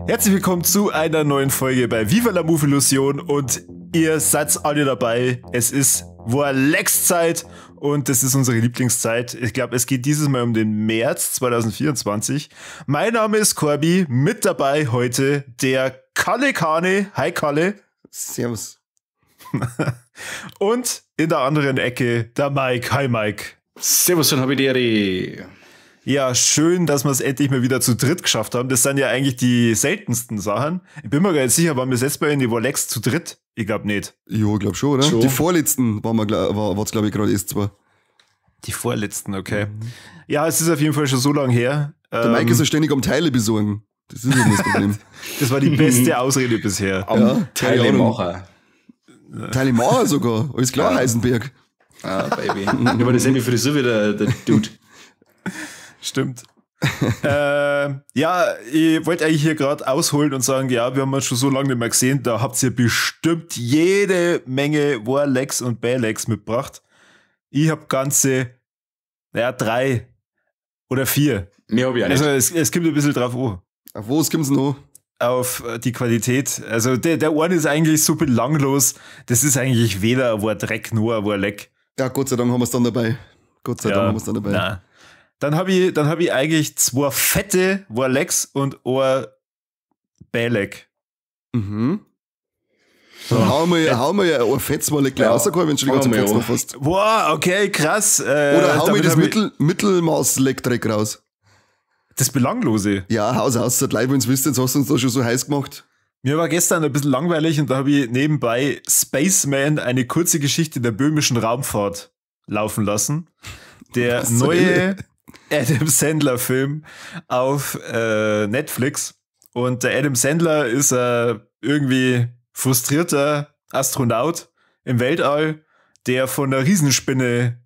Herzlich willkommen zu einer neuen Folge bei Viva la Movilusion und ihr seid alle dabei. Es ist Warlex-Zeit und das ist unsere Lieblingszeit. Ich glaube, es geht dieses Mal um den März 2024. Mein Name ist Corby, mit dabei heute der Kalle Kane. Hi Kalle. Servus. Und in der anderen Ecke der Mike. Hi Mike. Servus und habidere. Ja, schön, dass wir es endlich mal wieder zu dritt geschafft haben. Das sind ja eigentlich die seltensten Sachen. Ich bin mir gar nicht sicher, waren wir jetzt bei in die Warlex zu dritt? Ich glaube nicht. Jo, ich glaube schon, oder? Schon. Die vorletzten waren wir, glaube ich, gerade erst zwei. Die vorletzten, okay. Mhm. Ja, es ist auf jeden Fall schon so lange her. Der Mike ist ja ständig am Teile besorgen. Das ist eben das Problem. Das war die beste Ausrede bisher. Am ja, Teilemacher. Teilemacher sogar. Alles klar, ja. Heisenberg. Ah, Baby. Nur dasselbe Frisur wie der Dude. Stimmt. Ja, ich wollte eigentlich hier gerade ausholen und sagen, ja, wir haben uns schon so lange nicht mehr gesehen, da habt ihr bestimmt jede Menge Warlex und Balex mitgebracht. Ich habe ganze, naja, 3 oder 4. Mehr hab ich auch nicht. Also es kommt ein bisschen drauf an. Auf was kommt's noch? Auf die Qualität. Also der eine ist eigentlich so belanglos. Das ist eigentlich weder ein War-Dreck noch ein Warleck. Ja, Gott sei Dank haben wir es dann dabei. Gott sei Dank haben wir es dann dabei. Na. Dann habe ich eigentlich 2 fette Warlex und ein Bälek. Mhm. Dann hauen wir ja ein fettes Warleck gleich rausgeholt, wenn du schon die ganze Zeit noch hast. Boah, okay, krass. Oder hauen wir das Mittelmaß-Leckdreck raus. Das Belanglose. Ja, haus aus, seit Leib, wenn's wisst, jetzt hast du uns da schon so heiß gemacht. Mir war gestern ein bisschen langweilig und da habe ich nebenbei Spaceman, eine kurze Geschichte der böhmischen Raumfahrt laufen lassen. Der neue Adam Sandler-Film auf Netflix. Und der Adam Sandler ist irgendwie frustrierter Astronaut im Weltall, der von einer Riesenspinne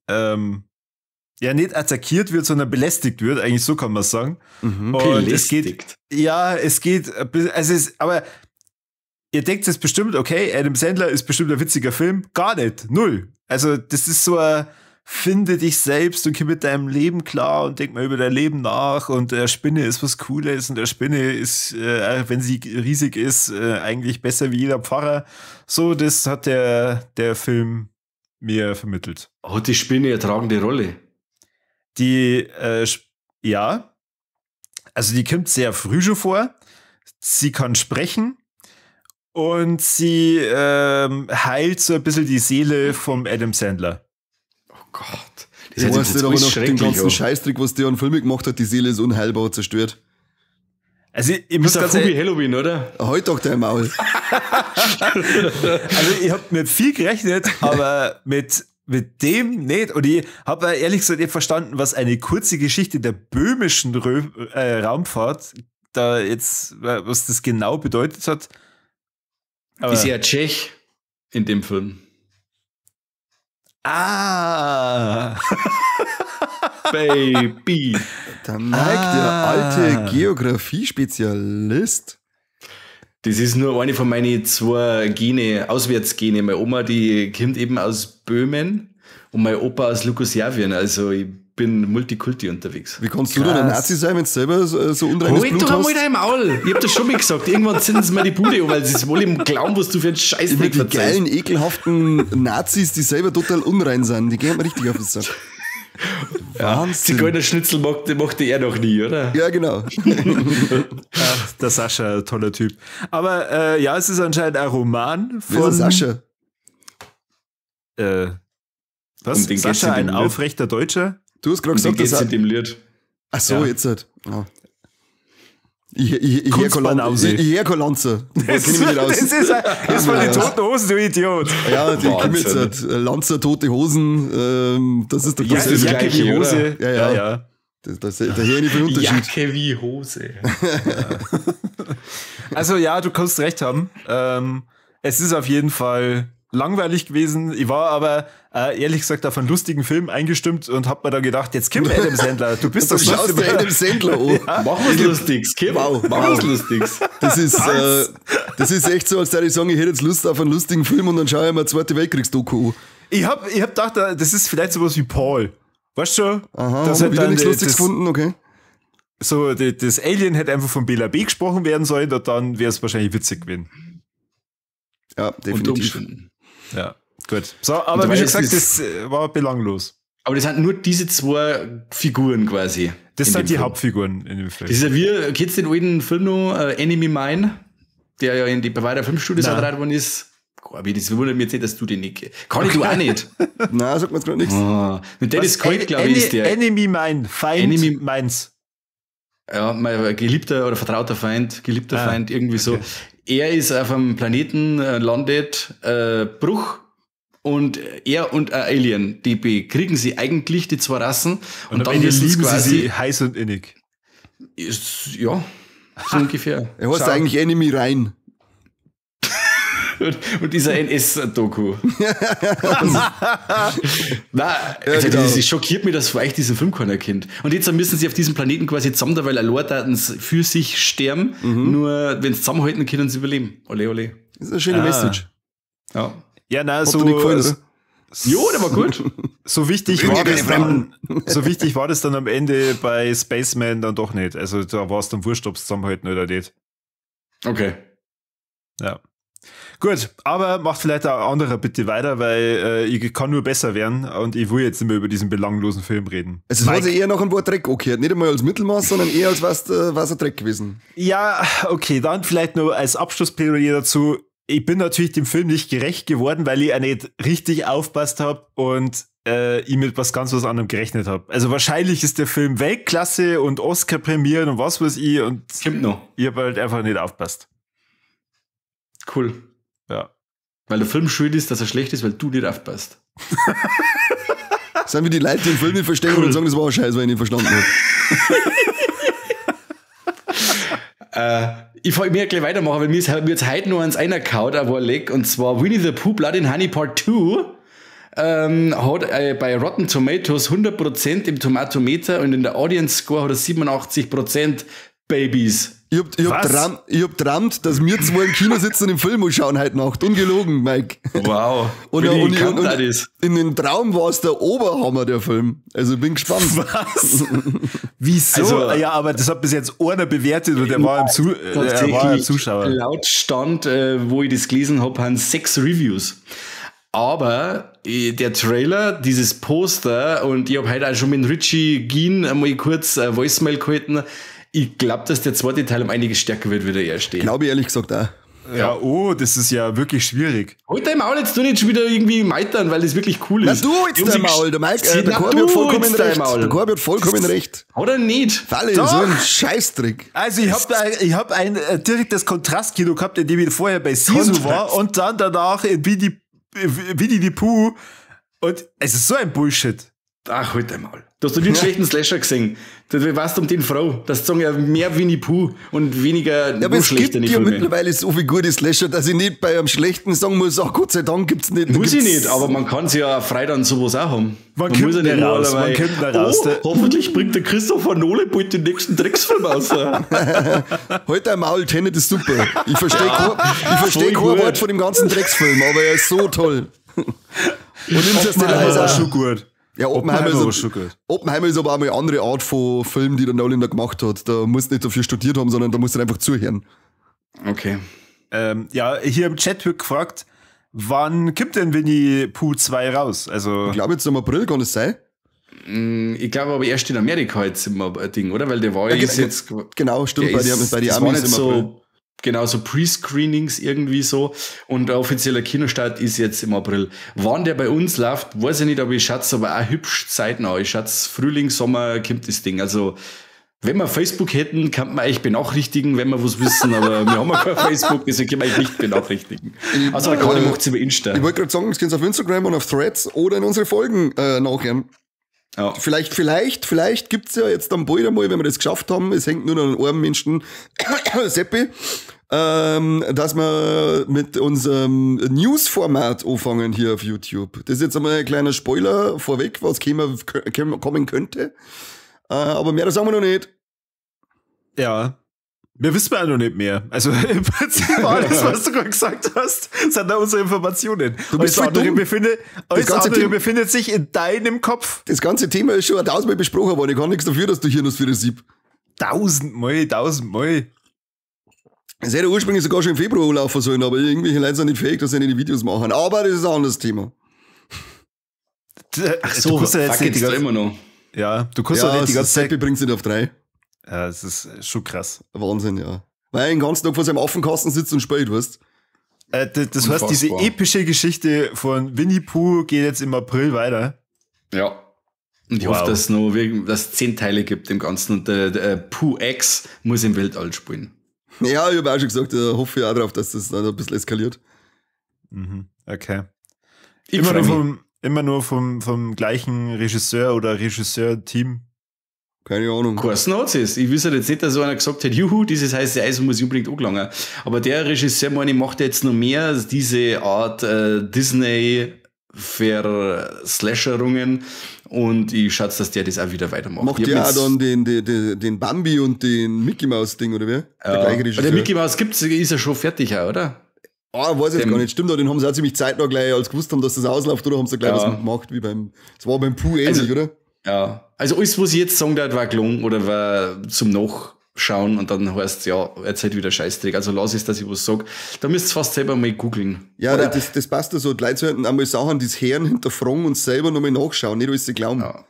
ja nicht attackiert wird, sondern belästigt wird. Eigentlich so kann man es sagen. Mhm. Und belästigt. Es geht, also aber ihr denkt jetzt bestimmt, okay, Adam Sandler ist bestimmt ein witziger Film. Gar nicht, null. Also das ist so ein finde dich selbst und komm mit deinem Leben klar und denk mal über dein Leben nach und der Spinne ist was Cooles und der Spinne ist, wenn sie riesig ist, eigentlich besser wie jeder Pfarrer. So, das hat der Film mir vermittelt. Hat die Spinne eine tragende Rolle? Die, ja. Also die kommt sehr früh schon vor. Sie kann sprechen und sie heilt so ein bisschen die Seele vom Adam Sandler. Oh Gott. Das ist jetzt aber noch den ganzen Scheißtrick, was der an Filme gemacht hat, die Seele ist unheilbar zerstört. Also ich muss ganz ehrlich, Halloween, oder? Heute doch dein Maul. Also ich habe mit viel gerechnet, aber mit dem nicht. Und ich habe ehrlich gesagt nicht verstanden, was eine kurze Geschichte der böhmischen Raumfahrt da jetzt, was das genau bedeutet hat. Aber ist ja Tschech in dem Film. Ah! Baby! Der Mike, der alte Geografie-Spezialist. Das ist nur eine von meinen 2 Gene, Auswärtsgene. Meine Oma, die kommt eben aus Böhmen und mein Opa aus Jugoslawien. Also ich bin Multikulti unterwegs. Wie kannst du denn ein Nazi sein, wenn du selber so unreines Blut hast? Halt doch einmal dein Maul! Ich hab das schon mal gesagt. Irgendwann zünden sie mir die Bude an, weil sie es wohl im Glauben, was du für einen Scheißdreck verzeihst. Die geilen, ekelhaften Nazis, die selber total unrein sind, die gehen mir richtig auf den Sack. Wahnsinn. Zigeunerschnitzel mochte er noch nie, oder? Ja, genau. Ach, der Sascha, toller Typ. Aber ja, es ist anscheinend ein Roman von... Wer ist Sascha? Was? Um Sascha, ein aufrechter Deutscher? Du hast gerade gesagt, dass in dem Lied. Ach so, ja. Jetzt halt. Oh. Ich her Lanzer. Das ist von den toten Hosen, du Idiot. Ja, die kommen jetzt halt. Lanzer, tote Hosen, das ist doch das Jacke wie Hose. Ja, ja. Da höre ich nicht viel Unterschied. Jacke wie Hose. Ja. Also ja, du kannst recht haben. Es ist auf jeden Fall langweilig gewesen. Ich war aber ehrlich gesagt auf einen lustigen Film eingestimmt und hab mir dann gedacht, jetzt komm Adam Sandler, du bist doch schaust dir Adam Sandler an. Ja. Mach was Lustiges, komm. Wow, mach was Lustiges. Das ist echt so, als würde ich sagen, ich hätte jetzt Lust auf einen lustigen Film und dann schaue ich mir Zweite Weltkriegs-Doku an. Ich hab gedacht, das ist vielleicht sowas wie Paul. Weißt du schon? Aha, das hat wieder nichts Lustiges gefunden, okay. So, das Alien hätte einfach von Bela B. gesprochen werden sollen und dann wäre es wahrscheinlich witzig gewesen. Ja, definitiv. Ja, gut. So, aber wie schon gesagt, das war belanglos. Aber das sind nur diese zwei Figuren quasi. Das sind die Film. Hauptfiguren in dem Film. Das ist ja wie, kennst du den alten Film noch, Enemy Mine, der ja in die Bavaria Filmstudios gedreht worden ist? Das wundert mich jetzt nicht, dass du den nicht. Kann ich du auch nicht? Nein, sagt mir jetzt gerade nichts. Oh. Mit Dennis Quaid, glaube ich, ist der. Enemy Mine, Feind Enemy meins. Ja, mein geliebter oder vertrauter Feind, geliebter Feind, irgendwie so. Er ist auf einem Planeten, landet, Bruch, und er und ein Alien, die bekriegen sie eigentlich, die zwei Rassen. Und dann lieben sie quasi sie heiß und innig. Ist, ja, so ungefähr. Er heißt eigentlich Enemy Rein. Und dieser NS-Doku. Nein, also genau. Das schockiert mich, dass vielleicht diesen Film keiner kennt. Und jetzt müssen sie auf diesem Planeten quasi zusammen, weil allein für sich sterben. Mhm. Nur wenn sie zusammenhalten, können sie überleben. Ole, ole. Das ist eine schöne Message. Ja. Ja, na, hat so. Dir nicht gefallen, oder? Jo, der war gut. So wichtig war das dann, so wichtig war das dann am Ende bei Spaceman dann doch nicht. Also da war es dann wurscht, ob es zusammenhalten oder nicht. Okay. Ja. Gut, aber macht vielleicht auch anderer bitte weiter, weil ich kann nur besser werden und ich will jetzt nicht mehr über diesen belanglosen Film reden. Es hat sich eher nach einem Wort Dreck angehört. Nicht einmal als Mittelmaß, sondern eher als was ein Dreck gewesen. Ja, okay, dann vielleicht nur als Abschlussplädoyer dazu. Ich bin natürlich dem Film nicht gerecht geworden, weil ich auch nicht richtig aufpasst habe und ich mit was ganz was anderem gerechnet habe. Also wahrscheinlich ist der Film Weltklasse und Oscar-Premieren und was weiß ich und kommt noch. Ich habe halt einfach nicht aufpasst. Cool. Ja. Weil der Film schuld ist, dass er schlecht ist, weil du nicht aufpasst. Das sind wie die Leute, die den Film nicht verstehen und sagen, das war ein Scheiß, weil ich nicht verstanden habe. Ich wollte mir gleich weitermachen, weil mir ist jetzt heute noch ans einer gehauen, aber leck, und zwar Winnie the Pooh Blood and Honey Part 2 hat bei Rotten Tomatoes 100% im Tomatometer und in der Audience Score hat er 87% Babys. Ich hab trammt, dass wir zwei im Kino sitzen und im Film anschauen heute Nacht. Ungelogen, Mike. Wow. Und in den Traum war es der Oberhammer, der Film. Also bin gespannt. Was? Wieso? Also, ja, aber das hat bis jetzt einer bewertet und der war ein Zuschauer. Laut Stand, wo ich das gelesen habe, haben 6 Reviews. Aber der Trailer, dieses Poster, und ich habe heute auch schon mit Richie Gien einmal kurz ein Voicemail gehalten. Ich glaube, dass der zweite Teil um einiges stärker wird, wie der erste. Glaube ich ehrlich gesagt auch. Ja, oh, das ist ja wirklich schwierig. Halt dein Maul, jetzt du nicht schon wieder irgendwie meitern, weil das wirklich cool ist. Na du jetzt dein Maul, der Mike, der Corby hat vollkommen recht. Der Corby hat vollkommen recht. Oder nicht? Falle, so ein Scheißtrick. Also ich hab ein direktes Kontrastkino gehabt, in dem ich vorher bei Sisu war und dann danach in Winnie the Pooh. Und es ist so ein Bullshit. Ach, halt dein Maul. Du hast doch nie einen schlechten Slasher gesehen. Du warst um den froh. Das sagen ja mehr Winnie Pooh und weniger ja, aber es gibt ja mittlerweile so viel gute Slasher, dass ich nicht bei einem schlechten sagen muss, ach Gott sei Dank gibt's nicht. Muss ich nicht, aber man kann sie ja frei dann sowas auch haben. Man kommt ja nicht raus, man kommt da raus. Oh, hoffentlich bringt der Christopher Nolan bald den nächsten Drecksfilm raus. Halt dein Maul, Tenet ist super. Ich verstehe kein Wort von dem ganzen Drecksfilm, aber er ist so toll. Und Interstellar ist auch schon gut. Ja, Oppenheimer ist aber auch mal eine andere Art von Film, die der Nolan da gemacht hat. Da musst du nicht dafür studiert haben, sondern da musst du einfach zuhören. Okay. Ja, hier im Chat wird gefragt, wann kommt denn Winnie Pooh 2 raus? Also ich glaube jetzt im April, kann es sein? Ich glaube aber erst in Amerika jetzt im Ding, oder? Weil der war ja, ist jetzt... Genau, stimmt, bei den Amis im April. So, genau, so Pre-Screenings irgendwie so. Und der offizieller Kinostart ist jetzt im April. Wann der bei uns läuft, weiß ich nicht, aber ich schätze aber auch hübsch zeitnah. Ich schätze, Frühling, Sommer kommt das Ding. Also, wenn wir Facebook hätten, kann man eigentlich benachrichtigen, wenn wir was wissen, aber wir haben ja kein Facebook, deswegen können wir eigentlich nicht benachrichtigen. Also, der Conny macht's über Insta. Ich wollte gerade sagen, das könnt ihr auf Instagram und auf Threads oder in unsere Folgen nachhören. Ja. Vielleicht gibt's ja jetzt dann bald einmal, wenn wir das geschafft haben, es hängt nur noch an einem Menschen, Seppi, Dass wir mit unserem News-Format anfangen hier auf YouTube. Das ist jetzt einmal ein kleiner Spoiler vorweg, was kommen könnte. Aber mehr sagen wir noch nicht. Ja. Wir wissen ja noch nicht mehr. Also im Prinzip alles, was du gerade gesagt hast, sind da unsere Informationen. Du bist alles andere, dumm. Alles ganze andere Thema- befindet sich in deinem Kopf. Das ganze Thema ist schon 1000-mal besprochen worden. Ich kann nichts dafür, dass du hier noch für das Sieb. Tausendmal, tausendmal. Es hätte ursprünglich sogar schon im Februar laufen sollen, aber irgendwelche Leute sind nicht fähig, dass sie nicht die Videos machen. Aber das ist ein anderes Thema. Ach So, du kannst ja jetzt fuck nicht die jetzt da ganze, immer noch. ja, du kannst ja Ja, nicht die ganze Zeit. Seppi bringt's nicht auf 3. Ja, es ist schon krass. Wahnsinn, ja. Weil er den ganzen Tag vor seinem Affenkasten sitzt und spielt, weißt. Das heißt, diese Unfassbar. epische Geschichte von Winnie Pooh geht jetzt im April weiter. Ja. Und ich Wow. hoffe, dass es noch wirklich, dass es 10 Teile gibt im Ganzen und der Pooh X muss im Weltall spielen. Ja, ich habe auch schon gesagt, da hoffe ich auch drauf, dass das dann ein bisschen eskaliert. Mhm, okay. Ich Immer freu nur, mich. vom gleichen Regisseur oder Regisseur-Team. Keine Ahnung. Geheißen hat's es. Ich wüsste jetzt nicht, dass so einer gesagt hat, juhu, dieses heiße Eisen muss ich unbedingt angelangen. Aber der Regisseur, meine ich, macht jetzt noch mehr diese Art Disney Verslasherungen und ich schätze, dass der das auch wieder weitermacht. Macht Ich hab der auch jetzt- dann den Bambi und den Mickey Mouse Ding, oder wer? Der Ja. gleiche Regisseur. Der Mickey Mouse gibt's, ist ja schon fertig auch, oder? Ah, weiß ich jetzt Dem- gar nicht. Stimmt, aber den haben sie auch ziemlich zeitnah gleich, als gewusst haben, dass das ausläuft, oder haben sie gleich Ja. was gemacht, wie beim, das war beim Pooh ähnlich, Also- oder? Ja. Also alles, was ich jetzt sagen darf, war gelungen oder war zum Nachschauen und dann heißt ja, erzählt wieder Scheißdreck. Also lass es, dass ich was sag. Da müsst ihr fast selber mal googeln. Ja, oder? das passt ja so. Die Leute sollten einmal Sachen, die es hören, hinterfragen und selber nochmal nachschauen, nicht alles glauben. Ja.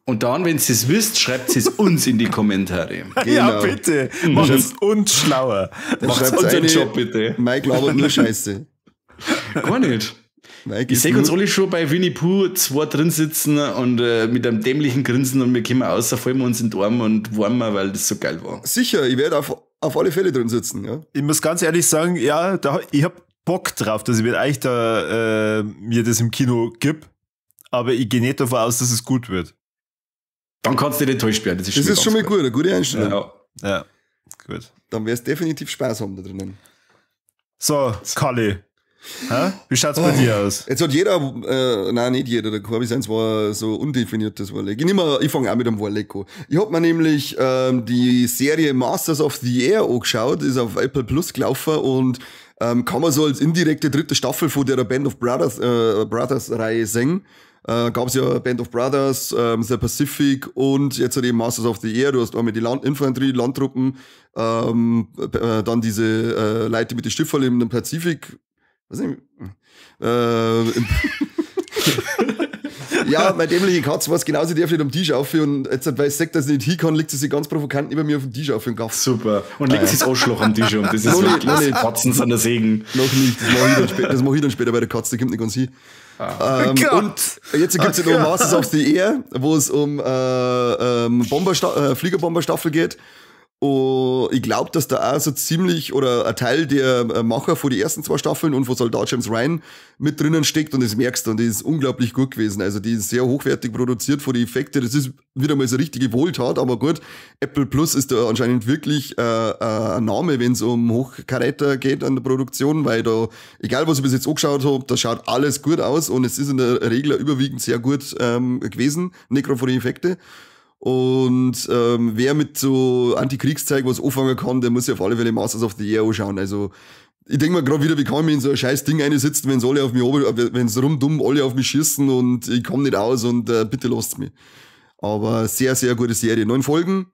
Und dann, wenn ihr es wisst, schreibt es uns in die Kommentare. Ja, Genau. bitte. Macht's uns schlauer. Dann Macht's schreibt's unseren eine, Job, bitte. Mike labert nur Scheiße. Gar nicht. Mike Ich ist sehe uns nur- alle schon bei Winnie Pooh 2 drin sitzen und mit einem dämlichen Grinsen und wir kommen raus, fallen wir uns in den Arm und warmen, weil das so geil war. Sicher, ich werde auf alle Fälle drin sitzen, ja. Ich muss ganz ehrlich sagen, ja, ich hab Bock drauf, dass ich mit euch da, mir das im Kino gib. Aber ich gehe nicht davon aus, dass es gut wird. Dann kannst du nicht enttäuscht werden. Das ist Das ist schon mal ganz gut, eine gute Einstellung. Ja. Ja, gut. Dann wirst du definitiv Spaß haben da drinnen. So, Kalli. Hä? Wie schaut's bei dir aus? Jetzt hat jeder, nein, nicht jeder, der Corby seins war so undefiniert, das Warleck. Ich fange auch mit dem Warleck an. Ich hab mir nämlich die Serie Masters of the Air angeschaut, ist auf Apple Plus gelaufen und kann man so als indirekte dritte Staffel von der Band of Brothers, Brothers Reihe sehen. Gab's ja Band of Brothers, The Pacific und jetzt halt eben Masters of the Air. Du hast einmal die Infanterie, Landtruppen, dann diese Leute mit den Schiffern im Pazifik. Was nicht, ja, meine dämliche Katze weiß genau, sie darf nicht am Tisch auf und jetzt, weil sie sagt, dass sie nicht hin kann, legt sie sich ganz provokant neben mir auf den Tisch auf und gafft. Super. Und legt sich das Arschloch am Tisch um. Das ist Noch nicht, wirklich noch nicht. Batzen sind der Segen. Noch nicht, das mache ich dann später bei der Katze, die kommt nicht ganz hin. Gott. Und jetzt gibt's ja noch Masters of the Air, wo es um Fliegerbomberstaffel geht. Und ich glaube, dass da auch so ziemlich oder ein Teil der Macher von die ersten zwei Staffeln und von Soldat James Ryan mit drinnen steckt und das merkst du und die ist unglaublich gut gewesen. Also die ist sehr hochwertig produziert von den Effekten. Das ist wieder mal so richtige Wohltat, aber gut, Apple Plus ist da anscheinend wirklich ein Name, wenn es um Hochkaräter geht an der Produktion, weil da, egal was ich bis jetzt angeschaut habe, da schaut alles gut aus und es ist in der Regel überwiegend sehr gut gewesen, nicht gerade von den Effekten. Und wer mit so Antikriegszeug was anfangen kann, der muss sich auf alle Fälle Masters of the Air anschauen. Also ich denk mir gerade wieder, wie kann ich mich in so ein scheiß Ding einsitzen, wenn's alle auf mich wenn's rumdumm alle auf mich schießen und ich komm nicht aus und bitte lasst's mich. Aber sehr, sehr gute Serie. 9 Folgen,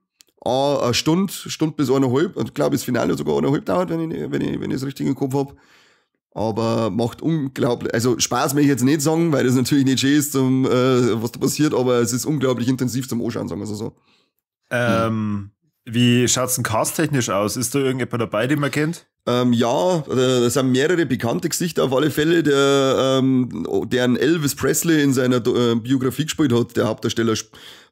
eine Stunde bis 1,5. Und ich glaube, das Finale sogar 1,5 dauert, wenn ich es richtig im Kopf hab. Aber macht unglaublich, also Spaß möchte ich jetzt nicht sagen, weil das natürlich nicht schön ist, was da passiert, aber es ist unglaublich intensiv zum Anschauen, sagen wir so. Wie schaut's denn casttechnisch aus? Ist da irgendjemand dabei, den man kennt? Ja, da sind mehrere bekannte Gesichter auf alle Fälle, der Elvis Presley in seiner Biografie gespielt hat, der Hauptdarsteller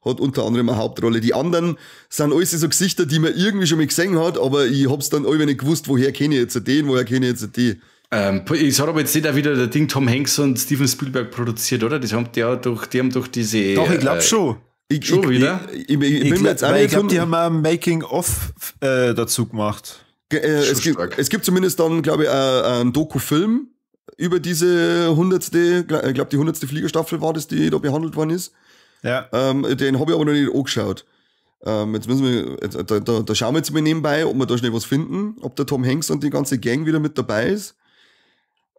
hat unter anderem eine Hauptrolle. Die anderen sind alles so Gesichter, die man irgendwie schon mal gesehen hat, aber ich hab's dann alle nicht gewusst, woher kenne ich jetzt den, woher kenne ich jetzt die. Es hat aber jetzt nicht auch wieder der Ding Tom Hanks und Steven Spielberg produziert, oder? Das haben die ja doch, die haben doch diese. Doch, ich glaube schon. Schon wieder? Ich bin mir jetzt auch Ich nicht glaube, die haben auch ein Making-of dazu gemacht. Es gibt zumindest dann, glaube ich, einen Doku-Film über diese 100., ich glaube, die 100. Fliegerstaffel war das, die da behandelt worden ist. Ja. Den habe ich aber noch nicht angeschaut. Jetzt müssen wir, da schauen wir jetzt mal nebenbei, ob wir da schnell was finden, ob der Tom Hanks und die ganze Gang wieder mit dabei ist.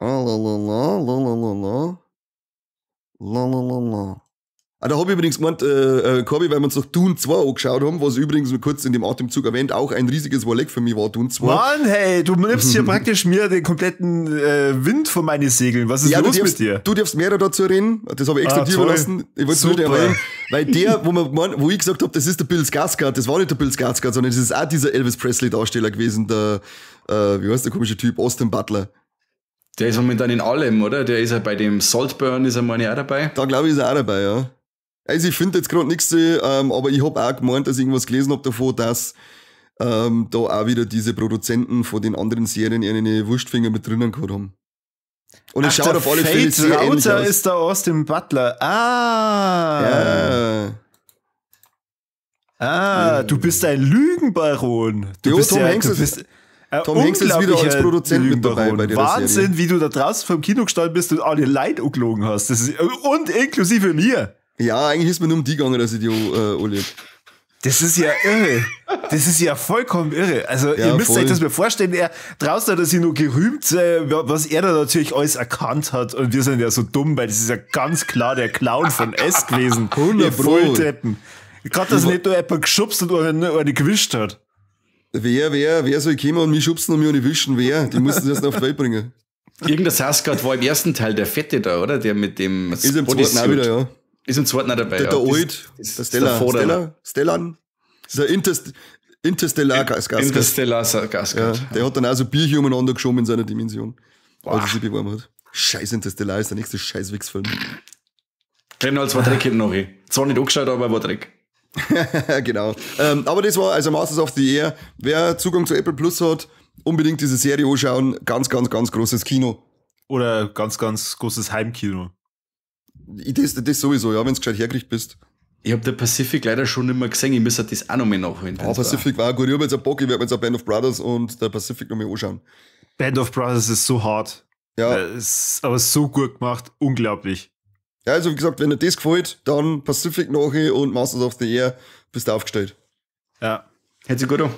Ah, la, la, la, la, la, la, la, la, la, la. Ah, da habe ich übrigens gemeint, Corby, weil wir uns noch Dune 2 angeschaut haben, was übrigens kurz in dem Atemzug erwähnt, auch ein riesiges Warleck für mich war, Dune 2. Mann, hey, du nimmst hier praktisch mir den kompletten Wind von meinen Segeln. Was ist ja, los mit dir? Du darfst mehr dazu reden, das habe ich extra dir überlassen. Ich wollte es nur nicht erwähnen, weil der, wo ich gesagt habe, das ist der Bill Skarsgård, das war nicht der Bill Skarsgård, sondern das ist auch dieser Elvis Presley-Darsteller gewesen, der, wie heißt der komische Typ, Austin Butler. Der ist momentan in allem, oder? Der ist ja bei dem Saltburn, ist er meine ich auch dabei. Da glaube ich, ist er auch dabei, ja. Also ich finde jetzt gerade nichts, aber ich habe auch gemeint, dass ich irgendwas gelesen habe davon, dass da auch wieder diese Produzenten von den anderen Serien ihre Wurstfinger mit drinnen gehabt haben. Und es schaut auf alle Fälle sehr ähnlich aus. Ist der Austin Butler. Ah. Ja. Ah, du bist ein Lügenbaron. Du bist Tom Hanks ist wieder als Produzent mit dabei bei der Wahnsinn, Serie. Wie du da draußen vom Kino gestanden bist und alle Leute angelogen hast. Das ist, und inklusive mir. Ja, eigentlich ist mir nur um die gegangen, dass ich die anlege. Das ist ja irre. Das ist ja vollkommen irre. Also, ja, ihr müsst voll. euch das mal vorstellen. Er, draußen hat er sich nur gerühmt, was er da natürlich alles erkannt hat. Und wir sind ja so dumm, weil das ist ja ganz klar der Clown von S gewesen. 100 Pro. Volldeppen. Gerade, dass er nicht nur jemand geschubst und eine gewischt hat. Wer soll kommen und mich schubsen und mich eine wischen? Wer? Die mussten das erst auf die Welt bringen. Irgendein Sarsgaard war im ersten Teil der Fette da, oder? Der mit dem ist im zweiten auch wieder, ja. Ist im zweiten auch dabei, der Old, der Stellan. Das ist ein Interstellar Skarsgård. Interstellar Skarsgård. Ja, der hat dann auch so Bierchen umeinander geschoben in seiner Dimension. Als er sich beworben hat. Scheiß Interstellar ist der nächste Scheiß-Wichsfilm. Reynolds war Dreck hinten noch. Zwar nicht angeschaut, aber war Dreck. Genau. Aber das war also Masters of the Air. Wer Zugang zu Apple Plus hat, unbedingt diese Serie anschauen. Ganz, ganz, ganz großes Kino. Oder ganz, ganz großes Heimkino. Das sowieso, ja, wenn du gescheit hergekriegt bist. Ich hab der Pacific leider schon nicht mehr gesehen. Ich müsste das auch noch mal nachholen. Ah, Pacific war gut. Ich hab jetzt einen Bock, ich werde mir jetzt auch Band of Brothers und der Pacific noch mal anschauen. Band of Brothers ist so hart. Ja. Ist aber so gut gemacht. Unglaublich. Ja, also wie gesagt, wenn dir das gefällt, dann Pacific nachher und Masters of the Air, bist du aufgestellt. Ja. Hätte sich gut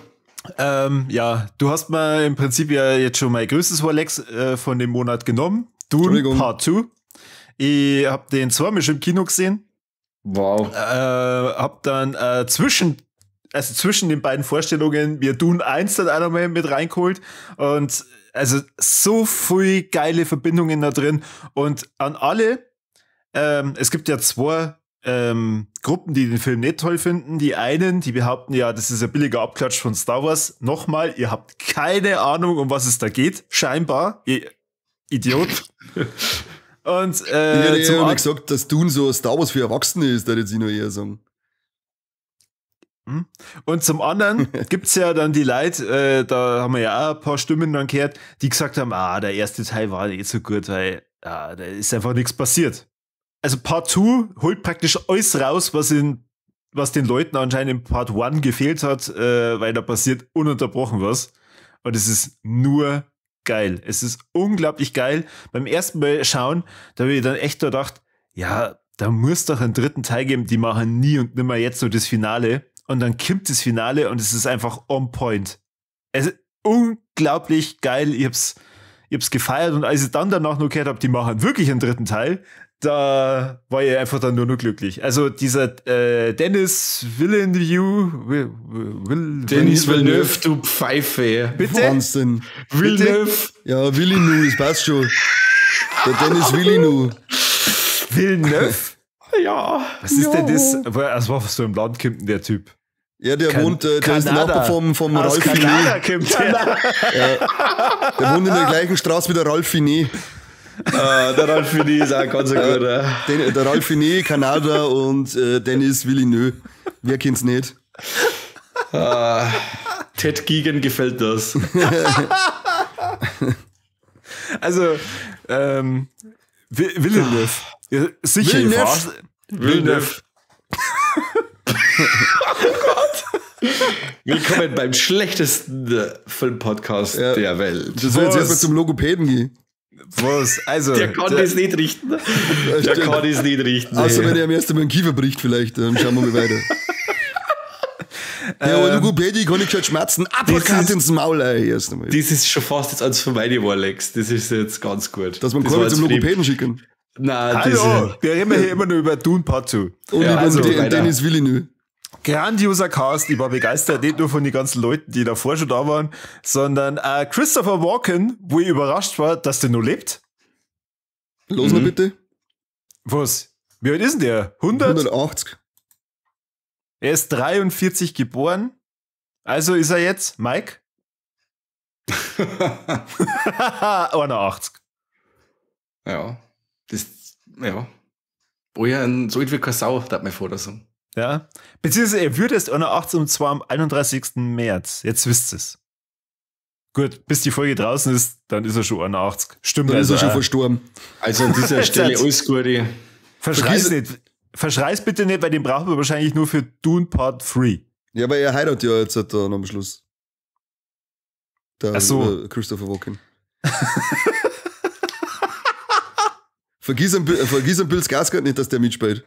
an. Ja, du hast mir im Prinzip ja jetzt schon mein größtes Rolex von dem Monat genommen. Dune Part 2. Ich hab den zweimal schon im Kino gesehen. Wow. Hab dann zwischen den beiden Vorstellungen mir Dune 1 dann auch nochmal mit reingeholt. Und also so viel geile Verbindungen da drin. Und an alle, es gibt ja zwei Gruppen, die den Film nicht toll finden. Die einen, die behaupten ja, das ist ein billiger Abklatsch von Star Wars. Nochmal, ihr habt keine Ahnung, um was es da geht. Scheinbar. Ihr Idiot. Und, ich hätte eher gesagt, dass Dune so Star Wars für Erwachsene ist, da jetzt ich noch eher sagen. Und zum anderen gibt's ja dann die Leute, da haben wir ja auch ein paar Stimmen dann gehört, die gesagt haben, der erste Teil war nicht so gut, weil da ist einfach nichts passiert. Also Part 2 holt praktisch alles raus, was den Leuten anscheinend in Part 1 gefehlt hat, weil da passiert ununterbrochen was. Und es ist nur geil. Es ist unglaublich geil. Beim ersten Mal schauen, da habe ich dann echt gedacht, ja, da muss doch einen dritten Teil geben, die machen nie und nimmer jetzt so das Finale. Und dann kommt das Finale und es ist einfach on point. Es ist unglaublich geil. Ich hab's gefeiert und als ich dann danach noch gehört habe, die machen wirklich einen dritten Teil, da war ich einfach dann nur noch glücklich. Also dieser Denis Villeneuve, Denis Villeneuve, du Pfeife. Bitte? Wahnsinn. Villeneuve. Bitte? Ja, Villeneuve, das passt schon. Der Denis Villeneuve. Villeneuve? Ja. Was ist denn das? Also, was für ein Land kommt denn der Typ? Ja, der wohnt, der ist der Nachbar vom Aus Ralf Kanada Finet. kommt der. Ja, der wohnt in der gleichen Straße wie der Ralf Finet. Der Ralf Finet ist auch ganz ein guter. Der Ralf Finet, Kanada und Denis Villeneuve. Wer kennt's nicht? Ted Geoghegan gefällt das. Also, Villeneuve. Ja, sicher. Villeneuve. Villeneuve. Oh Gott. Willkommen beim schlechtesten Filmpodcast der Welt. Das soll jetzt erstmal zum Logopäden gehen. Was? Also, der kann das nicht richten. Der kann das nicht richten. Außer wenn er am ersten Mal einen Kiefer bricht, vielleicht. Dann schauen wir mal weiter. Ja, Logopädie kann ich gescheit schmerzen. Uppercut ins Maul, ey, erst einmal. Das ist schon fast jetzt als von meine Alex. Das ist jetzt ganz gut. Dass man kann zum Logopäden schicken. Nein, hallo, wir reden hier immer nur über Dune Part 2. Und ja, über also, Dennis Villeneuve. Grandioser Cast, ich war begeistert, nicht nur von den ganzen Leuten, die davor schon da waren, sondern Christopher Walken, wo ich überrascht war, dass der noch lebt. Los noch bitte. Was? Wie alt ist denn der? 100? 180. Er ist 43 geboren. Also ist er jetzt, Mike? 81. Ja. Das, ja. Oh ja, so alt wie keine Sau, darf mein Vater sagen. Ja. Beziehungsweise er würde erst 81 und zwar am 31. März. Jetzt wisst ihr es. Gut, bis die Folge draußen ist, dann ist er schon 81. Stimmt, dann also ist er schon verstorben. Also an dieser Stelle alles Gute. Verschrei's nicht. Verschrei's bitte nicht, weil den brauchen wir wahrscheinlich nur für Dune Part 3. Ja, aber er heiratet ja jetzt dann am Schluss. Der, Ach so. Christopher Walken. Vergiss am Bill Skarsgård nicht, dass der mitspielt.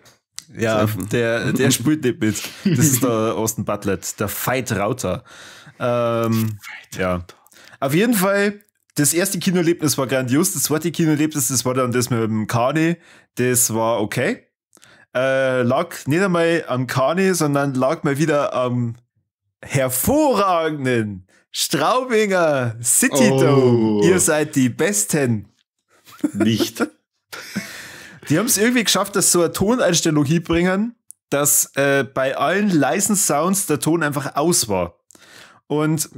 Ja, der spielt nicht mit. Das ist der Austin Butler, der Veit Rauter. Ja. Auf jeden Fall, das erste Kinoerlebnis war grandios. Das zweite Kinoerlebnis, das war dann das mit dem Kani. Das war okay. Lag nicht einmal am Kani, sondern lag mal wieder am hervorragenden Straubinger City Dome. Oh. Ihr seid die Besten. Nicht. Die haben es irgendwie geschafft, dass so eine Toneinstellung hinbringen, dass bei allen leisen Sounds der Ton einfach aus war. Und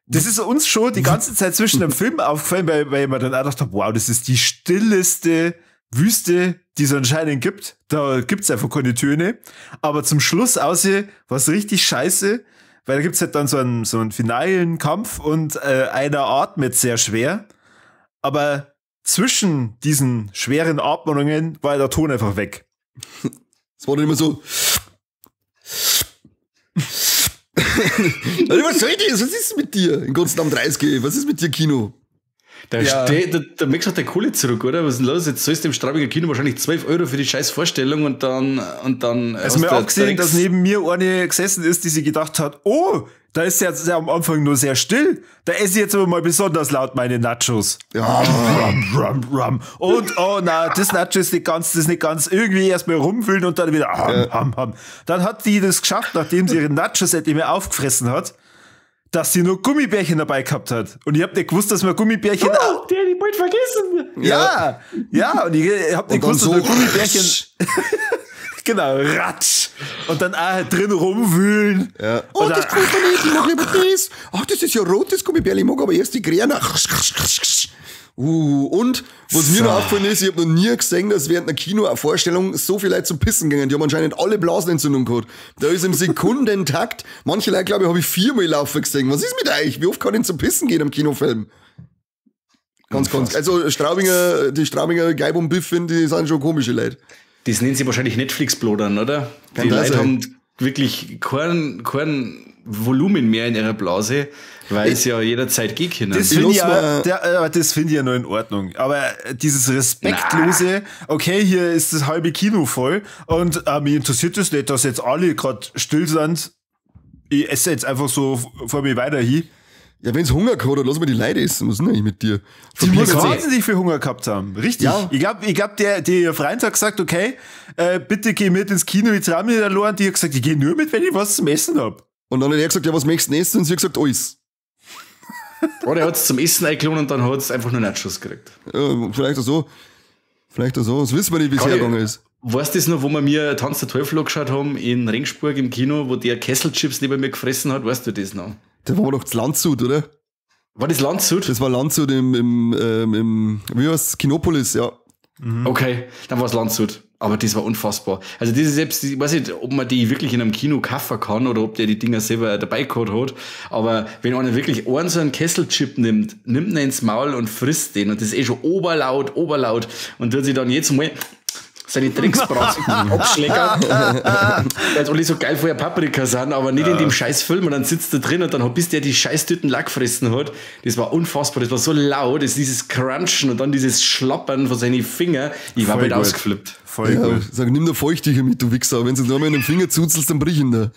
das ist uns schon die ganze Zeit zwischen dem Film aufgefallen, weil ich mir dann auch gedacht habe, wow, das ist die stilleste Wüste, die es anscheinend gibt. Da gibt's einfach keine Töne. Aber zum Schluss aussehen war es richtig scheiße, weil da gibt's halt dann so einen finalen Kampf und einer atmet sehr schwer. Aber zwischen diesen schweren Atmungen war der Ton einfach weg. Es war dann immer so. Was soll das? Was ist mit dir? In ganzen Namen 30, was ist mit dir, Kino? Da merkst du der Kohle zurück, oder? Was ist denn los? Jetzt sollst du im Straubinger Kino wahrscheinlich 12 Euro für die scheiß Vorstellung und dann. Also mir auch gesehen, dass neben mir eine gesessen ist, die sich gedacht hat, oh, da ist ja am Anfang nur sehr still. Da esse ich jetzt aber mal besonders laut meine Nachos. Ja. Rum, rum, rum. Und oh na, das Nacho ist nicht ganz, das ist nicht ganz. Irgendwie erstmal rumwühlen und dann wieder ham, ham, ham. Dann hat die das geschafft, nachdem sie ihre Nachos endlich mehr aufgefressen hat, dass sie nur Gummibärchen dabei gehabt hat. Und ich hab nicht gewusst, dass man Gummibärchen... Oh, der hat die bald vergessen. Ja, ja, und ich hab nicht gewusst, dass man Gummibärchen... Genau, ratsch. Und dann auch drin rumwühlen. Ja. Oh, das gefällt mir nicht, ich mag lieber das. Ach, das ist ja rotes Gummibärchen, ich mag aber erst die grünen. Und was mir noch aufgefallen ist, ich habe noch nie gesehen, dass während einer Kinovorstellung so viele Leute zum Pissen gingen. Die haben anscheinend alle Blasenentzündung gehabt. Da ist im Sekundentakt, manche Leute, glaube ich, habe ich 4-mal laufen gesehen. Was ist mit euch? Wie oft kann ich zum Pissen gehen am Kinofilm? Ganz, ganz. Also Straubinger, die Straubinger Geib und Biff, die sind schon komische Leute. Das nennen sie wahrscheinlich Netflix-Blodern, oder? Die Leute haben wirklich kein Volumen mehr in ihrer Blase, weil es ja jederzeit gehen können. Das finde ich, ja, das find ich ja nur in Ordnung. Aber dieses respektlose, okay, hier ist das halbe Kino voll und mich interessiert das nicht, dass jetzt alle gerade still sind. Ich esse jetzt einfach so vor mir weiter hin. Ja, wenn's Hunger gehabt hat, lass mal die Leute essen. Was ist denn eigentlich mit dir? Die muss wahnsinnig viel Hunger gehabt haben. Richtig. Ja. Ich glaub, der ihr Freund hat gesagt, okay, bitte geh mit ins Kino, ich trau mich nicht allein. Die hat gesagt, ich geh nur mit, wenn ich was zum Essen hab. Und dann hat er gesagt, ja, was möchtest du essen? Und sie hat gesagt, alles. Oder er hat's zum Essen eingeladen und dann hat's einfach nur Nachos gekriegt. Ja, vielleicht auch so. Vielleicht auch so. Das wissen wir nicht, wie es hergegangen ist. Weißt du das noch, wo wir mir Tanz der Teufel angeschaut haben in Regensburg im Kino, wo der Kesselchips neben mir gefressen hat? Weißt du das noch? Da war doch das Landshut, oder? War das Landshut? Das war Landshut im wie heißt's? Kinopolis, ja. Mhm. Okay, dann war es Landshut. Aber das war unfassbar. Also diese selbst, ich weiß nicht, ob man die wirklich in einem Kino kaufen kann oder ob der die Dinger selber dabei gehabt hat. Aber wenn einer wirklich einen so einen Kesselchip nimmt, nimmt ihn ins Maul und frisst den. Und das ist eh schon oberlaut und tut sich dann jedes Mal Seine Drecksbraten abschleckert. Weil alle so geil vorher Paprika sind, aber nicht in dem scheiß Film. Und dann sitzt er drin und dann, bis der die scheiß Tüten Lack gefressen hat, das war unfassbar, das war so laut, das dieses Crunchen und dann dieses Schlappern von seinen Fingern. Ich war bald ausgeflippt. Voll ja, gut. Sag, nimm da Feuchttücher mit, du Wichser. Wenn du noch mal in den Finger zuzelst, dann brich ihn da.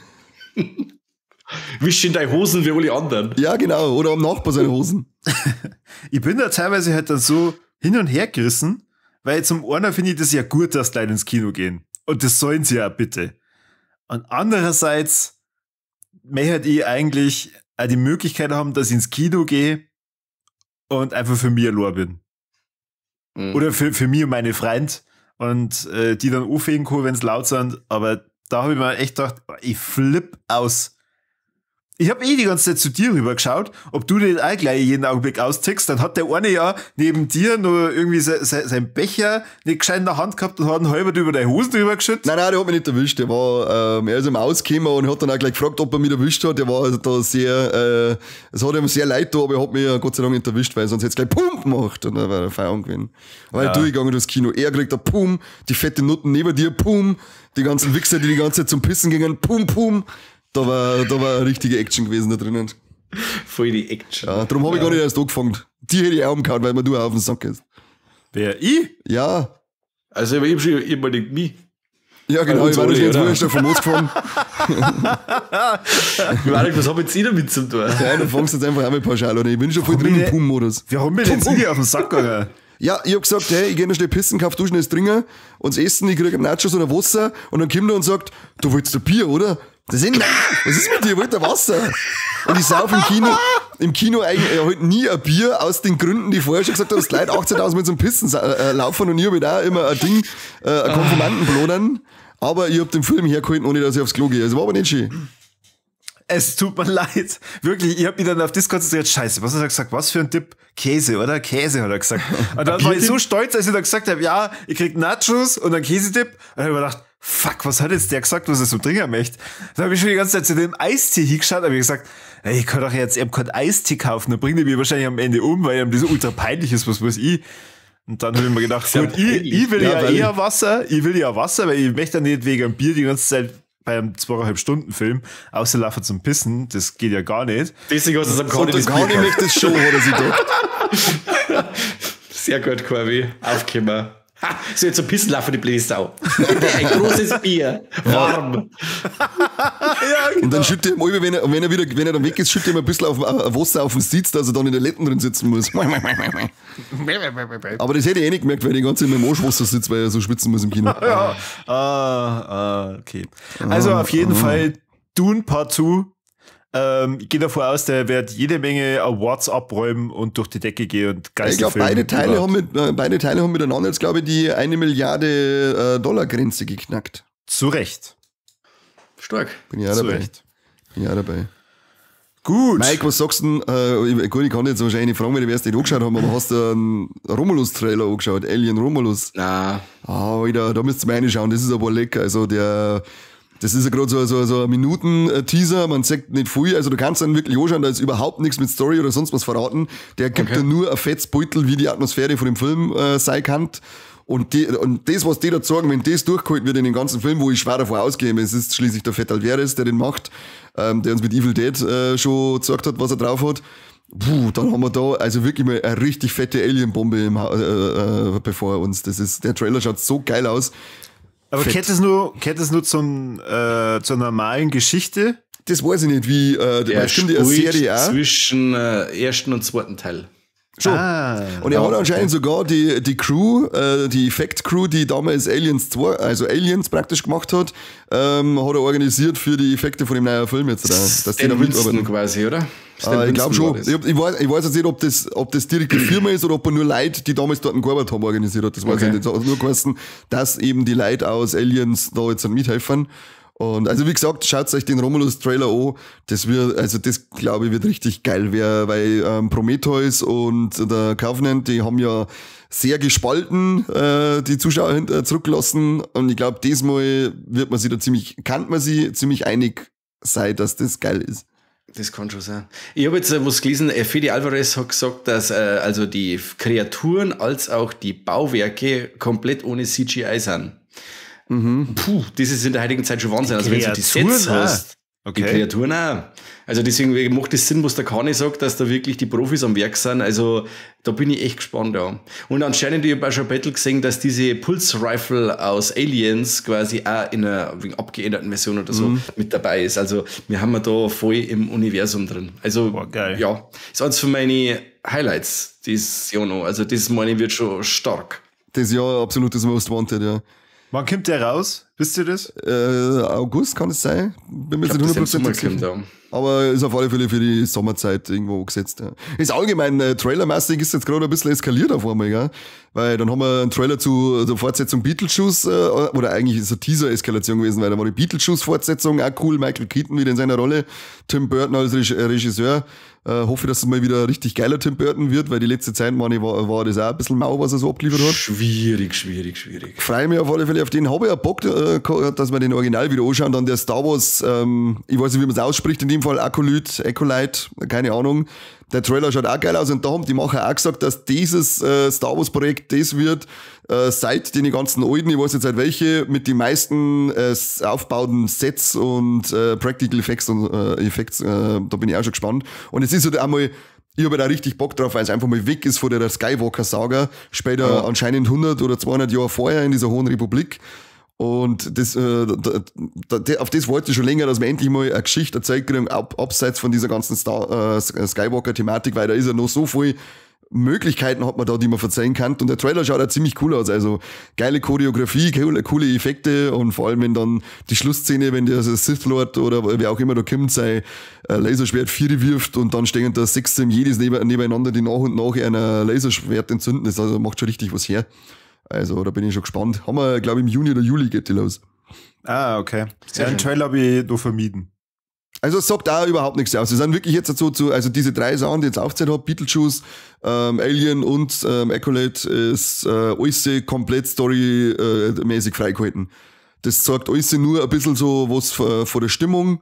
Wisch in deine Hosen wie alle anderen. Ja, genau. Oder am Nachbar seine Hosen. Ich bin da teilweise halt dann so hin und her gerissen, weil zum einen finde ich das ja gut, dass die Leute ins Kino gehen. Und das sollen sie ja bitte. Und andererseits möchte ich eigentlich auch die Möglichkeit haben, dass ich ins Kino gehe und einfach für mich allein bin. Mhm. Oder für mich und meine Freunde und die dann aufheben können, wenn es laut sind. Aber da habe ich mir echt gedacht, ich flipp aus. Ich habe eh die ganze Zeit zu dir rüber geschaut, ob du den auch gleich jeden Augenblick austickst. Dann hat der eine ja neben dir nur irgendwie sein Becher nicht gescheit in der Hand gehabt und hat einen halber über deine Hosen drüber geschüttet. Nein, nein, der hat mich nicht erwischt. Der war, er ist im Ausgekommen und hat dann auch gleich gefragt, ob er mich erwischt hat. Der war also da sehr, es hat ihm sehr leid da, aber er hat mich ja Gott sei Dank nicht erwischt, weil sonst hätte es gleich Pum gemacht und dann war er Feierabend gewesen. Aber ja. Durchgegangen durchs Kino. Er kriegt da Pum, die fette Nutten neben dir, Pum, die ganzen Wichser, die die ganze Zeit zum Pissen gingen, Pum, Pum. Da war richtige Action gewesen da drinnen. Voll die Action. Ja, darum habe ich gar nicht erst angefangen. Die hätte ich auch umgehauen, weil mir du auf den Sack gehst. Wer? Ich? Ja. Also ich hab schon immer nicht mich. Ja, genau, ich war nicht jetzt wurscht vom Moos gefahren. Ich weiß nicht, was hab ich jetzt ich damit zu tun? Ja, du fängst jetzt einfach einmal pauschal an. Ich bin schon voll drin im Pum-Modus. Wir haben mir jetzt nicht auf den Sack gegangen. Ja, ich hab gesagt, hey, ich geh noch schnell pissen, kauf du schnell das Trinken und das Essen, ich krieg Nachos oder Wasser und dann kommt er und sagt, du willst ein Bier, oder? Das ist, nein, was ist mit dir? Ich wollte Wasser. Und ich sauf im Kino eigentlich halt nie ein Bier aus den Gründen, die ich vorher schon gesagt habe, dass die Leute 18.000 mit zum Pissen laufen und ich hab halt auch immer ein Ding, ein Konfirmandenblodern. Aber ich hab den Film hergehalten, ohne dass ich aufs Klo gehe. Also war aber nicht schön. Es tut mir leid. Wirklich, ich hab mich dann auf das konzentriert. Scheiße, was hat er gesagt? Was für ein Tipp? Käse, oder? Käse hat er gesagt. Und dann war ich so stolz, als ich dann gesagt habe, ja, ich krieg Nachos und einen Käsedip. Und dann hab ich mir gedacht, fuck, was hat jetzt der gesagt, was er so dringend möchte? Dann habe ich schon die ganze Zeit zu dem Eistee hingeschaut, habe ich gesagt, ey, ich kann doch jetzt eben keinen Eistee kaufen, dann bringt er mich wahrscheinlich am Ende um, weil ihm das ultra peinlich ist, was weiß ich. Und dann habe ich mir gedacht, gut, ich will ja eher Wasser, ich will ja Wasser, weil ich möchte ja nicht wegen einem Bier die ganze Zeit bei einem 2,5 Stunden Film auslaufen zum Pissen, das geht ja gar nicht. Deswegen hast du es am Conny das Bier möchte das schon, hat er sich gedacht. Sehr gut, Corby. Aufgekommen. Ha, so jetzt zum Pissen laufen, die blöde Sau. Ein großes Bier. Warm. Ja, genau. Und dann schüttet er ihm, wenn er dann weg ist, schüttet er ihm ein bisschen auf Wasser auf den Sitz, dass er dann in der Letten drin sitzen muss. Aber das hätte ich eh nicht gemerkt, weil ich die ganze Zeit in meinem Arschwasser sitze, weil er so schwitzen muss im Kino. Ja. Okay. Also auf jeden Fall Dune Part 2. Ich gehe davon aus, der wird jede Menge Awards abräumen und durch die Decke gehen und geil. Ich glaube, beide Teile haben miteinander jetzt, glaube ich, die 1 Milliarde Dollar Grenze geknackt. Zu Recht. Stark. Bin ich auch dabei. Bin ich auch dabei. Gut. Mike, was sagst du denn? Gut, ich kann jetzt wahrscheinlich nicht fragen, weil die erst nicht angeschaut haben, aber hast du einen Romulus-Trailer angeschaut? Alien Romulus? Nein. Ah, Alter, da müsst ihr mal reinschauen, das ist aber lecker. Also das ist ja gerade so ein Minuten-Teaser, man sagt nicht viel, also du kannst dann wirklich anschauen, da ist überhaupt nichts mit Story oder sonst was verraten. Der gibt dir nur ein fettes Beutel, wie die Atmosphäre von dem Film sein kann. Und das, was die da sagen, wenn das durchgehalten wird in den ganzen Film, wo ich schwer davon ausgehe, es ist schließlich der Fett Alvarez, der den macht, der uns mit Evil Dead schon gezeigt hat, was er drauf hat. Puh, dann haben wir da also wirklich mal eine richtig fette Alien-Bombe bevor uns. Der Trailer schaut so geil aus. Aber kennt es nur zur normalen Geschichte? Das weiß ich nicht, wie der stimmt die Serie auch. Zwischen ersten und zweiten Teil. Schon. Und er hat anscheinend sogar die Crew, die Effekt-Crew, die damals Aliens 2, also Aliens praktisch gemacht hat, hat er organisiert für die Effekte von dem neuen Film jetzt. Oder? Dass die da mitarbeiten quasi, oder? Ich glaube schon. Ich weiß jetzt nicht, ob das direkt die Firma ist oder ob er nur Leute, die damals dort gearbeitet haben, organisiert hat. Das weiß ich nicht. Es hat nur geheißen, dass eben die Leute aus Aliens da jetzt mithelfen. Und also wie gesagt, schaut euch den Romulus-Trailer an. Das wird, also das glaube ich, wird richtig geil, weil Prometheus und der Covenant, die haben ja sehr gespalten die Zuschauer zurückgelassen. Und ich glaube, diesmal wird man sich da ziemlich einig sein, dass das geil ist. Das kann schon sein. Ich habe jetzt was gelesen, Fede Alvarez hat gesagt, dass also die Kreaturen als auch die Bauwerke komplett ohne CGI sind. Puh, das ist in der heutigen Zeit schon Wahnsinn. Also wenn du die Sets hast, okay. Die Kreaturen auch. Also deswegen macht es Sinn, was der Kani sagt, dass da wirklich die Profis am Werk sind. Also da bin ich echt gespannt, ja. Und anscheinend, ich habe auch schon Battle gesehen, dass diese Pulse Rifle aus Aliens quasi auch in einer abgeänderten Version oder so mit dabei ist. Also wir haben ja da voll im Universum drin. Also boah, geil. Ja, ist eins von meinen Highlights dieses Jahr noch. Also das meine ich wird schon stark. Das Jahr absolutes Most Wanted, ja. Wann kommt der raus? Wisst ihr das? August kann es sein. Bin mir jetzt nicht 100% sicher. Aber ist auf alle Fälle für die Sommerzeit irgendwo gesetzt. Ja. Ist allgemein, trailermäßig ist jetzt gerade ein bisschen eskaliert auf einmal, gell? Weil dann haben wir einen Trailer zu der Fortsetzung Beetlejuice, oder eigentlich ist es eine Teaser-Eskalation gewesen, weil da war die Beetlejuice-Fortsetzung auch cool, Michael Keaton wieder in seiner Rolle, Tim Burton als Regisseur. Hoffe, dass es mal wieder richtig geiler Tim Burton wird, weil die letzte Zeit, meine ich, war das auch ein bisschen mau, was er so abgeliefert hat. Schwierig, schwierig, schwierig. Freue mich auf alle Fälle auf den. Habe ich auch Bock, dass wir den Original wieder anschauen. Dann der Star Wars, ich weiß nicht, wie man es ausspricht, in dem Fall Acolyte, keine Ahnung. Der Trailer schaut auch geil aus und da haben die Macher auch gesagt, dass dieses Star Wars Projekt das wird, seit den ganzen alten, ich weiß jetzt seit welche, mit den meisten aufbauten Sets und Practical Effects und Effects, da bin ich auch schon gespannt. Und es ist halt einmal, ich habe da richtig Bock drauf, weil es einfach mal weg ist von der Skywalker-Saga, später anscheinend 100 oder 200 Jahre vorher in dieser Hohen Republik. Und das, auf das wollte ich schon länger, dass wir endlich mal eine Geschichte erzählt kriegen, abseits von dieser ganzen Skywalker-Thematik, weil da ist ja noch so viel Möglichkeiten hat man da, die man verzeihen kann. Und der Trailer schaut auch ziemlich cool aus. Also geile Choreografie, coole Effekte und vor allem, wenn dann die Schlussszene, wenn der Sith Lord oder wer auch immer da kommt, sein Laserschwert Viere wirft und dann stehen da 6 Jedis nebeneinander, die nach und nach ein Laserschwert entzünden. Das also macht schon richtig was her. Also, da bin ich schon gespannt. Haben wir, glaube ich, im Juni oder Juli geht die los. Ah, okay. Ja, den Trailer habe ich noch vermieden. Also, es sagt auch überhaupt nichts aus. Es sind wirklich jetzt so zu, also diese drei Sachen, die ich jetzt aufgezählt habe, Beetlejuice, Alien und Acolyte, ist alles komplett storymäßig freigehalten. Das sagt alles nur ein bisschen so was von der Stimmung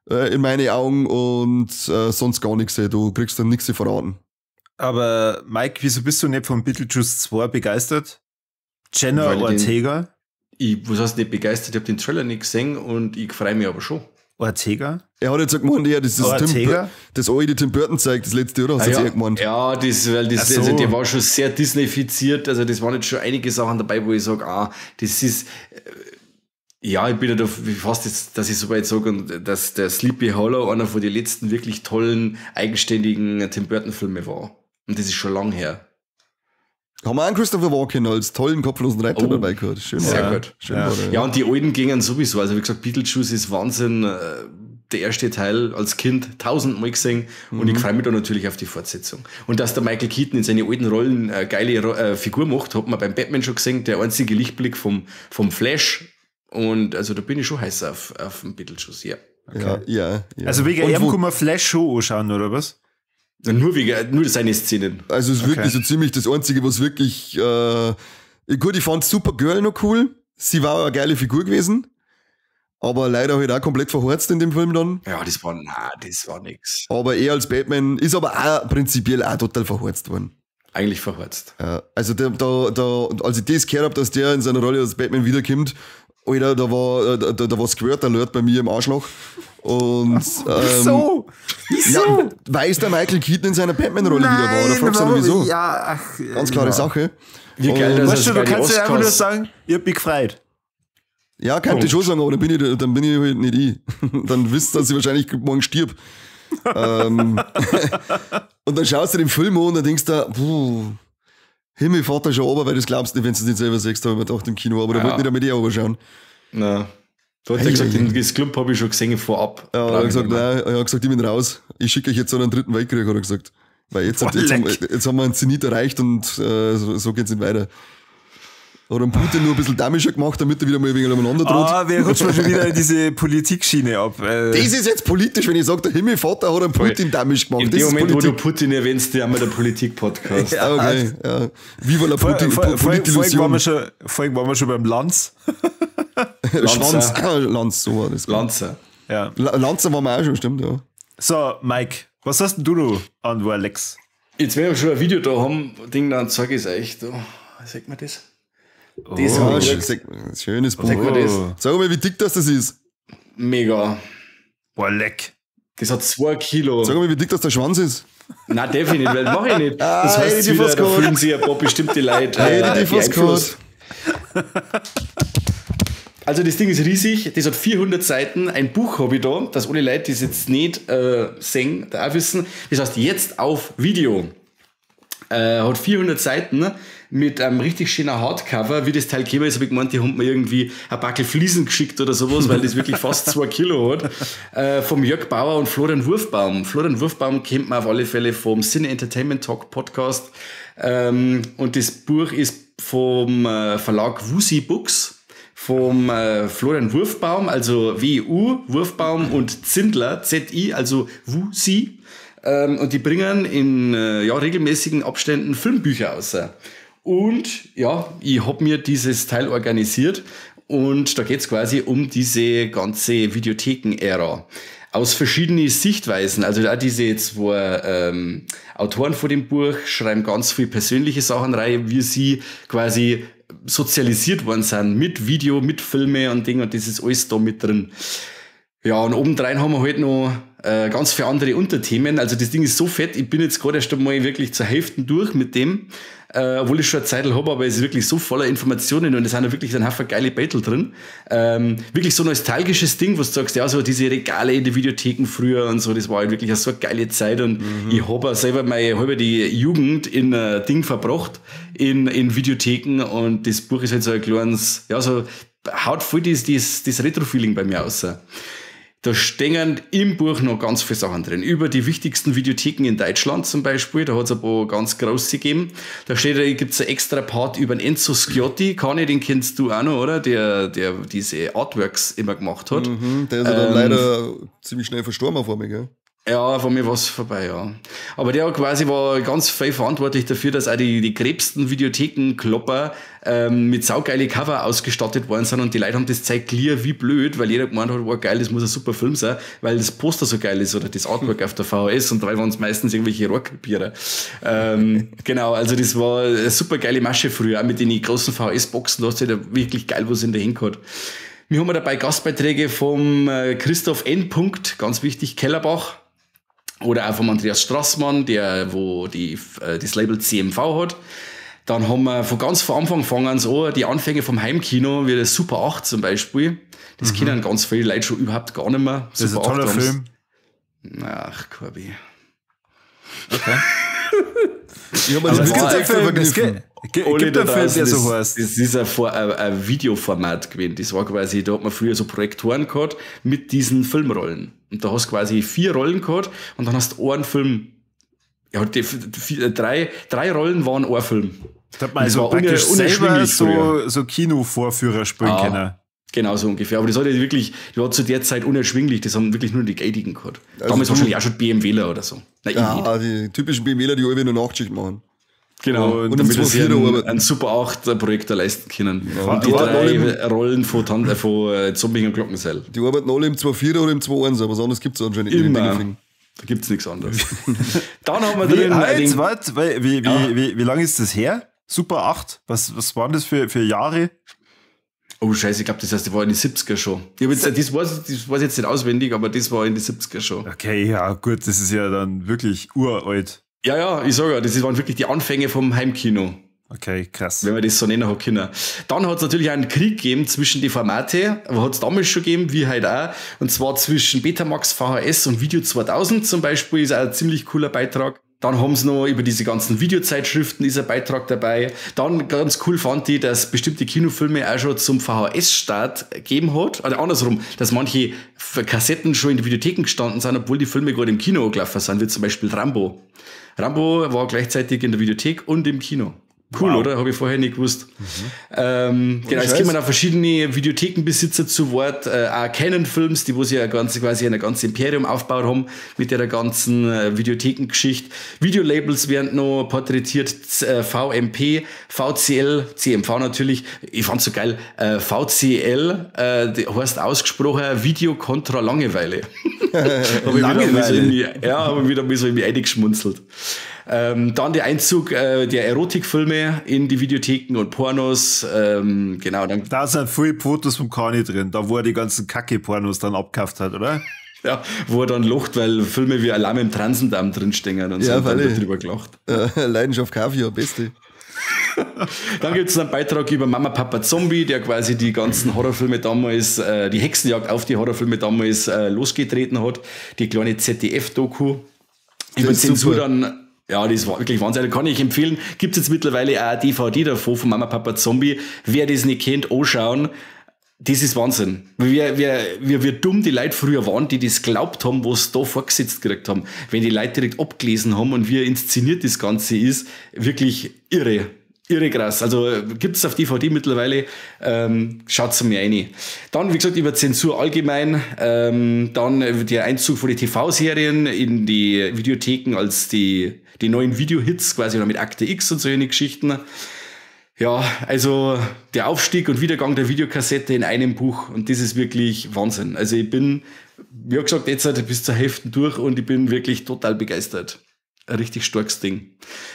in meine Augen und sonst gar nichts. Du kriegst dann nichts verraten. Aber Mike, wieso bist du nicht von Beetlejuice 2 begeistert? Jenna Ortega? Was heißt nicht begeistert? Ich habe den Trailer nicht gesehen und ich freue mich aber schon. Ortega? Er hat jetzt gemeint, ja, das ist das alte Tim Burton zeigt, das letzte, oder? Hast du gemeint? Ja, das, weil das, so. Also, der war schon sehr Disneyfiziert, also das waren jetzt schon einige Sachen dabei, wo ich sage, das ist, ja, ich bin ja da fast jetzt, dass ich so weit sage, und dass der Sleepy Hollow einer von den letzten wirklich tollen, eigenständigen Tim Burton Filme war. Und das ist schon lang her. Haben wir einen Christopher Walken als tollen kopflosen Reiter dabei gehabt. Schön, sehr gut. Schön ja. War, ja, und die alten gingen sowieso. Also wie gesagt, Beetlejuice ist Wahnsinn. Der erste Teil als Kind 1000-mal gesehen. Und ich freue mich da natürlich auf die Fortsetzung. Und dass der Michael Keaton in seine alten Rollen eine geile Figur macht, hat man beim Batman schon gesehen. Der einzige Lichtblick vom Flash. Und also da bin ich schon heiß auf den Beetlejuice, ja. Okay. Ja. Also wegen ihm kann man Flash schon anschauen, oder was? Nur seine Szenen. Also es ist wirklich so ziemlich das Einzige, was wirklich gut, ich fand Supergirl noch cool. Sie war eine geile Figur gewesen. Aber leider halt auch komplett verhorzt in dem Film dann. Ja, das war nix. Aber er als Batman ist aber auch prinzipiell auch total verhorzt worden. Eigentlich verhorzt. Ja, also als ich das gehört habe, dass der in seiner Rolle als Batman wiederkommt, Alter, da war Squirt Alert bei mir im Arschloch. Und, wieso? Wieso? Ja, weil es der Michael Keaton in seiner Batman-Rolle wieder war. Da fragst du dich, wieso. Ja, ach, ganz klare Sache. Wie geil, dass weißt du kannst ja einfach nur sagen, ich hab mich gefreut. Ja, kann ich schon sagen, aber dann bin ich halt nicht ich. Dann wisst ihr, dass ich wahrscheinlich morgen stirb. Und dann schaust du den Film an und dann denkst du, puh, Himmel, Vater schon runter, weil das glaubst du nicht, wenn du es nicht selber siehst, habe ich mir gedacht im Kino, aber da wollte ich nicht damit eh runterschauen. Nein. Da hat er gesagt, das Club habe ich schon gesehen vorab. Ja, er hat gesagt, nein, er hat gesagt, ich bin raus. Ich schicke euch jetzt so einen dritten Weltkrieg, hat er gesagt. Weil jetzt haben wir einen Zenit erreicht und so geht's nicht weiter. Hat den Putin nur ein bisschen damischer gemacht, damit er wieder mal ein wenig umeinander droht. Ah, wir rutschen schon wieder in diese Politikschiene ab. Das ist jetzt politisch, wenn ich sage, der Himmelvater hat einen Putin damisch gemacht. In dem Moment, wo du Putin erwähnst, haben wir der Politik-Podcast. Ja, okay. Ja. Viva la Putin. Vorhin waren wir schon beim Lanz. Schwanz. Lanz, so war das. Lanzer. Ja. Lanzer waren wir auch schon, stimmt, ja. So, Mike, was hast denn du noch an Alex? Jetzt, wenn wir schon ein Video da haben, Ding, dann zeige ich es euch. Da. Sagt man das? Das oh, schönes Buch. Oh. Sag mal, wie dick das ist. Mega. Boah, leck. Das hat 2 Kilo. Sag mal, wie dick das der Schwanz ist. Nein, definitiv, weil mach ich nicht. Das heißt wieder, da fühlen sich ein paar bestimmte Leute. Also das Ding ist riesig, das hat 400 Seiten, ein Buch habe ich da, dass alle Leute, die es jetzt nicht sehen, da auch wissen. Das heißt, jetzt auf Video. Hat 400 Seiten mit einem richtig schönen Hardcover. Wie das Teil gekommen ist, habe ich gemeint, die haben mir irgendwie ein Backel Fliesen geschickt oder sowas, weil das wirklich fast 2 Kilo hat. Vom Jörg Bauer und Florian Wurfbaum. Florian Wurfbaum kennt man auf alle Fälle vom Cine Entertainment Talk Podcast. Und das Buch ist vom Verlag Wusi Books, vom Florian Wurfbaum, also W-U, Wurfbaum und Zindler, Z-I, also Wusi. Und die bringen in regelmäßigen Abständen Filmbücher raus. Und ja, ich hab mir dieses Teil organisiert und da geht's quasi um diese ganze Videotheken-Ära. Aus verschiedenen Sichtweisen. Also auch diese zwei Autoren von dem Buch schreiben ganz viel persönliche Sachen rein, wie sie quasi sozialisiert worden sind mit Video, mit Filme und Ding, und das ist alles da mit drin. Ja, und obendrein haben wir halt noch ganz viele andere Unterthemen. Also das Ding ist so fett, ich bin jetzt gerade erst einmal wirklich zur Hälfte durch mit dem, obwohl ich schon eine Zeit habe, aber es ist wirklich so voller Informationen und es sind ja wirklich ein Haufen geile Battle drin. Wirklich so ein nostalgisches Ding, wo du sagst, ja, so diese Regale in den Videotheken früher und so, das war halt wirklich so eine geile Zeit und ich habe auch selber meine halbe die Jugend in Ding verbracht, in Videotheken, und das Buch ist halt so ein kleines, ja, so haut voll das Retro-Feeling bei mir aus. Da stehen im Buch noch ganz viele Sachen drin. Über die wichtigsten Videotheken in Deutschland zum Beispiel. Da hat es ein paar ganz große gegeben. Da gibt es einen extra Part über den Enzo Sciotti. Kani, den kennst du auch noch, oder? Der diese Artworks immer gemacht hat. Mhm, der ist ja dann leider ziemlich schnell verstorben auf einmal, gell? Ja, von mir war es vorbei, ja. Aber der quasi war ganz viel verantwortlich dafür, dass auch die gröbsten Videothekenklopper mit saugeile Cover ausgestattet worden sind, und die Leute haben das Zeug clear wie blöd, weil jeder gemeint hat, wow, geil, das muss ein super Film sein, weil das Poster so geil ist oder das Artwork auf der VHS, und dabei waren es meistens irgendwelche Rohrkrepierer. Genau, also das war eine super geile Masche früher, auch mit den großen VHS-Boxen, da hast du halt wirklich geil was in der Hand gehabt. Wir haben dabei Gastbeiträge vom Christoph N. ganz wichtig, Kellerbach. Oder auch vom Andreas Strassmann, der wo das Label CMV hat. Dann haben wir von ganz von Anfang fangen sie an, die Anfänge vom Heimkino, wie das Super 8 zum Beispiel. Das kennen ganz viele Leute schon überhaupt gar nicht mehr. Das ist ein toller Film. Ach, Corby. Okay. Ich habe mir das extra verkniffen. Gibt einen Film, der so heißt. Das ist ein Videoformat gewesen. Das war quasi, da hat man früher so Projektoren gehabt mit diesen Filmrollen. Und da hast du quasi 4 Rollen gehabt und dann hast du einen Film. Ja, drei Rollen waren ein Film. Da hat man also praktisch selber so Kinovorführer spielen können. Genau so ungefähr. Aber das hat ja wirklich, das war zu der Zeit unerschwinglich. Das haben wirklich nur die Geidigen gehabt. Also damals wahrscheinlich auch schon BMWler oder so. Nein, ja, die typischen BMWler, die alle nur Nachtschicht machen. Genau, und damit sie einen Super 8 Projektor leisten können. Ja. Und die drei Rollen von Zombie und Glockenseil. Die arbeiten alle im 2.4 oder im 2.1, was anderes gibt es anscheinend nicht. Immer. Da gibt es nichts anderes. Dann haben wir drin. Wie lange ist das her? Super 8? Was waren das für Jahre? Oh Scheiße, ich glaube, das heißt, das war in die 70er schon. Ich hab jetzt, das weiß ich jetzt nicht auswendig, aber das war in die 70er schon. Okay, ja gut, das ist ja dann wirklich uralt. Ja, ja, ich sag ja, das waren wirklich die Anfänge vom Heimkino. Okay, krass. Wenn man das so nennen hat können. Dann hat es natürlich einen Krieg gegeben zwischen die Formate, hat es damals schon gegeben, wie heute auch. Und zwar zwischen Betamax, VHS und Video 2000 zum Beispiel, ist auch ein ziemlich cooler Beitrag. Dann haben sie noch über diese ganzen Videozeitschriften ist ein Beitrag dabei. Dann ganz cool fand ich, dass bestimmte Kinofilme auch schon zum VHS-Start gegeben hat. Oder andersrum, dass manche Kassetten schon in die Videotheken gestanden sind, obwohl die Filme gerade im Kino gelaufen sind, wie zum Beispiel Rambo. Rambo war gleichzeitig in der Videothek und im Kino. Cool, wow. Oder? Habe ich vorher nicht gewusst. Mhm. Genau, es kommen auch verschiedene Videothekenbesitzer zu Wort, auch Canon Films, die wo sie ja ganz, quasi ein ganzes Imperium aufgebaut haben mit der ganzen Videothekengeschichte. Videolabels werden noch porträtiert, VMP, VCL, CMV natürlich. Ich fand's so geil, VCL heißt ausgesprochen Video kontra Langeweile. Hab ich wieder mal so in mich eingeschmunzelt. Dann der Einzug der Erotikfilme in die Videotheken und Pornos. Genau, dann da sind viele Fotos vom Kani drin, da wo er die ganzen Kacke-Pornos dann abgekauft hat, oder? Ja, wo er dann lacht, weil Filme wie Alarm im Transendamm drinstehen und ja, so, und dann wird drüber gelacht. Leidenschaft Kaviar, beste. Dann gibt es einen Beitrag über Mama Papa Zombie, der quasi die ganzen Horrorfilme damals, die Hexenjagd auf die Horrorfilme damals losgetreten hat. Die kleine ZDF-Doku. Über Zensur dann, ja, das war wirklich Wahnsinn. Kann ich empfehlen. Gibt es jetzt mittlerweile auch eine DVD davon von Mama Papa Zombie. Wer das nicht kennt, anschauen. Das ist Wahnsinn. Wie dumm die Leute früher waren, die das glaubt haben, was sie da vorgesetzt gekriegt haben. Wenn die Leute direkt abgelesen haben und wie inszeniert das Ganze ist, wirklich irre. Irre krass. Also gibt's auf DVD mittlerweile. Schaut's mir rein. Dann, wie gesagt, über Zensur allgemein. Dann der Einzug von den TV-Serien in die Videotheken als die neuen Videohits, quasi mit Akte X und solche Geschichten. Ja, also der Aufstieg und Wiedergang der Videokassette in einem Buch, und das ist wirklich Wahnsinn. Also ich bin, wie gesagt, jetzt bis zur Hälfte durch und ich bin wirklich total begeistert. Ein richtig starkes Ding.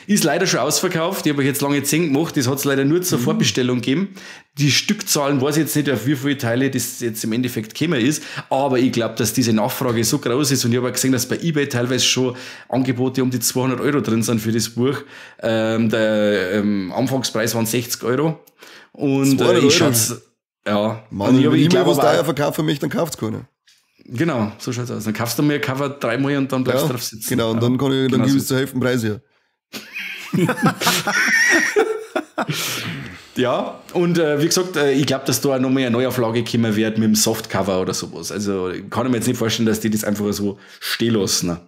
Ist leider schon ausverkauft. Ich habe euch jetzt lange 10 gemacht. Das hat es leider nur zur Vorbestellung gegeben. Die Stückzahlen weiß ich jetzt nicht, auf wie viele Teile das jetzt im Endeffekt gekommen ist. Aber ich glaube, dass diese Nachfrage so groß ist. Und ich habe auch gesehen, dass bei eBay teilweise schon Angebote um die 200 Euro drin sind für das Buch. Der Anfangspreis waren 60 Euro. Und ich schätze, ja. Mann, und ich glaube, was da verkaufen mich, dann kauft's keiner. Genau, so schaut's aus. Dann kaufst du mir ein Cover dreimal und dann bleibst du drauf sitzen. Genau, und dann kann ich, dann gebe ich es zur Hälfte Preis her. Ja, und wie gesagt, ich glaube, dass da auch nochmal eine Neuauflage kommen wird mit dem Softcover oder sowas. Also kann ich mir jetzt nicht vorstellen, dass die das einfach so stehen lassen.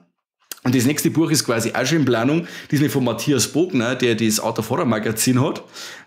Und das nächste Buch ist quasi auch schon in Planung, diesmal von Matthias Bogner, der das Art of Horror Magazin hat.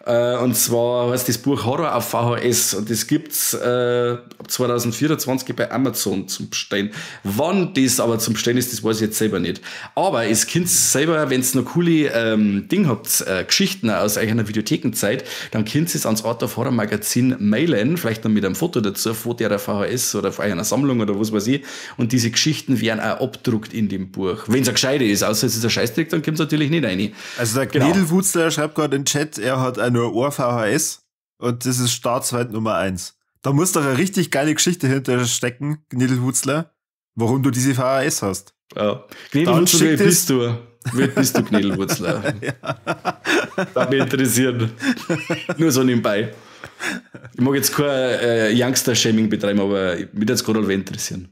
Und zwar heißt das Buch Horror auf VHS. Und das gibt's ab 2024 bei Amazon zum Bestellen. Wann das aber zum Bestellen ist, das weiß ich jetzt selber nicht. Aber es könnt selber, wenn's noch coole Ding habt, Geschichten aus eigener Videothekenzeit, dann könnt ihr es ans Art of Horror Magazin mailen, vielleicht noch mit einem Foto dazu, von der VHS oder von einer Sammlung oder was weiß ich. Und diese Geschichten werden auch abgedruckt in dem Buch. Wenn es ein Gescheite ist, außer es ist ein Scheißdreck, dann kommt es natürlich nicht rein. Also der Knädelwutzler schreibt gerade im Chat, er hat auch nur ein VHS und das ist Staatsfeind Nummer 1. Da muss doch eine richtig geile Geschichte hinter stecken, Knädelwutzler, warum du diese VHS hast. Ja. Knädelwutzler, wer bist du? Wer bist du, Knädelwutzler? Ja. Das mich interessieren. Nur so nebenbei. Ich mag jetzt kein Youngster-Shaming betreiben, aber mich würde es gerade interessieren.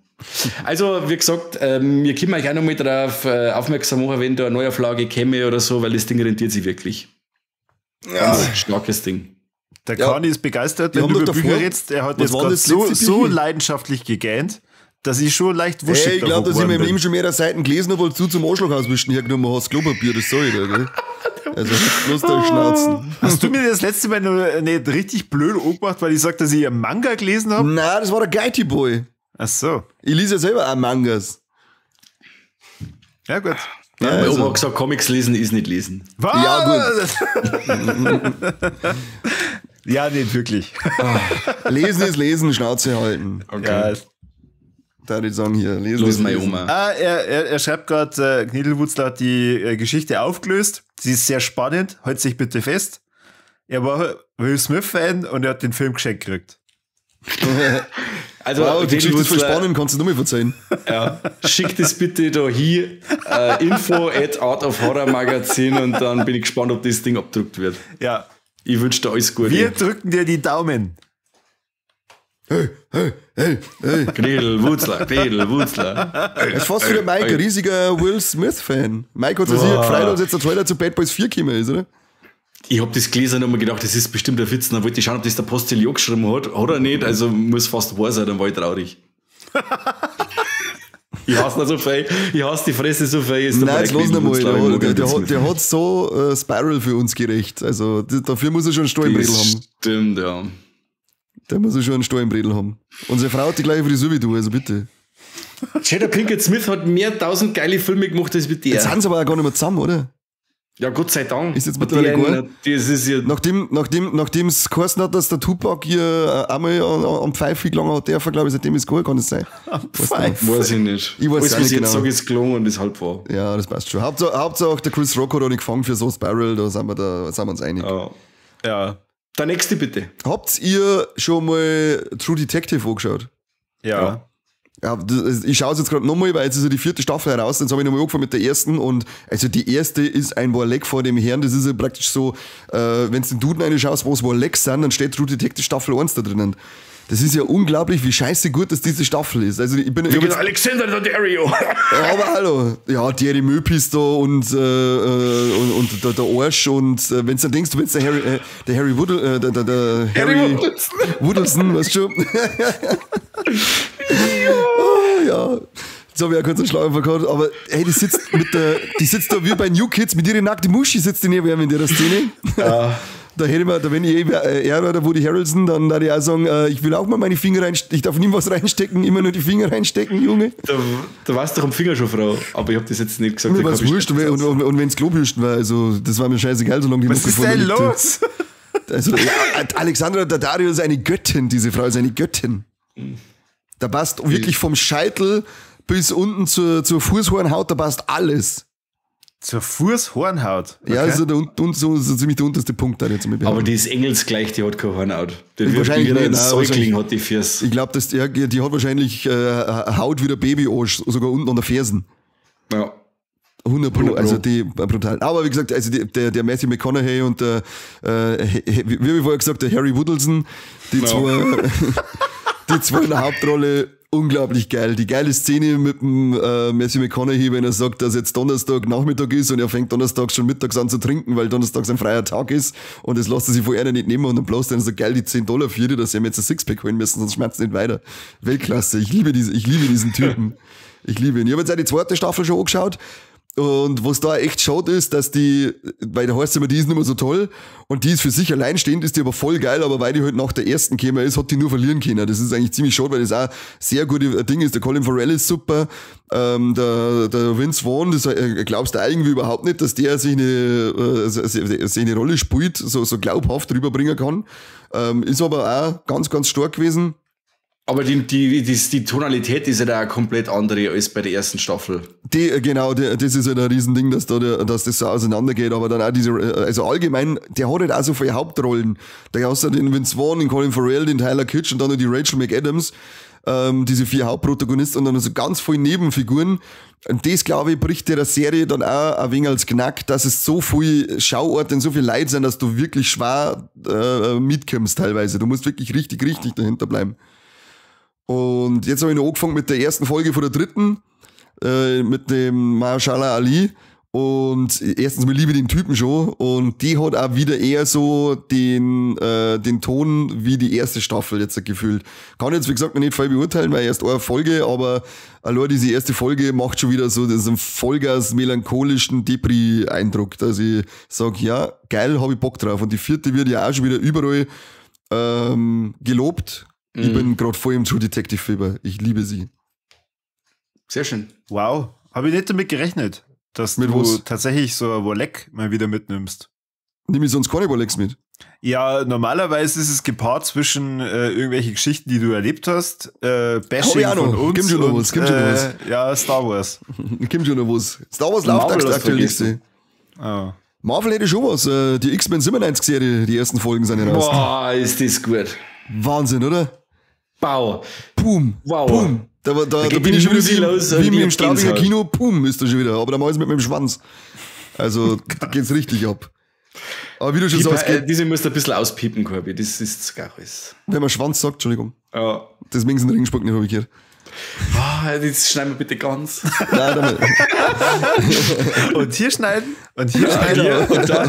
Also, wie gesagt, wir können euch auch noch mal darauf aufmerksam machen, wenn da eine Neuauflage käme oder so, weil das Ding rentiert sich wirklich. Ja. Ganz starkes Ding. Der Kani ist begeistert, wenn du über Bücher redest. Er hat jetzt gerade so leidenschaftlich gegähnt, dass ich schon leicht wuschig. Hey, ich glaube, dass ich mir im Leben schon mehrere Seiten gelesen habe, weil du zum Arschloch auswischen hergenommen hast. Klopapier, das soll ich da, gell? Also bloß der Schnauzen. Hast du mir das letzte Mal noch nicht richtig blöd angemacht, weil ich sag, dass ich einen Manga gelesen habe? Nein, das war der Geiti Boy. Ach so. Ich lese ja selber auch Mangas. Ja, gut. Ja, meine Oma hat gesagt, Comics lesen ist nicht lesen. Was? Ja, gut. Ja, nicht wirklich. Lesen ist lesen, Schnauze halten. Okay. Ja. Da ich sagen hier, lesen Los, ist meine lesen. Oma. Ah, er schreibt gerade, Knädelwutzler hat die Geschichte aufgelöst. Sie ist sehr spannend, halt sich bitte fest. Er war Will Smith-Fan und er hat den Film geschenkt gekriegt. Also, wow, die Geschichte ist voll spannend, kannst du nur mehr verzeihen. Ja, schick das bitte da hin, info@artofhorrormagazin und dann bin ich gespannt, ob das Ding abgedruckt wird. Ja. Ich wünsche dir alles Gute. Wir drücken dir die Daumen. Hey, hey, hey, hey. Knädelwutzler, Knädelwutzler. Das ist fast wieder Mike, ein riesiger Will Smith-Fan. Mike hat sich sicher gefreut, als jetzt der Trailer zu Bad Boys 4 gekommen ist, oder? Ich hab das gelesen und hab mir gedacht, das ist bestimmt ein Witz. Dann wollte ich schauen, ob das der Postillon geschrieben hat. Hat er nicht, also muss fast wahr sein, dann war ich traurig. Ich hasse ihn so viel, ich hasse die Fresse so viel. Nein, jetzt lass ihn mal. Der hat so Spiral für uns gerecht. Also dafür muss er schon einen Stollenbredel haben. Stimmt, ja. Der muss er schon einen Stollenbredel haben. Unsere Frau hat die gleiche Frisur wie du, also bitte. Jada Pinkett Smith hat mehr tausend geile Filme gemacht als mit der. Jetzt sind sie aber auch gar nicht mehr zusammen, oder? Ja, Gott sei Dank. Ist jetzt mittlerweile gut. Das ist ja nachdem es geheißen hat, dass der Tupac hier einmal am Pfeife gelangen hat, der, glaube ich, seitdem ist gut, kann das sein? Am Pfeife? Weiß ich nicht. Ich weiß alles, auch nicht was ich genau. jetzt sage, ist gelungen und ist halb wahr. Ja, das passt schon. Hauptsache der Chris Rock hat auch nicht gefangen für so Spiral, da sind wir uns einig. Ja. Ja. Der nächste bitte. Habt ihr schon mal True Detective angeschaut? Ja. Ja, ich schaue es jetzt gerade nochmal, weil jetzt ist ja die 4. Staffel heraus, jetzt habe ich nochmal angefangen mit der ersten und also die erste ist ein Warleck vor dem Herrn, das ist ja praktisch so, wenn du den Duden reinschaust, wo es Warlecks sind, dann steht True Detective Staffel 1 da drinnen. Das ist ja unglaublich, wie scheiße gut, dass diese Staffel ist. Also ich bin jetzt Alexander Daddario. Ja, aber hallo. Ja, Thierry Möpis da und der Arsch und wenn du dann denkst, du bist der Harry, der Harry Woodle, der Harry Woodleson, weißt du schon. Oh, ja. Jetzt habe ich auch kurz einen Schlaganfall gehabt, aber hey, die sitzt da wie bei New Kids mit ihrer nackten Muschi sitzt die neben ihm in der Szene. Ja. Da hätte ich mir, da wenn ich er oder Woody Harrelson, dann würde ich auch sagen, ich will auch mal meine Finger reinstecken, ich darf nie was reinstecken, immer nur die Finger reinstecken, Junge. Da warst du doch am Finger schon, Frau, aber ich hab das jetzt nicht gesagt. Mir war's wurscht und wenn's Klobürsten war, also das war mir scheißegal, solange die Was Mucke ist denn los? Also, ja, Alexandra Daddario ist eine Göttin, diese Frau ist eine Göttin. Da passt wirklich vom Scheitel bis unten zur Fußhornhaut, da passt alles. Zur Fußhornhaut? Okay. Ja, also so ziemlich der unterste Punkt da jetzt. Aber die ist engelsgleich, die hat keine Hornhaut. Die wahrscheinlich nicht. Nein, Säugling hat die Füße. Ich glaube, die hat wahrscheinlich Haut wie der Babyarsch, sogar unten an der Fersen. Ja. 100 Pro, also die brutal. Aber wie gesagt, also der Matthew McConaughey und der, wie habe ich vorher gesagt, der Harry Woodleson, die zwei, die zwei in der Hauptrolle, unglaublich geil. Die geile Szene mit dem Matthew McConaughey, wenn er sagt, dass jetzt Donnerstag Nachmittag ist und er fängt Donnerstag schon mittags an zu trinken, weil Donnerstag sein freier Tag ist und das lässt er sich von einer nicht nehmen und dann bloß dann so geil die $10 für die, dass sie ihm jetzt ein Sixpack holen müssen, sonst schmerzt es nicht weiter. Weltklasse. Ich liebe diesen Typen. Ich liebe ihn. Ich habe jetzt auch die zweite Staffel schon angeschaut. Und was da echt schade ist, dass die, weil da heißt immer, die ist nicht mehr so toll und die ist für sich alleinstehend, ist die aber voll geil, aber weil die halt nach der ersten gekommen ist, hat die nur verlieren können. Das ist eigentlich ziemlich schade, weil das auch sehr gute Ding ist. Der Colin Farrell ist super, der Vince Vaughn, das glaubst du irgendwie überhaupt nicht, dass der sich eine Rolle spielt, so glaubhaft rüberbringen kann. Ist aber auch ganz, ganz stark gewesen. Aber die Tonalität ist ja da komplett andere als bei der ersten Staffel. Genau, das ist halt ein Riesending, dass dass das so auseinandergeht, aber dann auch diese, also allgemein, der hat halt auch so viele Hauptrollen. Da hast du den Vince Vaughn, den Colin Farrell, den Tyler Kitsch und dann noch die Rachel McAdams, diese vier Hauptprotagonisten und dann so ganz viele Nebenfiguren. Und das, glaube ich, bricht der Serie dann auch ein wenig als Knack, dass es so viel Schauorte und so viel Leid sind, dass du wirklich schwer mitkommst teilweise. Du musst wirklich richtig, richtig dahinter bleiben. Und jetzt habe ich noch angefangen mit der ersten Folge von der dritten, mit dem Mahershala Ali. Und erstens mal liebe ich den Typen schon. Und die hat auch wieder eher so den Ton wie die erste Staffel jetzt gefühlt. Kann jetzt, wie gesagt, noch nicht voll beurteilen, weil erst eine Folge, aber allein diese erste Folge macht schon wieder so diesen Vollgas melancholischen Depri-Eindruck, dass ich sage, ja, geil, habe ich Bock drauf. Und die vierte wird ja auch schon wieder überall gelobt. Ich bin gerade voll im True Detective Fieber. Ich liebe sie. Sehr schön. Wow. Habe ich nicht damit gerechnet, dass mit du was? Tatsächlich so ein Warleck mal wieder mitnimmst. Nimm ich sonst keine Warlecks mit? Ja, normalerweise ist es gepaart zwischen irgendwelche Geschichten, die du erlebt hast, Bashing von uns Gib schon noch was. Gib schon noch was. Ja, Star Wars. Gib schon noch was. Star Wars läuft aktuell nicht. Oh. Marvel hätte schon was. Die X-Men 97 Serie, die ersten Folgen sind ja raus. Boah, ist das gut. Wahnsinn, oder? Bau. Boom. Wow. Boom. Da bin ich schon wieder wie im Straubinger Kino. Boom, ist da schon wieder. Aber da mach ich es mit meinem Schwanz. Also, da geht's richtig ab. Aber wie du schon sagst, diese musst du ein bisschen auspiepen, Corby. Das ist gar alles. Wenn man Schwanz sagt, Entschuldigung. Ja. Das Mings in Regensburg nicht, habe ich gehört. Oh, das schneiden wir bitte ganz. Nein, damit. Und hier schneiden. Und hier schneiden. Hier und da.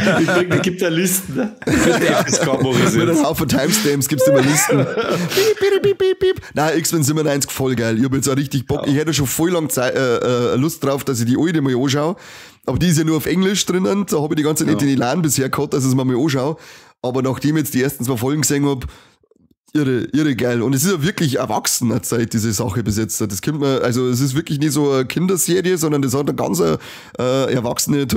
Ich gebe da Listen. Mit einem Haufen Timestamps gibst du immer Listen. Piep, piep, piep, piep, piep. Nein, X-Men 97 voll geil. Ich habe jetzt auch richtig Bock. Ich hätte schon voll lang Zeit, Lust drauf, dass ich die alte mal anschaue. Aber die ist ja nur auf Englisch drinnen. Da habe ich die ganze Zeit nicht den Elan bisher gehabt, dass ich es mir mal anschaue. Aber nachdem ich jetzt die ersten zwei Folgen gesehen habe, Irre, irre geil. Und es ist ja wirklich erwachsener Zeit, diese Sache bis jetzt. Das kommt mir, also es ist wirklich nicht so eine Kinderserie, sondern das hat eine ganz erwachsene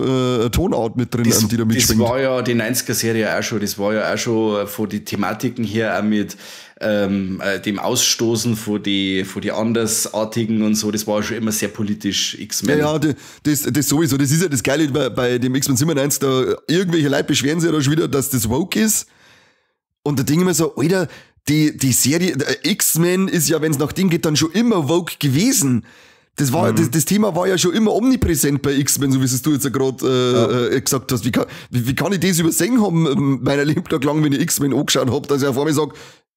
Tonart mit drin, das, die da mitschwingt. Das war ja die 90er-Serie auch schon. Das war ja auch schon von den Thematiken her auch mit dem Ausstoßen von die Andersartigen und so. Das war schon immer sehr politisch, X-Men. Ja, ja, das sowieso. Das ist ja das Geile bei dem X-Men 97. Da irgendwelche Leute beschweren sich ja da schon wieder, dass das woke ist. Und da denke ich mir so, Alter, die Serie X-Men ist ja, wenn es nach dem geht, dann schon immer woke gewesen. Das war, das Thema war ja schon immer omnipräsent bei X-Men, so wie es du jetzt ja gerade gesagt hast. Wie kann ich das übersehen haben, meiner Lebtag lang, wenn ich X-Men angeschaut hab, dass ich auf einmal sage,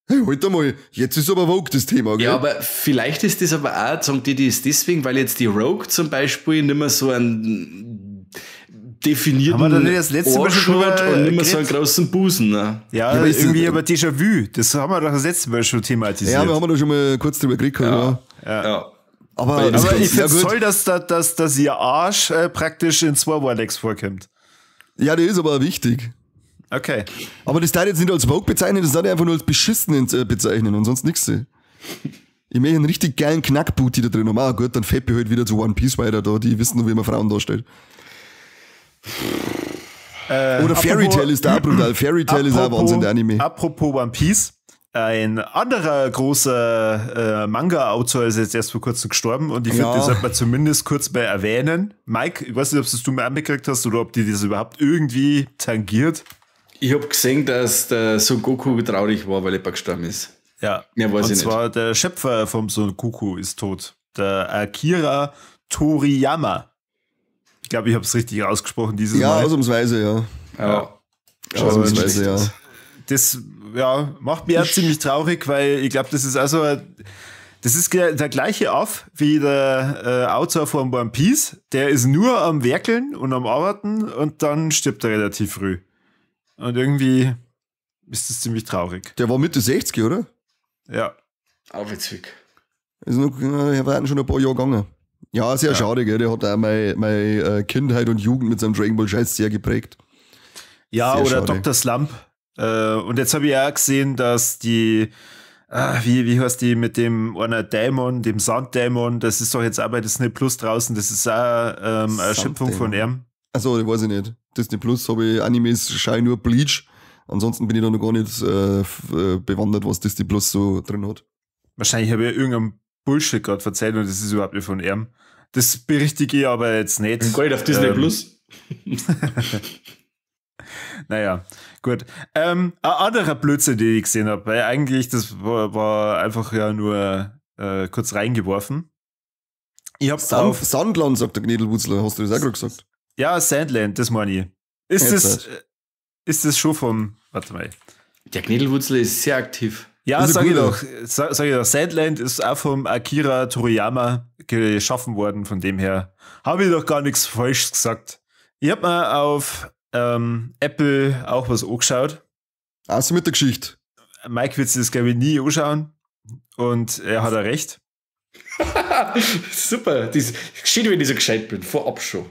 hey, halt einmal, jetzt ist aber woke das Thema, gell? Ja, aber vielleicht ist das aber auch, sagen die das deswegen, weil jetzt die Rogue zum Beispiel nicht mehr so ein definierten haben wir da nicht das letzte Mal schon drüber und nicht mehr so einen großen Busen. Ne? Ja, ja, irgendwie über Déjà-vu. Das haben wir doch das letzte Mal schon thematisiert. Ja, wir haben da schon mal kurz drüber geredet. Ja. Ja. Aber ich finde es toll, dass ihr Arsch praktisch in zwei Warlocks vorkommt. Ja, der ist aber auch wichtig. Okay. Aber das darf ich jetzt nicht als woke bezeichnen, das darf ich einfach nur als beschissen bezeichnen und sonst nichts. Ich möchte einen richtig geilen Knackbooty da drin haben. Ah, gut, dann fährt ich halt wieder zu One Piece weiter da. Die wissen nur, wie man Frauen darstellt. Oder Fairy Tail ist da auch brutal. Fairy Tail ist auch Wahnsinn, der Anime. Apropos One Piece, ein anderer großer Manga-Autor ist jetzt erst vor kurzem gestorben und ich finde, das sollte man zumindest kurz mal erwähnen. Mike, ich weiß nicht, ob das du mal angekriegt hast oder ob die das überhaupt irgendwie tangiert. Ich habe gesehen, dass der Son Goku traurig war, weil er gestorben ist. Ja, mehr weiß und ich nicht. Zwar der Schöpfer vom Son Goku ist tot. Der Akira Toriyama. Ich glaube, ich habe es richtig ausgesprochen dieses Mal. Ja, ausnahmsweise, ja. Ja. Ausnahmsweise, ja. Das macht mich auch ziemlich traurig, weil ich glaube, das ist also das ist der gleiche Off wie der Autor von One Piece. Der ist nur am Werkeln und am Arbeiten und dann stirbt er relativ früh. Und irgendwie ist das ziemlich traurig. Der war Mitte 60, oder? Ja. Auch witzig. Ist noch, er war schon ein paar Jahre gegangen. Ja, sehr schade, gell? Der hat auch meine Kindheit und Jugend mit seinem Dragon Ball Scheiß sehr geprägt. Ja, sehr oder schade. Dr. Slump. Und jetzt habe ich auch gesehen, dass die, wie heißt die mit dem einer Dämon, dem Sanddämon, das ist doch jetzt auch bei Disney Plus draußen, das ist auch eine Schöpfung von ihm. Achso, das weiß ich nicht. Disney Plus habe ich Animes, schaue nur Bleach. Ansonsten bin ich da noch gar nicht bewandert, was Disney Plus so drin hat. Wahrscheinlich habe ich irgendeinen Bullshit gerade verzählt und das ist überhaupt nicht von ihm. Das berichtige ich aber jetzt nicht. Gar nicht auf Disney Plus. Naja, gut. Ein anderer Blödsinn, den ich gesehen habe, weil eigentlich, das war einfach ja nur kurz reingeworfen. Ich hab Sandland, sagt der Gnedelwutzler, hast du das auch gerade gesagt? Ja, Sandland, das meine ich. Ist das schon vom, warte mal. Der Gnedelwutzler ist sehr aktiv. Ja, sag ich doch, Sandland ist auch vom Akira Toriyama geschaffen worden, von dem her habe ich doch gar nichts falsch gesagt. Ich habe mir auf Apple auch was angeschaut. Also mit der Geschichte. Mike wird sich das, glaube ich, nie anschauen und er hat ja recht. Super, das geschieht, wenn ich so gescheit bin, vorab schon.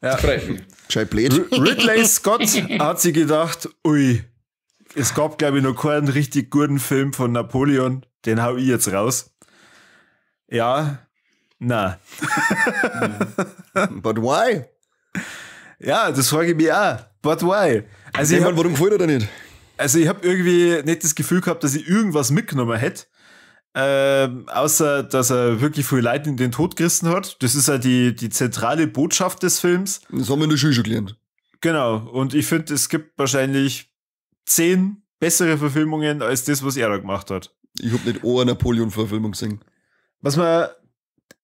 Ja. Freut mich. Gescheit blöd. Ridley Scott hat sich gedacht, ui, es gab, glaube ich, noch keinen richtig guten Film von Napoleon. Den hau ich jetzt raus. Ja, na. But why? Ja, das frage ich mich auch. But why? Also ich hab, warum gefällt er da nicht? Also ich habe irgendwie nicht das Gefühl gehabt, dass ich irgendwas mitgenommen hätte. Außer, dass er wirklich viel Leid in den Tod gerissen hat. Das ist ja die zentrale Botschaft des Films. Das haben wir in der Schule schon gelernt. Genau. Und ich finde, es gibt wahrscheinlich 10 bessere Verfilmungen als das, was er da gemacht hat. Ich hab nicht eine Napoleon-Verfilmung gesehen. Was man.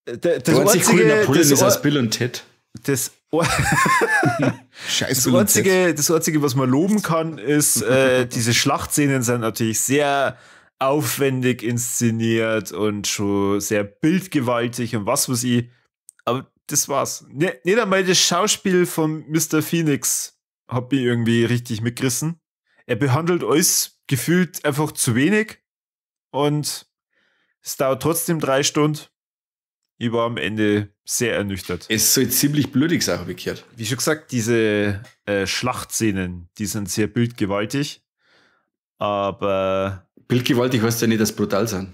Das einzige Napoleon ist aus Bill und Ted. Das Einzige, was man loben kann, ist, diese Schlachtszenen sind natürlich sehr aufwendig inszeniert und schon sehr bildgewaltig und was weiß ich. Aber das war's. Nicht einmal das Schauspiel von Mr. Phoenix hat mich irgendwie richtig mitgerissen. Er behandelt alles gefühlt einfach zu wenig und es dauert trotzdem 3 Stunden. Ich war am Ende sehr ernüchtert. Es soll ziemlich blödig sein, habe ich gehört. Wie schon gesagt, diese Schlachtszenen, die sind sehr bildgewaltig, aber Bildgewaltig heißt ja nicht, dass brutal sind.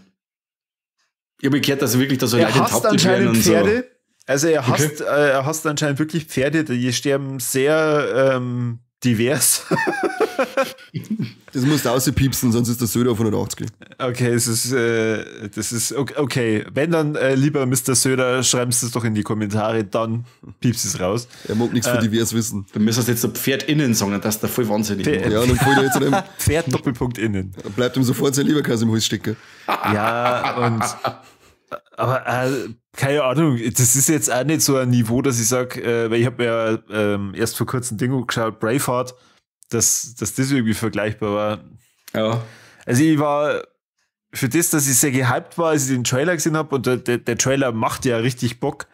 Ich habe gehört, dass wirklich da so er Leute hasst anscheinend und Pferde. So. Also er hasst, okay. Er hasst anscheinend wirklich Pferde, die sterben sehr divers. Das musst du auspiepsen, sonst ist der Söder auf 180. Okay, es ist, das ist okay. Wenn dann, lieber Mr. Söder, schreibst es doch in die Kommentare, dann piepst es raus. Er mag nichts von divers wissen. Dann müssen wir jetzt so Pferd innen sagen, dass der voll wahnsinnig ist. Ja, und dann fällt er jetzt einem Pferd Doppelpunkt innen. Dann bleibt ihm sofort sein Leberkäse im Hals stecken. Ja, und aber keine Ahnung, das ist jetzt auch nicht so ein Niveau, dass ich sage, weil ich habe mir erst vor kurzem Ding geschaut, Braveheart, dass das irgendwie vergleichbar war. Ja. Also ich war für das, dass ich sehr gehypt war, als ich den Trailer gesehen habe, und der Trailer macht ja richtig Bock,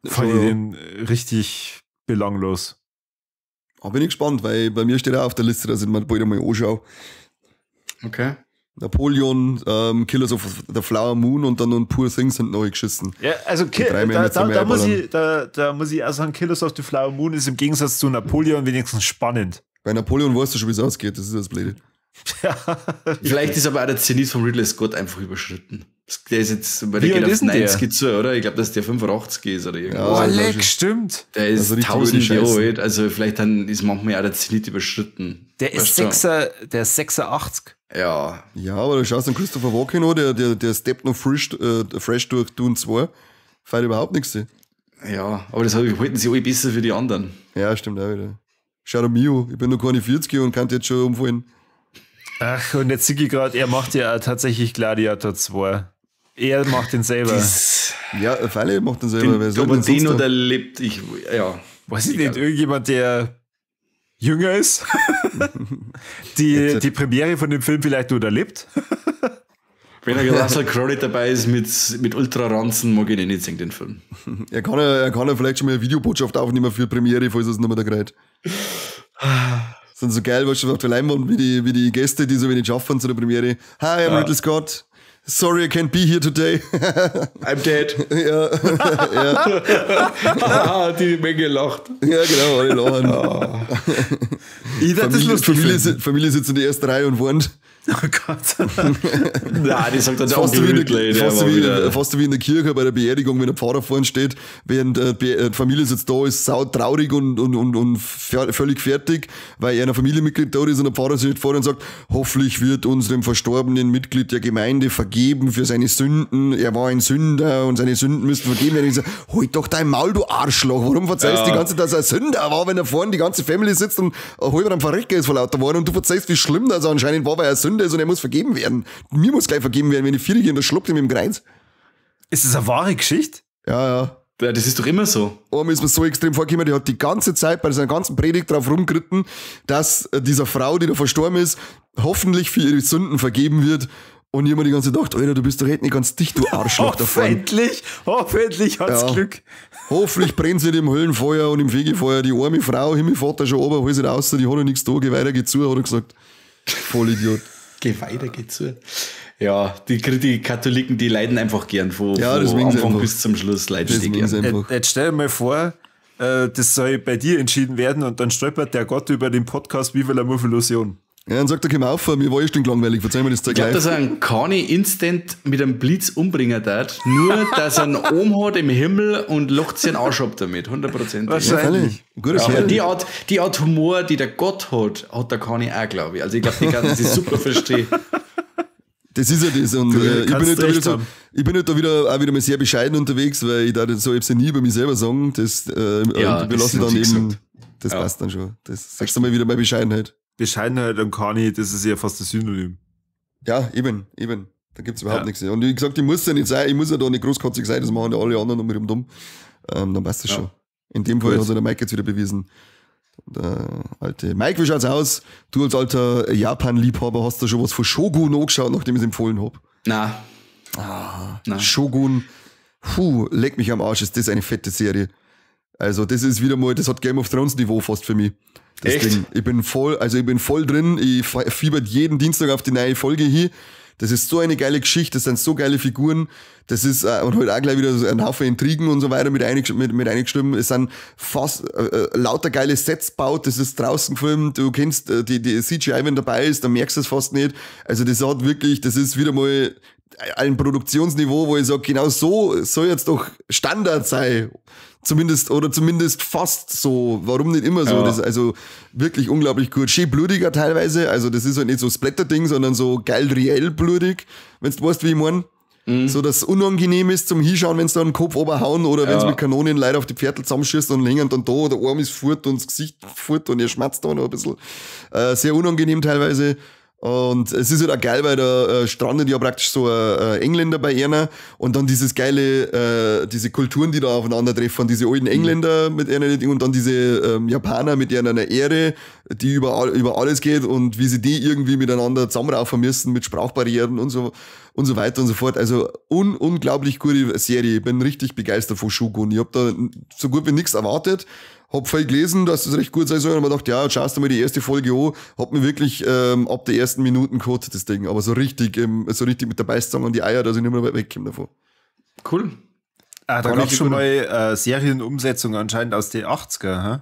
fand ich den richtig belanglos. Aber bin ich gespannt, weil bei mir steht auch auf der Liste, dass ich mir bald einmal anschaue. Okay. Napoleon, Killers of the Flower Moon und dann noch Poor Things sind neu geschissen. Ja, also da muss ich auch sagen, Killers of the Flower Moon ist im Gegensatz zu Napoleon wenigstens spannend. Bei Napoleon weißt du schon, wie es ausgeht, das ist das Blöde. Ja. Vielleicht ist aber auch der Zenit von Ridley Scott einfach überschritten. Der ist jetzt, weil der geht auf 90 zu, oder? Ich glaube, dass der 85 ist oder irgendwas. Oh, leck, stimmt. Der ist also 1000 Jahre alt, also vielleicht dann ist manchmal auch der Zenit überschritten. Der ist 86. Ja. Ja, aber du schaust an Christopher Walken an, der steppt noch fresh durch Dune 2. Feiert überhaupt nichts. Ja, aber das halten sie alle besser für die anderen. Ja, stimmt auch wieder. Schau dir Mio, ich bin noch keine 40 und kann jetzt schon umfallen. Ach, und jetzt sehe ich gerade, er macht ja tatsächlich Gladiator 2. Er macht den selber. Das ja, Feile macht den selber. Wer soll den oder lebt, ich, ja. Weiß ich nicht, irgendjemand, der jünger ist, die Premiere von dem Film vielleicht nur erlebt. Wenn er Russell Crowe nicht dabei ist mit Ultraranzen, mag ich ihn nicht sehen, den Film. Er kann ja vielleicht schon mal eine Videobotschaft aufnehmen für die Premiere, falls es nicht mehr da gerät. Sind so geil, weißt du, auf der Leinwand, wie die Gäste, die so wenig schaffen zu der Premiere. Hi, I'm Ridley Scott. Sorry, I can't be here today. I'm dead. Ja. Ja. Die Menge lacht. Ja, genau, alle lachen. Oh. Ich das lustig Familie sitzt in der ersten Reihe und warnt. Oh Gott. Nein, die sagt dann fast wie in der Kirche bei der Beerdigung, wenn der Pfarrer vorne steht, während die Familie sitzt da, ist sautraurig und völlig fertig, weil einer Familienmitglied da ist und der Pfarrer steht vor und sagt, hoffentlich wird unserem verstorbenen Mitglied der Gemeinde vergeben für seine Sünden. Er war ein Sünder und seine Sünden müssten vergeben werden. Ich sag, halt doch dein Maul, du Arschloch. Warum verzeihst du die ganze Zeit, dass er ein Sünder war, wenn er vorne die ganze Family sitzt und halber am Verrecken ist vor lauter Worten und du verzeihst, wie schlimm das anscheinend war, weil er ein Sünder ist und er muss vergeben werden. Mir muss gleich vergeben werden, wenn ich vierig und das schluckt ihm im Kreuz. Ist das eine wahre Geschichte? Ja, ja. Ja, das ist doch immer so. Einmal ist mir so extrem vorgekommen, die hat die ganze Zeit bei seiner ganzen Predigt drauf rumgeritten, dass dieser Frau, die da verstorben ist, hoffentlich für ihre Sünden vergeben wird. Und ich hab mir die ganze Zeit gedacht, Alter, du bist doch echt nicht ganz dicht, du Arschloch da vorne. Hoffentlich hat's Glück. Hoffentlich brennt sie im Höllenfeuer und im Fegefeuer. Die arme Frau, Himmelvater schon oben, hol sie raus, die hat noch nichts da, geh weiter, geh zu, hat er gesagt. Vollidiot. Geh weiter, geh zu. Ja, die Katholiken, die leiden einfach gern von Anfang bis zum Schluss. Leiden die gern. Jetzt stell dir mal vor, das soll bei dir entschieden werden und dann stolpert der Gott über den Podcast Viva la Muffelusion. Ja, dann sagt er, komm auf, mir war eh stinklangweilig, verzeih mir das Zeug. Ich glaube, dass er einen Kani instant mit einem Blitz umbringen darf, nur dass er einen Ohm hat im Himmel und lacht sich einen Arsch ab damit, 100%. Wahrscheinlich. Ja, aber die Art Humor, die der Gott hat, hat der Kani auch, glaube ich. Also ich glaube, die kann sich super verstehen. Das ist ja das. Und ich bin halt da wieder, auch wieder mal sehr bescheiden unterwegs, weil ich da so ich hab's ja nie über mich selber sagen. Das, überlasse ich dann eben. Das passt dann schon. Das sagst du mal wieder meine Bescheidenheit. Bescheidenheit und Kani, das ist ja fast das Synonym. Ja, eben. Da gibt's überhaupt nichts. Und wie gesagt, ich muss ja nicht sein, ich muss ja da nicht großkotzig sein, das machen ja alle anderen um dumm. Dann passt das schon. In dem Fall hat sich der Mike jetzt wieder bewiesen. Der alte Mike, wie schaut's aus? Du als alter Japan-Liebhaber hast da schon was von Shogun angeschaut, nachdem ich es empfohlen hab. Nein. Nein. Shogun, puh, leck mich am Arsch, ist das eine fette Serie. Also das ist wieder mal, das hat Game of Thrones Niveau fast für mich. Das Echt? Ding. Ich bin voll drin, ich fiebert jeden Dienstag auf die neue Folge hin. Das ist so eine geile Geschichte, das sind so geile Figuren. Das ist, und halt auch gleich wieder so ein Haufen Intrigen und so weiter mit eingeschrieben. Es sind fast lauter geile Sets gebaut, das ist draußen gefilmt, du kennst die CGI, wenn dabei ist, dann merkst du es fast nicht. Also das hat wirklich, das ist wieder mal ein Produktionsniveau, wo ich sage, genau so soll jetzt doch Standard sein. Zumindest, oder zumindest fast so. Warum nicht immer so? Ja. Das ist also wirklich unglaublich gut. Schön blutiger teilweise. Also das ist halt nicht so Splatter-Ding, sondern so geil reell blutig, wenn du weißt, wie ich mein. Mhm. So, dass es unangenehm ist zum Hinschauen, wenn sie da einen Kopf oberhauen oder wenn sie mit Kanonen Leute auf die Pferdl zusammenschießt und hängen dann da, der Arm ist fort und das Gesicht fort und ihr schmerzt da noch ein bisschen. Sehr unangenehm teilweise. Und es ist halt auch geil, weil da strandet ja praktisch so ein Engländer bei einer und dann dieses geile, diese Kulturen, die da aufeinandertreffen, diese alten Engländer mit einer und dann diese Japaner mit einer Ehre, die über alles geht und wie sie die irgendwie miteinander zusammenraufen müssen mit Sprachbarrieren und so weiter und so fort. Also unglaublich gute Serie. Ich bin richtig begeistert von Shogun. Ich hab da so gut wie nichts erwartet. Hab viel gelesen, dass das recht gut sein soll und mir gedacht, ja, schaust du mal die erste Folge an. Hab mir wirklich ab der ersten Minuten geholt, das Ding. Aber so richtig mit der Beißzange und die Eier, dass ich nicht mehr weit wegkomme davon. Cool. Ah, da gab's schon mal Serienumsetzung anscheinend aus den 80er, hä?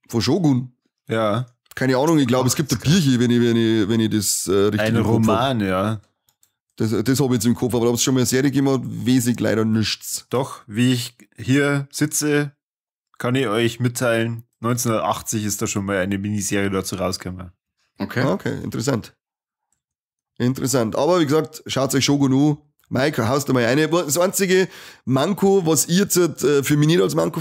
Von Shogun? Ja. Keine Ahnung, ich glaube, es gibt ein Bierchen, wenn ich das richtig Ein Roman, ja. Das habe ich jetzt im Kopf, aber ob es schon mal eine Serie gegeben hat, weiß ich leider nichts. Doch, wie ich hier sitze, kann ich euch mitteilen, 1980 ist da schon mal eine Miniserie dazu rausgekommen. Okay. Okay, interessant. Interessant. Aber wie gesagt, schaut euch Shogun an. Mike, haust du mal eine. Das einzige Manko, was ich jetzt für mich nicht als Manko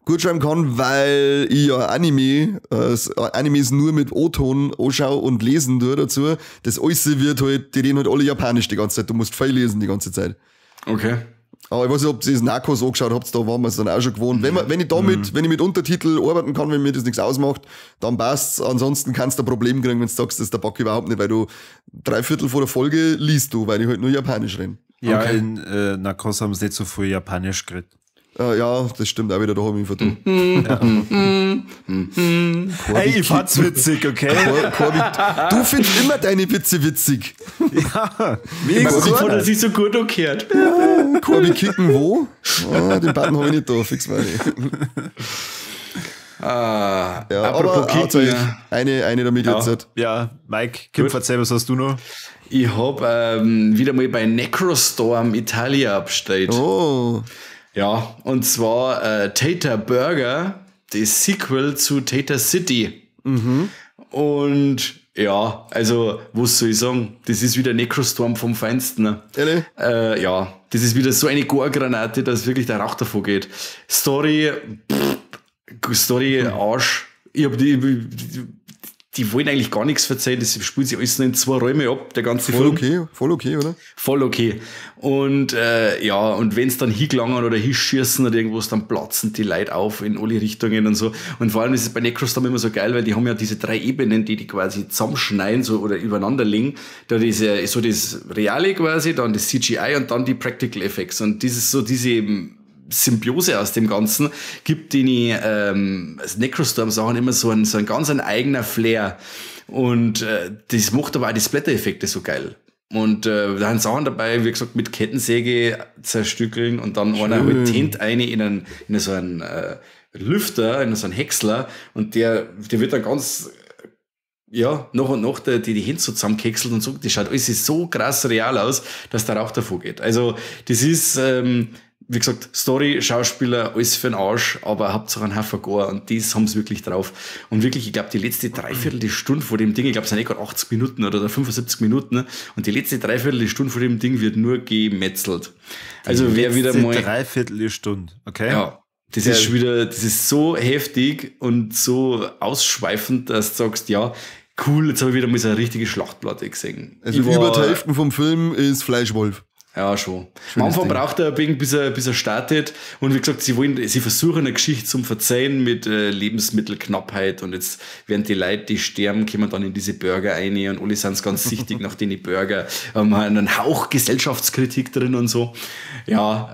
gut schreiben kann, weil ich ja Animes nur mit O-Ton anschaue und lesen tue dazu. Das alles wird halt, die reden halt alle japanisch die ganze Zeit. Du musst viel lesen die ganze Zeit. Okay. Aber ich weiß nicht, ob ihr das Narcos angeschaut habt, da waren wir es dann auch schon gewohnt. Wenn ich mit Untertitel arbeiten kann, wenn mir das nichts ausmacht, dann passt's. Ansonsten kannst du ein Problem kriegen, wenn du sagst, das ist der Bock überhaupt nicht, weil du 3/4 vor der Folge liest du, weil ich halt nur Japanisch rede. Ja, okay. In Narcos haben sie nicht so viel Japanisch geredet. Ja, das stimmt auch wieder, da habe ich mich vertan. Ja. Hey, ich fand's witzig, okay? Corby, du findest immer deine Witze witzig. Ja, wenigstens hat er sich so gut umgekehrt. Ja, Corby kicken wo? Ah, den Button habe ich nicht da, fix mal. Ah, ja, aber kicken, ja. Eine damit ja. Jetzt. Ja, Mike, Kim, erzähl, was hast du noch? Ich hab wieder mal bei Necrostorm Italia bestellt. Oh. Ja, und zwar Tater Burger, das Sequel zu Tater City. Mhm. Und ja, also, was soll ich sagen? Das ist wieder Necrostorm vom Feinsten. Ne? Ehrlich? Ja, das ist wieder so eine Gore-Granate, dass wirklich der Rauch davor geht. Story, Arsch. Ich hab die wollen eigentlich gar nichts verzeihen, das spielt sich alles nur in 2 Räume ab, der ganze voll Film. Okay, voll okay, oder? Voll okay. Und ja, und wenn's dann hingelangen oder hinschießen oder irgendwas, dann platzen die Leute auf in alle Richtungen und so. Und vor allem ist es bei Necrostorm immer so geil, weil die haben ja diese 3 Ebenen, die quasi zusammenschneiden so, oder übereinander legen. Da diese, so das Reale quasi, dann das CGI und dann die Practical Effects. Und dieses so diese Symbiose aus dem Ganzen gibt den Necrostorm-Sachen immer so einen ganz einen eigener Flair. Und das macht aber auch die Splatter-Effekte so geil. Und da sind Sachen dabei, wie gesagt, mit Kettensäge zerstückeln und dann einer halt Tent eine in so einen Lüfter, in so einen Häcksler und der wird dann ganz ja, nach und nach die Hände so zusammenkekselt und so. Das schaut alles so krass real aus, dass der Rauch davor geht. Also das ist wie gesagt, Story, Schauspieler, alles für den Arsch, aber Hauptsache ein Haufen Gore und das haben sie wirklich drauf. Und wirklich, ich glaube, die letzte Dreiviertelstunde vor dem Ding, ich glaube, es sind eh gerade 80 Minuten oder 75 Minuten, und die letzte Dreiviertelstunde vor dem Ding wird nur gemetzelt. Also wer wieder mal. Dreiviertelstunde, okay. Ja. Das ist schon wieder, das ist so heftig und so ausschweifend, dass du sagst, ja, cool, jetzt habe ich wieder mal so eine richtige Schlachtplatte gesehen. Also über die Hälfte vom Film ist Fleischwolf. Ja, schon. Am Anfang braucht er ein wenig, bis er startet. Und wie gesagt, sie versuchen eine Geschichte zum Verzeihen mit Lebensmittelknappheit. Und jetzt werden die Leute, die sterben, kommen dann in diese Burger rein und alle sind ganz sichtig nach den Burger. Haben einen Hauch Gesellschaftskritik drin und so. Ja,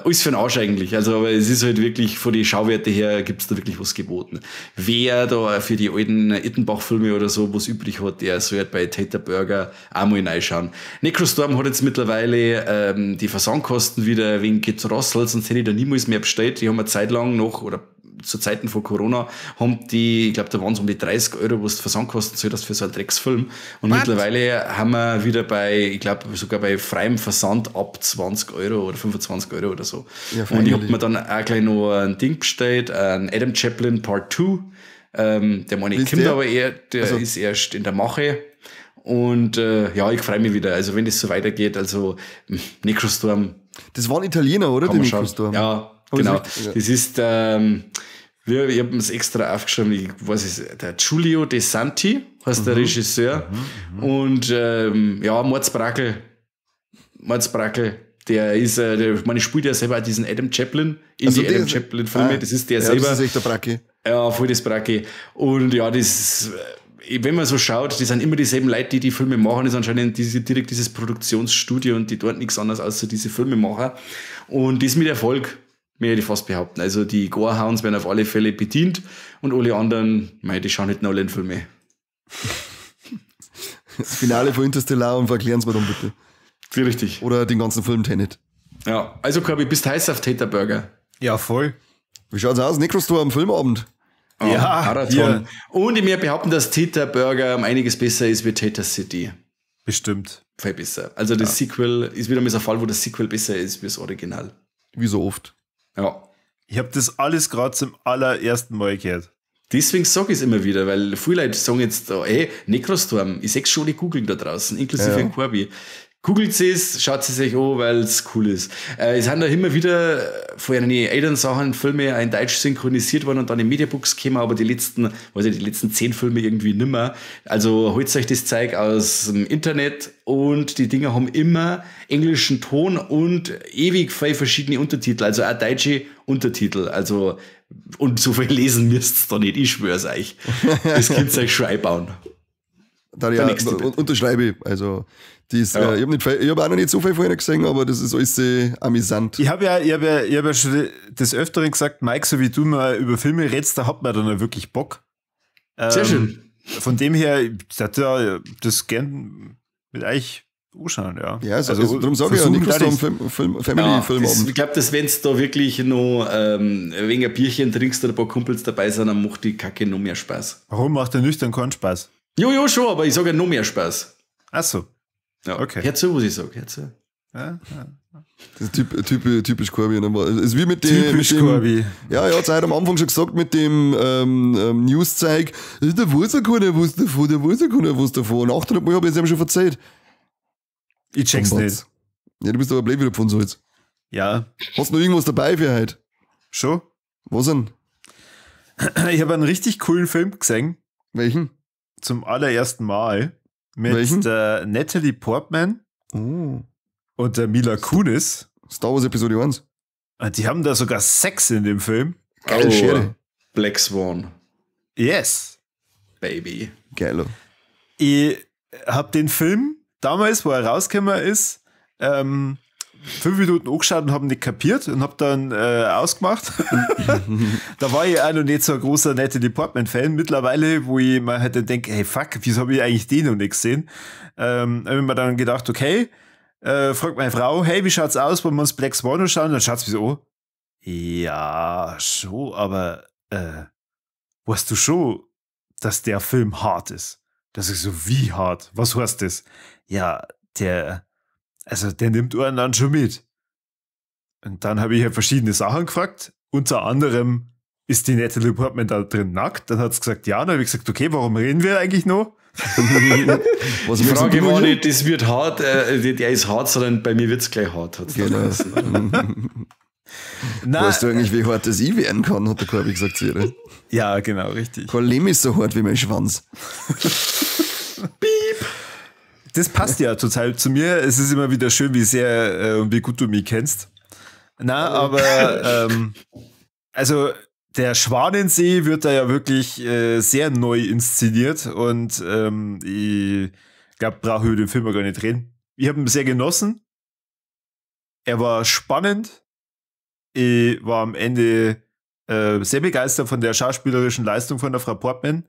alles für den Arsch eigentlich. Also, aber es ist halt wirklich, von den Schauwerte her gibt's da wirklich was geboten. Wer da für die alten Ittenbach-Filme oder so was übrig hat, der soll halt bei Tater Burger auch mal reinschauen. Necrostorm hat jetzt mittlerweile die Versandkosten wieder wegen gedrosselt, sonst hätte ich da niemals mehr bestellt. Die haben eine Zeit lang noch, oder zu Zeiten von Corona, haben die, ich glaube, da waren es um die 30 Euro, was die Versandkosten zahlt hast für so einen Drecksfilm. Und mittlerweile haben wir wieder bei, ich glaube, sogar bei freiem Versand ab 20 Euro oder 25 Euro oder so. Ja, und ich hab mir dann auch gleich noch ein Ding bestellt, ein Adam Chaplin Part 2. Der meine ich kommt aber eher, der ist erst in der Mache. Und ja, ich freue mich wieder. Also wenn das so weitergeht, also Necrostorm. Das waren Italiener, oder? Die Necrostorm. Ja, genau. Ja. Das ist, ich habe es extra aufgeschrieben, ich weiß es, der Giulio De Santi heißt der Regisseur. Und ja, Mordsbrackel. Der ist, der, meine, spielt ja selber diesen Adam Chaplin in die Adam Chaplin-Filme. Das ist der selber. Das ist echt der Bracke. Ja, voll das Bracke. Und ja, das, wenn man so schaut, die sind immer dieselben Leute, die die Filme machen, das ist anscheinend direkt dieses Produktionsstudio und die dort nichts anderes außer diese Filme machen. Und das mit Erfolg, möchte ich fast behaupten. Also die Gorehounds werden auf alle Fälle bedient und alle anderen, mei, die schauen nicht noch alle Filme. Das Finale von Interstellar und verklären Sie mir dann bitte. Richtig. Oder den ganzen Film Tenet. Ja, also Corby, bist heiß auf Tater Burger. Ja, voll. Wie schaut's aus? Necrostorm am Filmabend. Oh, ja, Marathon. Und ich mir behaupten, dass Tater Burger um einiges besser ist wie Tater City. Bestimmt. Viel besser. Also das Sequel ist wieder mal so ein Fall, wo das Sequel besser ist wie das Original. Wie so oft. Ja. Ich habe das alles gerade zum allerersten Mal gehört. Deswegen sage ich es immer wieder, weil viele Leute sagen jetzt, ey, Necrostorm, ich sehe schon die googeln da draußen, inklusive ja. Corby. Googelt es, schaut es euch an, weil es cool ist. Es sind da immer wieder von den älteren Sachen Filme in Deutsch synchronisiert worden und dann in Mediabooks gekommen, aber die letzten, weiß ich, die letzten 10 Filme irgendwie nimmer. Also holt euch das Zeug aus dem Internet und die Dinger haben immer englischen Ton und ewig viele verschiedene Untertitel, also auch deutsche Untertitel. Also, und so viel lesen müsst ihr da nicht, ich schwör's euch. Das könnt ihr euch schon einbauen. Da ja, unterschreibe ich. Also, dies, ja. Ich habe auch noch nicht so viel vorher gesehen, aber das ist alles amüsant. Ich habe ja schon des Öfteren gesagt, Mike, so wie du mal über Filme redest, da hat man dann auch wirklich Bock. Sehr schön. Von dem her, ich hätte das gern mit euch anschauen, ja. Ja, also darum sage ich ja, Necrostorm Family-Film. Ja, ich glaube, dass wenn es da wirklich noch wegen ein Bierchen trinkst oder ein paar Kumpels dabei sind, dann macht die Kacke noch mehr Spaß. Warum macht der nüchtern keinen Spaß? Jo, schon, aber ich sage ja noch mehr Spaß. Ach so. Ja, okay. Hör zu, was ich sage. Hör zu. Ja, ja. Das ist typisch Corby. Das ist wie mit dem. Typisch Corby. Ja, er hat es heute am Anfang schon gesagt mit dem News-Zeug. Da weiß ja keiner was davon, da weiß ja keiner was davon. Und 800 Mal habe ich es ihm schon verzeiht. Ich check's nicht. Ja, du bist aber blöd wieder von so jetzt. Ja. Hast du noch irgendwas dabei für heute? Schon. Was denn? Ich habe einen richtig coolen Film gesehen. Welchen? Zum allerersten Mal. Mit Welchen? Der Natalie Portman und der Mila Kunis. Star Wars Episode 1. Und die haben da sogar Sex in dem Film. Geil, oh, Schere. Black Swan. Yes. Baby. Geil. Ich habe den Film damals, wo er rausgekommen ist, 5 Minuten angeschaut und habe nicht kapiert und habe dann ausgemacht. Da war ich auch noch nicht so ein großer Natalie Portman-Fan. Mittlerweile, wo ich mir halt dann denke, hey fuck, wieso habe ich eigentlich den noch nicht gesehen? Habe ich mir dann gedacht, okay, fragt meine Frau, hey, wie schaut's aus, wollen wir uns Black Swan anschauen? Dann schaut's mich so an. Ja, schon, aber weißt du schon, dass der Film hart ist? Das ist so, wie hart? Was heißt das? Ja, der nimmt einen dann schon mit. Und dann habe ich halt verschiedene Sachen gefragt. Unter anderem, ist die Natalie Portman da drin nackt? Dann hat sie gesagt, ja. Dann habe ich gesagt, okay, warum reden wir eigentlich noch? Was die Frage war nicht, das wird hart, der ist hart, sondern bei mir wird es gleich hart. Genau. Na, weißt du eigentlich, wie hart das ich werden kann, hat der Corby gesagt zu ihr. Ja, genau, richtig. Kein Lehm ist so hart wie mein Schwanz. Piep. Das passt ja total zu mir. Es ist immer wieder schön, wie sehr und wie gut du mich kennst. Na, aber also der Schwanensee wird da ja wirklich sehr neu inszeniert und ich glaube, brauche über den Film gar nicht reden. Ich habe ihn sehr genossen. Er war spannend. Ich war am Ende sehr begeistert von der schauspielerischen Leistung von der Frau Portman.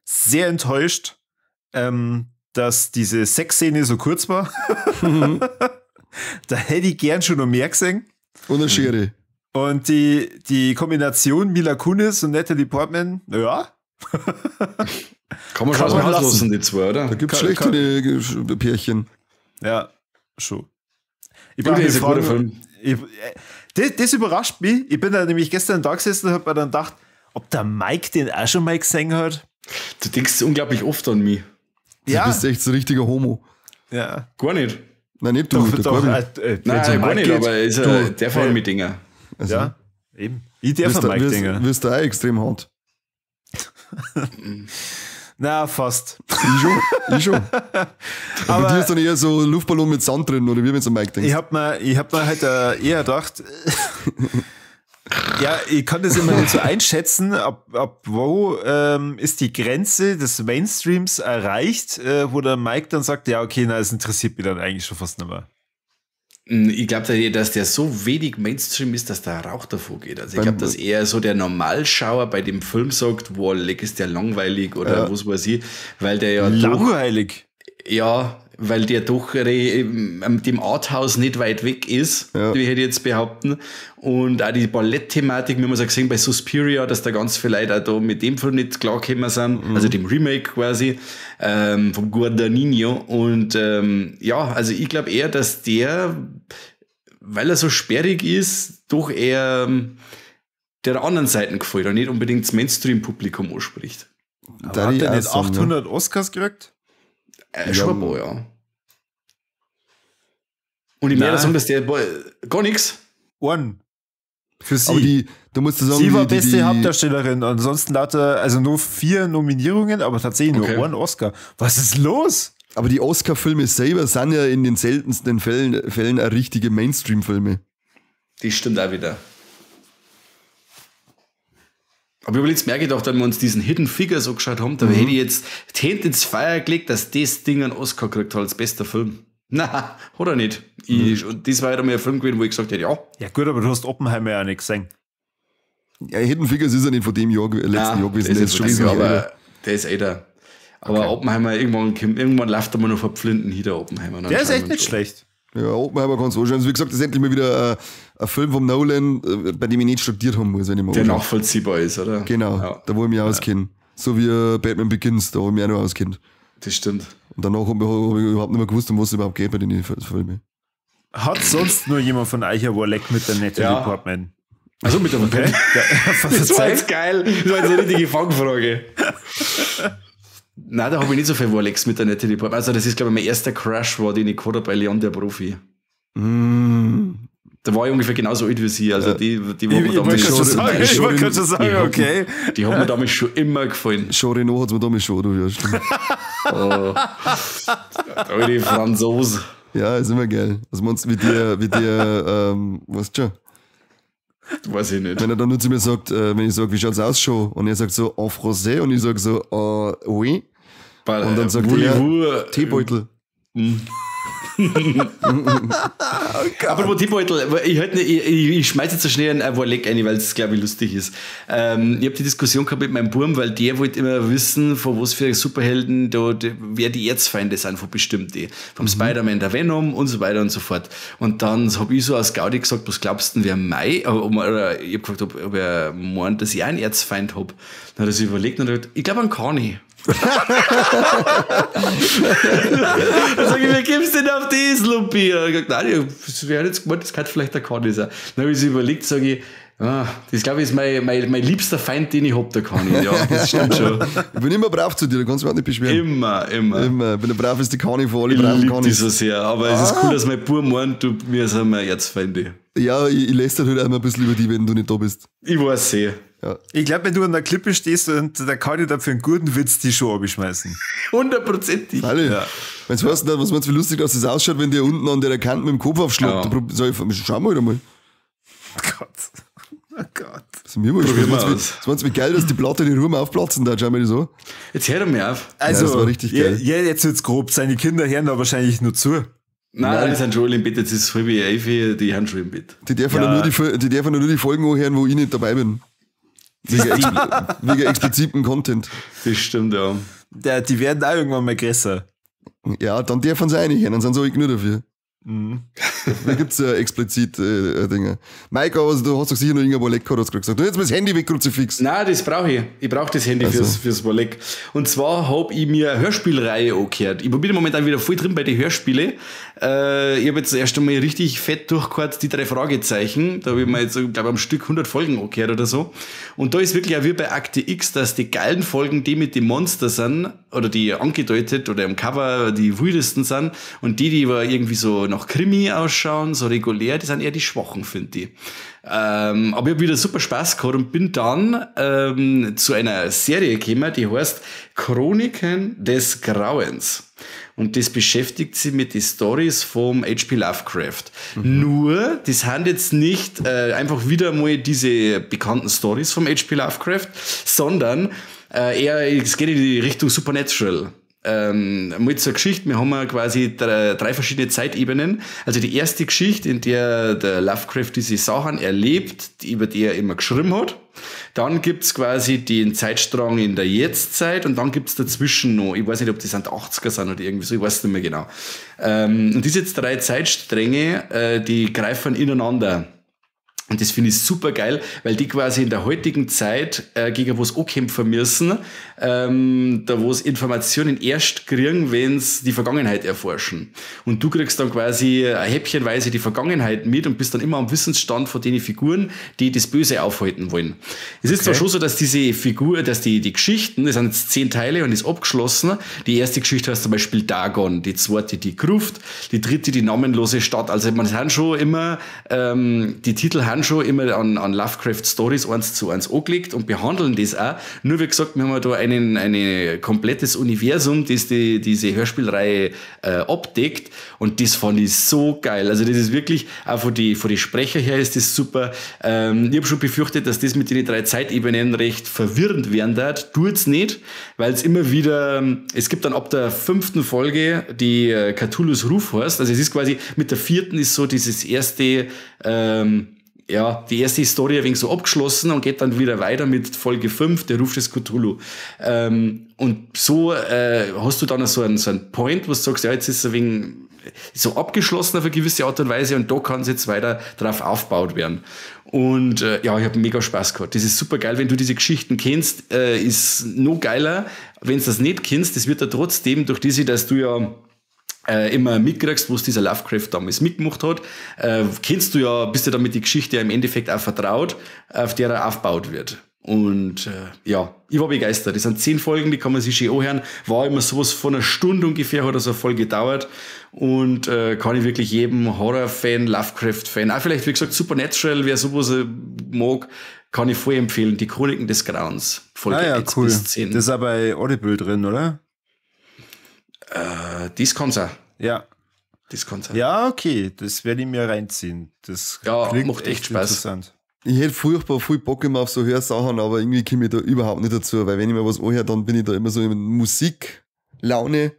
Sehr enttäuscht, dass diese Sexszene so kurz war. Da hätte ich gern schon noch mehr gesehen. Und eine Schere. Und die Kombination Mila Kunis und Natalie Portman, ja. Kann man schon aus dem Haus lassen, die zwei, oder? Da gibt es schlechtere Pärchen. Ja, schon. Ich brauche einen guten Film. Das überrascht mich. Ich bin da nämlich gestern da gesessen und habe mir dann gedacht, ob der Mike den auch schon mal gesehen hat. Du denkst unglaublich oft an mich. Ja. Du bist echt so ein richtiger Homo. Ja. Gar nicht. Nein, nicht du. Doch, nein, gar nicht, aber ist du, der von mit Dinger. Also, ja, eben. Ich darf von Mike Dinger. Wirst du auch extrem hart. Na, fast. Ich schon. Aber bei dir ist dann eher so Luftballon mit Sand drin, oder wie wenn du an Mike denkst. Ich hab mir halt eher gedacht, ja, ich kann das immer nicht so einschätzen, ab wo ist die Grenze des Mainstreams erreicht, wo der Mike dann sagt, ja, okay, na, es interessiert mich dann eigentlich schon fast nicht mehr. Ich glaube, dass der so wenig Mainstream ist, dass da Rauch davor geht. Also ich glaube, dass eher so der Normalschauer bei dem Film sagt, boah, leck, ist der langweilig oder was weiß ich, weil der ja langweilig? Doch, ja, weil der doch dem Arthouse nicht weit weg ist, ja. Wie ich hätte jetzt behaupten. Und auch die Ballett-Thematik, wir haben es auch gesehen bei Suspiria, dass da ganz viele Leute auch da mit dem Film nicht klargekommen sind, also dem Remake quasi, vom Guadagnino. Und ja, also ich glaube eher, dass der, weil er so sperrig ist, doch eher der anderen Seiten gefällt und nicht unbedingt das Mainstream-Publikum anspricht. Aber hat der nicht 800 Oscars gekriegt? Schon ein paar, ja. Und ich meine sagen, dass der gar nichts. One. Für sie. Aber die, du musst sagen, sie war beste Hauptdarstellerin. Ansonsten lauter, also nur 4 Nominierungen, aber tatsächlich nur einen Oscar. Was ist los? Aber die Oscar-Filme selber sind ja in den seltensten Fällen auch richtige Mainstream-Filme. Das stimmt auch wieder. Aber jetzt merke ich doch, dass wir uns diesen Hidden Figures angeschaut haben, da hätte ich jetzt die Hände ins Feuer gelegt, dass das Ding einen Oscar gekriegt hat als bester Film. Na, hat er nicht. Und das war halt einmal ein Film gewesen, wo ich gesagt hätte, ja. Ja gut, aber du hast Oppenheimer ja nicht gesehen. Ja, Hidden Figures ist ja nicht von dem Jahr, letzten Jahr gewesen. Der ist schon wesentlich älter. Der ist älter. Aber okay. Oppenheimer, irgendwann läuft er mal noch verpflinden hinter Oppenheimer. Der ist echt nicht schlecht. Ja, Oppenheimer kannst du anschauen. Also wie gesagt, das ist endlich mal wieder ein Film vom Nolan, bei dem ich nicht studiert haben muss, wenn ich mal der nachvollziehbar ist, oder? Genau, ja. Da wo ich mich auskenne. So wie Batman Begins, da wo ich mich auch noch auskennt. Das stimmt. Und danach habe ich überhaupt nicht mehr gewusst, um was es überhaupt geht bei den Filmen. Hat sonst nur jemand von euch ein Warleck mit der Natalie Portman? Also mit der okay. Das war jetzt geil. Das war jetzt eine richtige Fangfrage. Nein, da habe ich nicht so viel Warlecks mit der Natalie Portman. Also das ist, glaube ich, mein erster Crush war, den ich gehabt habe bei Leon der Profi. Mm. Da war ich ungefähr genauso alt wie sie. Also die hat mir damals schon sagen, ich wollte schon sagen, okay. Die hat mir damals schon immer gefallen. Jean Reno hat mir damals schon, du wirst. Oh. Die Franzose. Ja, ist immer geil. Also meinst du, wie dir, weißt du schon? Weiß ich nicht. Wenn er dann nur zu mir sagt, wenn ich sage, wie schaut's aus schon? Und er sagt so, en français, und ich sage so, oui. Und dann sagt er, Teebeutel. Oh, aber Teebeutel, ich schmeiß jetzt so schnell ein Warleck ein, weil es, glaube ich, lustig ist. Ich habe die Diskussion gehabt mit meinem Burm, weil der wollte immer wissen, von was für Superhelden da, wer die Erzfeinde sind, von bestimmten. Vom Spider-Man, der Venom und so weiter und so fort. Und dann habe ich so aus Gaudi gesagt, was glaubst du denn, wer Mai? Oder ich habe gefragt, ob er meint, dass ich auch einen Erzfeind habe. Dann hat er sich überlegt und hat gesagt, ich glaube an Kani. Dann sag ich, wer gibst denn auf das, Lumpi? Und ich gesagt, nein, ich hätte jetzt gemeint, das kann vielleicht der Kani sein. Dann habe ich sich überlegt, sage ich, das glaube ich ist mein liebster Feind, den ich hab, der Kani. Ja, das stimmt schon. Ich bin immer brav zu dir, da kannst du mich auch nicht beschweren. Immer. Immer. Ich bin der braveste Kani von allen braven Kanis. Ich lieb dich so sehr, aber es ist cool, dass mein Bub meint, du, wir sind meine Erzfeinde. Ja, ich lästere halt auch immer ein bisschen über die, wenn du nicht da bist. Ich weiß eh. Ja. Ich glaube, wenn du an der Klippe stehst und da kann ich da für einen guten Witz die Schuhe abschmeißen. Hundertprozentig. Alle. Ja. Wenn's weißt, was meinst du, wie lustig, dass das ausschaut, wenn der unten an der Kante mit dem Kopf aufschlägt? Ja. Da sag ich, schauen wir halt einmal. Oh Gott. Oh Gott. Das ist mir wurscht. Probieren wir Was meinst du, aus. was meinst du, wie geil, dass die Platte die Ruhe aufplatzen da? Schau mir das an. Jetzt hör doch mir auf. Also, das war richtig geil. Ja, jetzt wird's grob. Seine Kinder hören da wahrscheinlich nur zu. Nein, die sind schon alle im Bett. Jetzt ist es 10:30, die haben schon im Bett. Die dürfen Ja. ja. nur die, die dürfen ja nur die Folgen anhören, wo ich nicht dabei bin. Wegen expliziten Content. Das stimmt, ja. Der, die werden auch irgendwann mal größer. Ja, dann dürfen sie auch nicht hören, dann sind sie auch nur dafür. Mhm. Da gibt's ja explizit Dinge. Mike, aber du hast doch sicher noch irgendwo Leck gehabt, hast du gerade gesagt. Du jetzt mal das Handy weg, Kruzifix. Nein, das brauche ich. Ich brauche das Handy Also. fürs Walleck. Und zwar hab ich mir eine Hörspielreihe angehört. Ich bin momentan wieder voll drin bei den Hörspielen. Ich habe jetzt erst einmal richtig fett durchgehört, die 3 Fragezeichen. Da habe ich mir jetzt, glaube am Stück 100 Folgen angehört oder so. Und da ist wirklich auch wie bei Akte X, dass die geilen Folgen, die mit den Monster sind, oder die angedeutet oder am Cover die wildesten sind, und die, die aber irgendwie so nach Krimi ausschauen, so regulär, die sind eher die Schwachen, finde ich. Aber ich hab wieder super Spaß gehabt und bin dann zu einer Serie gekommen, die heißt Chroniken des Grauens. Und das beschäftigt sich mit den Stories vom H.P. Lovecraft. Mhm. Nur, das sind jetzt nicht einfach wieder mal diese bekannten Stories vom H.P. Lovecraft, sondern eher, es geht in die Richtung Supernatural. Mal zur Geschichte, wir haben ja quasi drei verschiedene Zeitebenen. Also die erste Geschichte, in der der Lovecraft diese Sachen erlebt, über die er immer geschrieben hat. Dann gibt's quasi den Zeitstrang in der Jetztzeit und dann gibt's dazwischen noch, ich weiß nicht, ob das sind 80er sind oder irgendwie so, ich weiß nicht mehr genau. Und diese 3 Zeitstränge, die greifen ineinander. Und das finde ich super geil, weil die quasi in der heutigen Zeit gegen was ankämpfen müssen, da wo es Informationen erst kriegen, wenn's die Vergangenheit erforschen. Und du kriegst dann quasi häppchenweise die Vergangenheit mit und bist dann immer am Wissensstand von den Figuren, die das Böse aufhalten wollen. Es ist zwar schon so, dass diese Figur, dass die Geschichten, das sind jetzt 10 Teile und ist abgeschlossen. Die erste Geschichte heißt zum Beispiel Dagon, die zweite die Gruft, die dritte die namenlose Stadt. Also man sind schon immer, die Titel haben schon immer an Lovecraft Stories 1:1 angelegt und behandeln das auch. Nur wie gesagt, wir haben da ein komplettes Universum, das diese Hörspielreihe abdeckt, und das fand ich so geil. Also das ist wirklich, auch von die Sprecher her ist das super. Ich habe schon befürchtet, dass das mit den 3 Zeitebenen recht verwirrend werden wird. Tut's nicht, weil es immer wieder, es gibt dann ab der 5. Folge, die Cthulhus Ruf heißt, also es ist quasi, mit der 4. ist so dieses erste, die erste Historie ein wenig so abgeschlossen und geht dann wieder weiter mit Folge 5, der Ruf des Cthulhu. Und so hast du dann so einen Point, wo du sagst, ja, jetzt ist es ein wenig so abgeschlossen auf eine gewisse Art und Weise und da kann es jetzt weiter drauf aufgebaut werden. Und ich habe mega Spaß gehabt. Das ist super geil, wenn du diese Geschichten kennst, ist noch geiler. Wenn du das nicht kennst, das wird da trotzdem durch diese, dass du ja immer mitkriegst, was dieser Lovecraft damals mitgemacht hat, kennst du ja, bist du damit die Geschichte ja im Endeffekt auch vertraut, auf der er aufgebaut wird. Und ich war begeistert. Das sind 10 Folgen, die kann man sich schön anhören. War immer sowas von einer Stunde ungefähr, hat so eine Folge gedauert. Und kann ich wirklich jedem Horror-Fan, Lovecraft-Fan, auch vielleicht, wie gesagt, Supernatural, wer sowas mag, kann ich voll empfehlen. Die Chroniken des Grauens. Folge 1 cool. bis 10. Das ist aber bei Audible drin, oder? Das kann's auch. Ja. Das kann's auch. Ja, okay, das werde ich mir reinziehen. Das klingt macht echt Spaß. Interessant. Ich hätte furchtbar viel Bock immer auf so Hörsachen, aber irgendwie komme ich da überhaupt nicht dazu, weil wenn ich mir was anhöre, dann bin ich da immer so in Musiklaune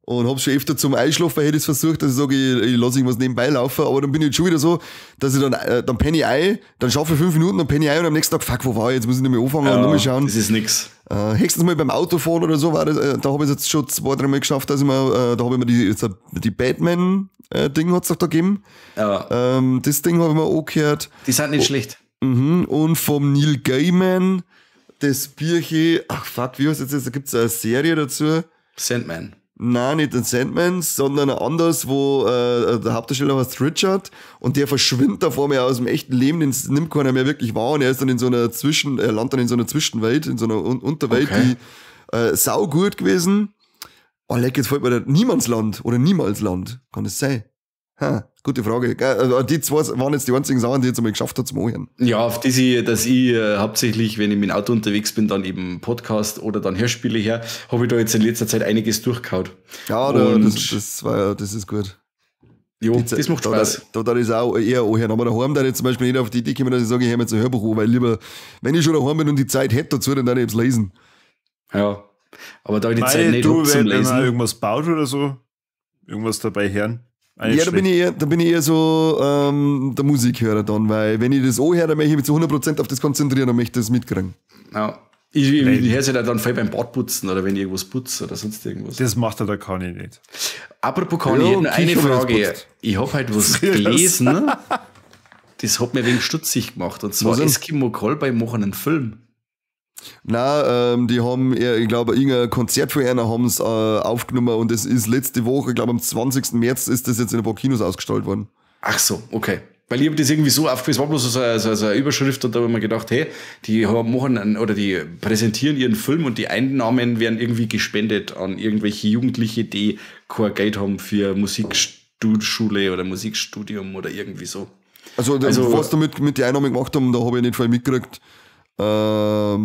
und hab schon öfter zum Einschlafen, hätte ich es versucht, dass ich sage, ich lasse irgendwas nebenbei laufen, aber dann bin ich schon wieder so, dass ich dann penne ich ein, dann schaffe ich 5 Minuten, dann penne ich ein und am nächsten Tag, fuck, wo war ich, jetzt muss ich nicht mehr anfangen und nochmal schauen. Das ist nix. Höchstens mal beim Autofahren oder so war das, da habe ich es jetzt schon 2, 3 Mal geschafft, dass ich mir, da habe ich mir die Batman-Ding hat's doch da gegeben. Ja. Das Ding habe ich mir angehört. Die sind nicht schlecht. Mhm. Und vom Neil Gaiman, das Bierchen, ach fuck, wie heißt das jetzt? Da gibt's eine Serie dazu. Sandman. Nein, nicht den Sandman, sondern anders, wo der Hauptdarsteller heißt Richard und der verschwindet da vor mir aus dem echten Leben, den nimmt keiner mehr wirklich wahr und er ist dann in so einer er landet dann in so einer Zwischenwelt, in so einer Unterwelt, okay. Die saugut gewesen. Oh, leck, jetzt fällt mir da Niemandsland oder Niemalsland, kann das sein? Ha, gute Frage. Also die zwei waren jetzt die einzigen Sachen, die ich jetzt einmal geschafft habe zum Anhören. Ja, auf die ich, dass ich hauptsächlich, wenn ich mit dem Auto unterwegs bin, dann eben Podcast oder dann Hörspiele her, habe ich da jetzt in letzter Zeit einiges durchgehauen. Ja, da, das ist gut. Jo, das macht Spaß. Da ist auch eher anhören. Aber daheim da ich zum Beispiel nicht auf die Idee kommen, dass ich sage, ich höre mir jetzt ein Hörbuch an, weil lieber, wenn ich schon daheim bin und die Zeit hätte dazu, dann ich es lesen. Ja, aber da ich die Zeit nicht hab zum Lesen. Wenn man irgendwas baut oder so, irgendwas dabei hören. Ja, da bin ich eher so der Musikhörer dann, weil wenn ich das anhöre, dann möchte ich mich zu 100% auf das konzentrieren und möchte das mitkriegen. Ja. Ich höre es ja dann voll beim Badputzen oder wenn ich irgendwas putze oder sonst irgendwas. Das macht er der Conny nicht. Apropos Conny, ja, ich hätte eine Frage. Ich habe halt was gelesen, das hat mir wegen stutzig gemacht. Und zwar Eskimo Callboy machen einen Film. Nein, die haben, ich glaube, irgendein Konzert für einer haben es aufgenommen und es ist letzte Woche, ich glaube am 20. März ist das jetzt in ein paar Kinos ausgestrahlt worden. Ach so, okay. Weil ich habe das irgendwie so aufgefasst, es war bloß so eine Überschrift und da habe ich mir gedacht, hey, die machen oder die präsentieren ihren Film und die Einnahmen werden irgendwie gespendet an irgendwelche Jugendliche, die kein Geld haben für Musikschule oder Musikstudium oder irgendwie so. Also was damit mit den Einnahmen gemacht haben, da habe ich nicht viel mitgekriegt. Aber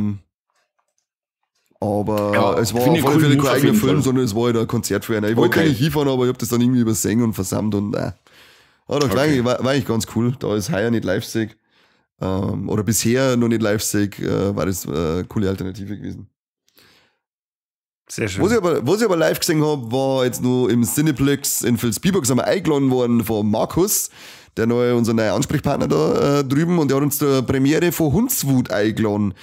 ja, es war auf alle Fälle kein eigener Film, sondern es war halt ein Konzert für einen. Ich wollte eigentlich hinfahren, aber ich habe das dann irgendwie übersehen und versammelt und Aber doch, okay. War eigentlich ganz cool. Da ist heuer nicht live sehe, oder bisher noch nicht live sehe, war das eine coole Alternative gewesen. Sehr schön. Was ich aber live gesehen habe, war jetzt nur im Cineplex in Vilsbiburg, sind wir eingeladen worden von Markus, der neue, unser neuer Ansprechpartner da drüben, und der hat uns zur Premiere von Hundswut eingeladen.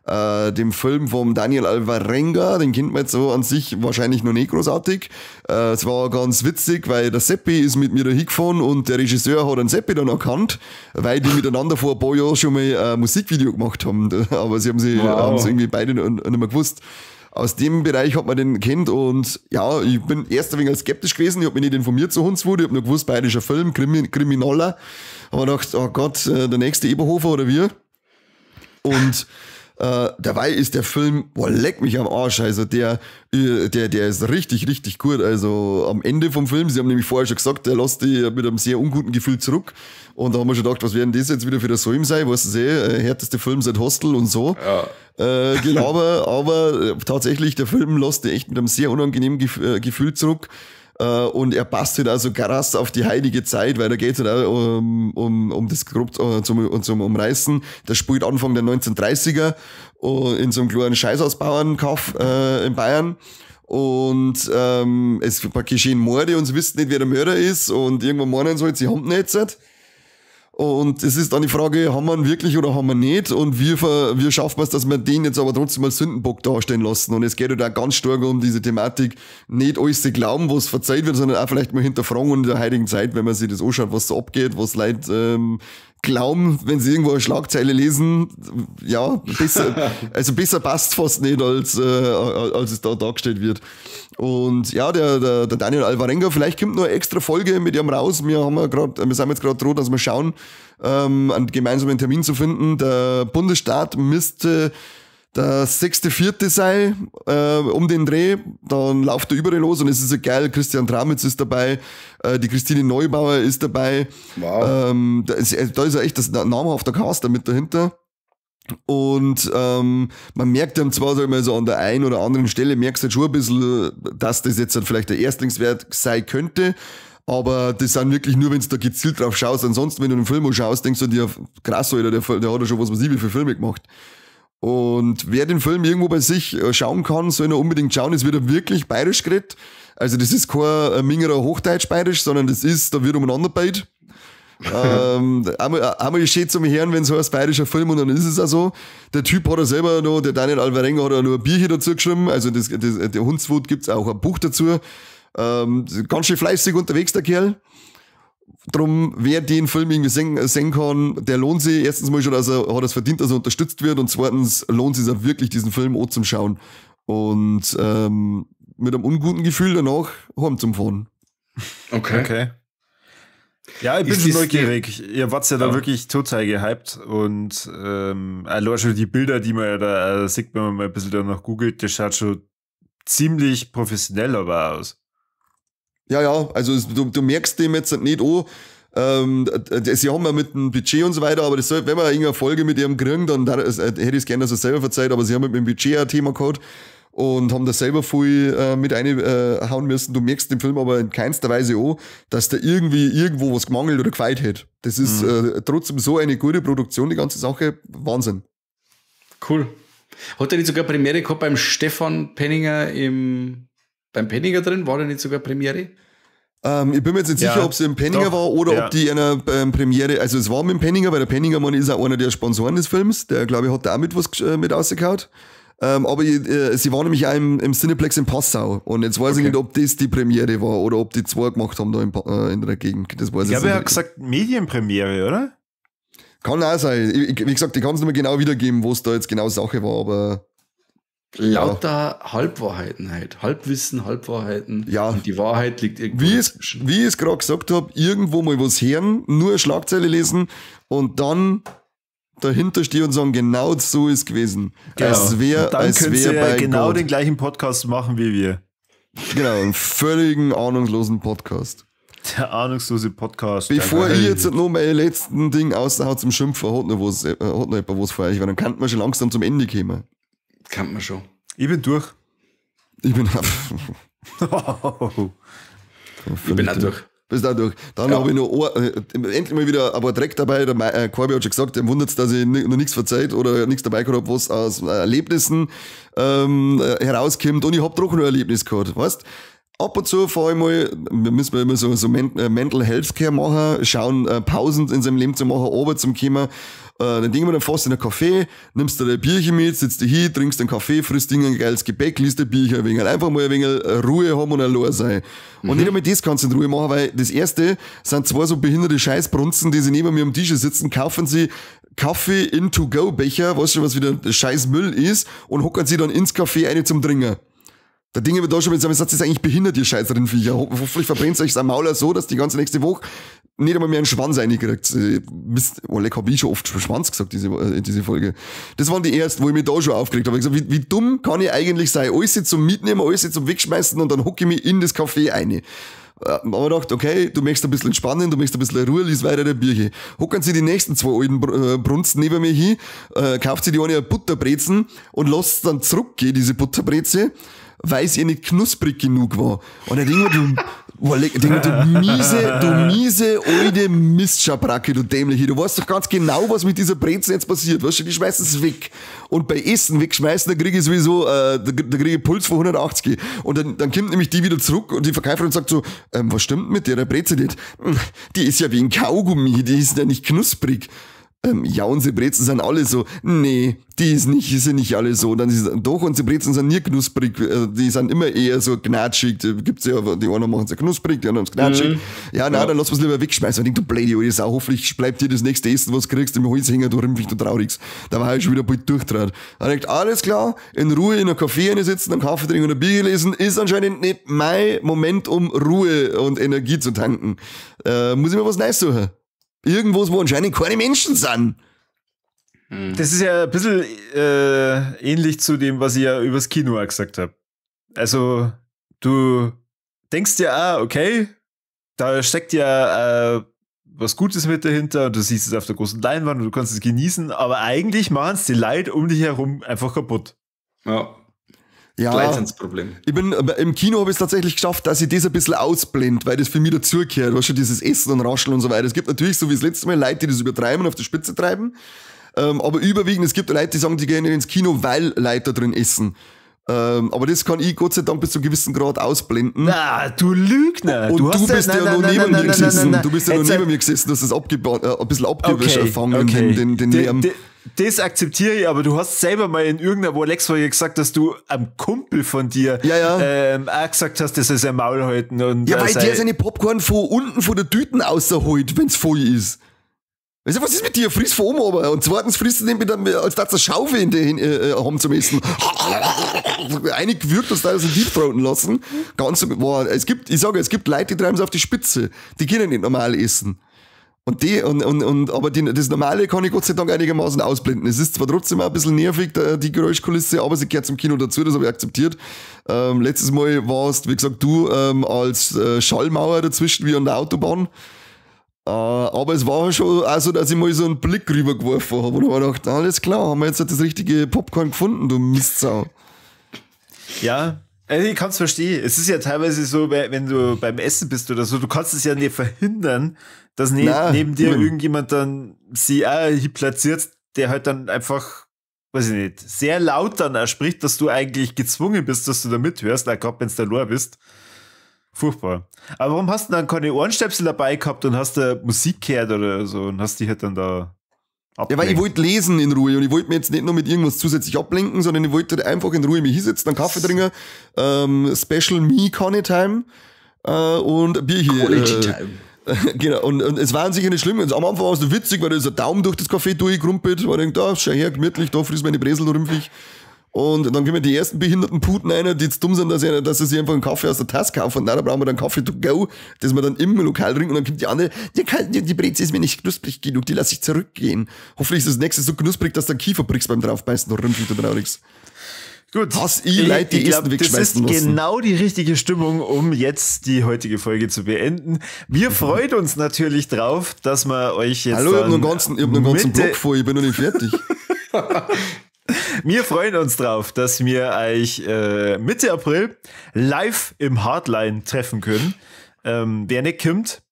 Dem Film vom Daniel Alvarenga, den kennt man jetzt so an sich wahrscheinlich noch nicht großartig. Es war ganz witzig, weil der Seppi ist mit mir da hingefahren und der Regisseur hat den Seppi dann erkannt, weil die miteinander vor ein paar Jahren schon mal ein Musikvideo gemacht haben. Aber sie haben sie haben's irgendwie beide nicht mehr gewusst. Aus dem Bereich hat man den kennt und ja, ich bin erst ein wenig skeptisch gewesen, ich hab mich nicht informiert zu Hundswut, ich hab nur gewusst, bayerischer Film, Kriminaler. Aber gedacht, oh Gott, der nächste Eberhofer oder wir. Und dabei ist der Film, boah, leck mich am Arsch, also der ist richtig, richtig gut. Also am Ende vom Film, sie haben nämlich vorher schon gesagt, der lässt die mit einem sehr unguten Gefühl zurück. Und da haben wir schon gedacht, was werden das jetzt wieder für der Film sein? Weißt du härteste Film seit Hostel und so. Ja. Gelaber, aber tatsächlich, der Film lässt die echt mit einem sehr unangenehmen Gefühl zurück. Und er passt halt also krass auf die heilige Zeit, weil da geht's halt auch um das grob zum Umreißen. Das spielt Anfang der 1930er in so einem kleinen Scheißausbauernkaff in Bayern. Und es geschehen Morde und sie wissen nicht, wer der Mörder ist. Und irgendwann meinen sie halt, sie haben ihn jetzt. Und es ist dann die Frage, haben wir ihn wirklich oder haben wir nicht? Und wir schaffen es, dass wir den jetzt aber trotzdem als Sündenbock darstellen lassen. Und es geht halt auch ganz stark um diese Thematik, nicht alles zu glauben, was verzeiht wird, sondern auch vielleicht mal hinterfragen und in der heutigen Zeit, wenn man sich das anschaut, was so abgeht, was Leute glauben, wenn sie irgendwo eine Schlagzeile lesen, ja, besser, also besser passt fast nicht, als es da dargestellt wird. Und ja, der Daniel Alvarenga, vielleicht kommt noch eine extra Folge mit ihm raus. Wir sind jetzt gerade dran, dass wir schauen, einen gemeinsamen Termin zu finden. Der Bundesstaat müsste der 6.4. sein, um den Dreh, dann läuft er überall los und es ist ja geil, Christian Tramitz ist dabei, die Christine Neubauer ist dabei. Wow. Da ist ja echt das namhafte Cast da mit dahinter. Und man merkt dann zwar, sag ich mal, so an der einen oder anderen Stelle, merkst du halt schon ein bisschen, dass das jetzt dann vielleicht der Erstlingswert sein könnte. Aber das sind wirklich nur, wenn du da gezielt drauf schaust. Ansonsten, wenn du den Film schaust, denkst du dir, krass, Alter, der hat ja schon was weiß ich, wie viele Filme gemacht. Und wer den Film irgendwo bei sich schauen kann, soll er unbedingt schauen. Es wird ja wirklich bayerisch geredet. Also das ist kein mingerer Hochdeutsch-bayerisch, sondern das ist, da wird umeinander beit. Einmal ist schön zum Hören, wenn es heißt bayerischer Film, und dann ist es auch so. Der Typ hat er selber noch, der Daniel Alvarenga hat auch noch ein Bier hier dazu geschrieben. Also der Hundswut gibt's auch ein Buch dazu. Ganz schön fleißig unterwegs, der Kerl. Drum, wer den Film irgendwie sehen kann, der lohnt sich. Erstens mal schon, dass er hat es verdient, dass er unterstützt wird, und zweitens lohnt es sich auch wirklich, diesen Film auch zum Schauen. Und mit einem unguten Gefühl danach heim zum Fahren. Okay. Ja, ich bin schon neugierig. Ihr wart ja da wirklich total gehypt und allein schon die Bilder, die man ja da sieht, wenn man mal ein bisschen danach googelt, das schaut schon ziemlich professionell aber aus. Ja, ja, also du merkst dem jetzt nicht an, sie haben ja mit dem Budget und so weiter, aber das soll, wenn wir irgendeine Folge mit ihrem kriegen, dann hätte ich es gerne, dass er selber verzeiht, aber sie haben mit dem Budget ein Thema gehabt und haben da selber viel mit reinhauen müssen. Du merkst im Film aber in keinster Weise an, dass da irgendwie irgendwo was gemangelt oder gefeilt hätte. Das ist trotzdem so eine gute Produktion, die ganze Sache. Wahnsinn. Cool. Hat er nicht sogar Premiere gehabt beim Stefan Penninger beim Penninger drin? War der nicht sogar Premiere? Ich bin mir jetzt nicht sicher, ob es im Penninger war oder ob die in einer Premiere, also es war mit dem Penninger, weil der Penninger, Mann, ist auch einer der Sponsoren des Films, der, glaube ich, hat da auch mit was mit rausgehauen. Aber sie war nämlich auch im Cineplex in Passau und jetzt weiß ich nicht, ob das die Premiere war oder ob die zwei gemacht haben da in der Gegend. Das weiß ich glaube, er hat gesagt Medienpremiere, oder? Kann auch sein. Wie gesagt, ich kann es nicht mehr genau wiedergeben, wo es da jetzt genau Sache war, aber lauter Halbwahrheiten halt. Halbwissen, Halbwahrheiten. Ja. Und die Wahrheit liegt irgendwo dazwischen. Wie ich es gerade gesagt habe, irgendwo mal was hören, nur eine Schlagzeile lesen und dann dahinter stehen und sagen, genau so ist es gewesen. Genau. Als wär, und dann als könnt wär ihr bei genau Gott. Den gleichen Podcast machen wie wir. Genau, einen völligen ahnungslosen Podcast. Der ahnungslose Podcast. Bevor ich jetzt noch mein letzten Ding aushau zum Schimpfen, hat noch jemand was für euch, weil dann kann man schon langsam zum Ende kommen. Kann man schon. Ich bin durch. Ich bin Ich bin auch durch. Bist auch durch. Dann habe ich noch endlich mal wieder ein paar Dreck dabei. Der Corby hat schon gesagt, dem wundert es, dass ich noch nichts verzeiht oder nichts dabei gehabt habe, was aus Erlebnissen herauskommt. Und ich habe doch noch ein Erlebnis gehabt, weißt? Ab und zu fahre ich mal, wir müssen immer so Mental Healthcare machen, schauen, Pausen in seinem Leben zu machen, Arbeit zum kommen. Dann denken wir dann fast in einen Café, nimmst du dein Bierchen mit, sitzt dich hin, trinkst einen Kaffee, frisst ein geiles Gebäck, liest ein Bierchen ein wenig. Einfach mal ein wenig Ruhe haben und allein sein. Und nicht einmal das kannst du in Ruhe machen, weil das erste sind zwei so behinderte Scheißbrunzen, die sie neben mir am Tisch sitzen, kaufen sie Kaffee in To-Go-Becher, weißt du, was wieder scheiß Müll ist, und hocken sie dann ins Café eine zum Trinken. Da Dinge wir da schon mit seinem Satz, ist eigentlich behindert, ihr scheiß Rindviecher. Hoffentlich verbrennt euch das Maul so, dass die ganze nächste Woche nicht einmal mehr einen Schwanz reingekriegt. Mist, oh, leck, hab ich schon oft Schwanz gesagt, diese Folge. Das waren die ersten, wo ich mich da schon aufgeregt habe. Ich gesagt, wie dumm kann ich eigentlich sein? Alles zum Mitnehmen, alles zum Wegschmeißen und dann hocke ich mich in das Café rein. Aber ich dachte, okay, du möchtest ein bisschen entspannen, du möchtest ein bisschen Ruhe, lies weiter der Bierche. Hocken sie die nächsten zwei alten Brunzen neben mir hin, kauft sie die eine Butterbrezen und lasst dann zurückgehen, diese Butterbreze, weil es ihr nicht knusprig genug war. Und dann denk ich mir, du miese alte Mistschabracke, du dämliche. Du weißt doch ganz genau, was mit dieser Brezen jetzt passiert. Weißt du, die schmeißen es weg. Und bei Essen wegschmeißen, da kriege ich sowieso, da kriege ich Puls von 180. Und dann kommt nämlich die wieder zurück und die Verkäuferin sagt so, was stimmt mit der Breze nicht? Die ist ja wie ein Kaugummi, die ist ja nicht knusprig. Ja, unsere Brezen sind alle so. Nee, die sind nicht alle so. Dann ist, doch, unsere Brezen sind nie knusprig. Die sind immer eher so gnatschig. Gibt's ja, die einen machen sie knusprig, die anderen gnatschig. Mhm. Ja, nein, ja. Dann lass uns lieber wegschmeißen. Und ich denk, du blöde alte Sau, hoffentlich bleibt dir das nächste Essen, was du kriegst, im Hals hängen, du rimpfig, du traurigs. Da war ich schon wieder bald durchtrat. Dann denkt, alles klar, in Ruhe in einem Café sitzen, einen Kaffee trinken und ein Bier lesen, ist anscheinend nicht mein Moment, um Ruhe und Energie zu tanken. Muss ich mir was Neues suchen. Irgendwo, wo anscheinend keine Menschen sind. Das ist ja ein bisschen ähnlich zu dem, was ich ja übers Kino auch gesagt habe. Also, du denkst ja auch, okay, da steckt ja was Gutes mit dahinter und du siehst es auf der großen Leinwand und du kannst es genießen, aber eigentlich machen es die Leute um dich herum einfach kaputt. Ja. Ja, Problem. Ich bin, im Kino habe ich es tatsächlich geschafft, dass ich das ein bisschen ausblende, weil das für mich dazugehört, weißt du, dieses Essen und Rascheln und so weiter. Es gibt natürlich, so wie das letzte Mal, Leute, die das übertreiben und auf die Spitze treiben, aber überwiegend, es gibt Leute, die sagen, die gehen ins Kino, weil Leute da drin essen. Aber das kann ich Gott sei Dank bis zu einem gewissen Grad ausblenden. Na, du Lügner! Und du bist ja noch neben mir gesessen. Du bist ja noch neben mir gesessen, dass das ein bisschen abgefangen, den Lärm. Das akzeptiere ich, aber du hast selber mal in irgendeiner Rolex-Folge gesagt, dass du am Kumpel von dir auch gesagt hast, dass er sein Maul halten. Und ja, weil der seine Popcorn von unten von der Tüten rausholt, wenn's voll ist. Weißt du, was ist mit dir? Friss von oben aber. Und zweitens frisst du den mit, als dass eine Schaufel in den haben zum Essen. Einig gewürgt, dass da so deep throaten lassen. Ganz, boah, es gibt, ich sage, es gibt Leute, die treiben es auf die Spitze. Die können nicht normal essen. Und die, und aber die, das Normale kann ich Gott sei Dank einigermaßen ausblenden. Es ist zwar trotzdem auch ein bisschen nervig, die Geräuschkulisse, aber sie gehört zum Kino dazu, das habe ich akzeptiert. Letztes Mal warst, wie gesagt, du als Schallmauer dazwischen wie an der Autobahn. Aber es war schon auch so, dass ich mal so einen Blick rübergeworfen habe und habe gedacht, alles klar, haben wir jetzt das richtige Popcorn gefunden, du Mistsau. Ja, also ich kann es verstehen. Es ist ja teilweise so, wenn du beim Essen bist oder so, du kannst es ja nicht verhindern, dass neben dir irgendjemand dann sie auch hier platziert, der halt dann einfach, weiß ich nicht, sehr laut dann auch spricht, dass du eigentlich gezwungen bist, dass du da mithörst, auch gerade wenn du da allein bist. Furchtbar. Aber warum hast du dann keine Ohrenstöpsel dabei gehabt und hast da Musik gehört oder so und hast dich halt dann da abgelenkt? Ja, weil ich wollte lesen in Ruhe und ich wollte mir jetzt nicht nur mit irgendwas zusätzlich ablenken, sondern ich wollte halt einfach in Ruhe mich hinsetzen, einen Kaffee trinken, Special Me Conny Time und ein Bier hier. Quality Time. Genau, und es war sicher nicht schlimm. Also am Anfang war es witzig, weil da ist ein Daumen durch das Café durchgerumpelt, weil ich denke, da, schau her, gemütlich, da frisst meine Brezel, du rümpfig. Und dann kommen die ersten behinderten Puten rein, die jetzt dumm sind, dass sie sich einfach einen Kaffee aus der Tasse kaufen. Und nein, da brauchen wir dann Kaffee to go, das wir dann im Lokal trinken. Und dann kommt die andere, die Breze ist mir nicht knusprig genug, die lasse ich zurückgehen. Hoffentlich ist das nächste so knusprig, dass du einen Kiefer brichst beim draufbeißen, du rümpfig, du traurigs. Gut. Hass ich Leute, die Essen wegschmeißen Das ist lassen. Genau die richtige Stimmung, um jetzt die heutige Folge zu beenden. Wir freuen uns natürlich drauf, dass wir euch jetzt. Hallo, ich hab noch einen ganzen Block vor, ich bin noch nicht fertig. Wir freuen uns drauf, dass wir euch Mitte April live im Hardline treffen können. Wer nicht kommt,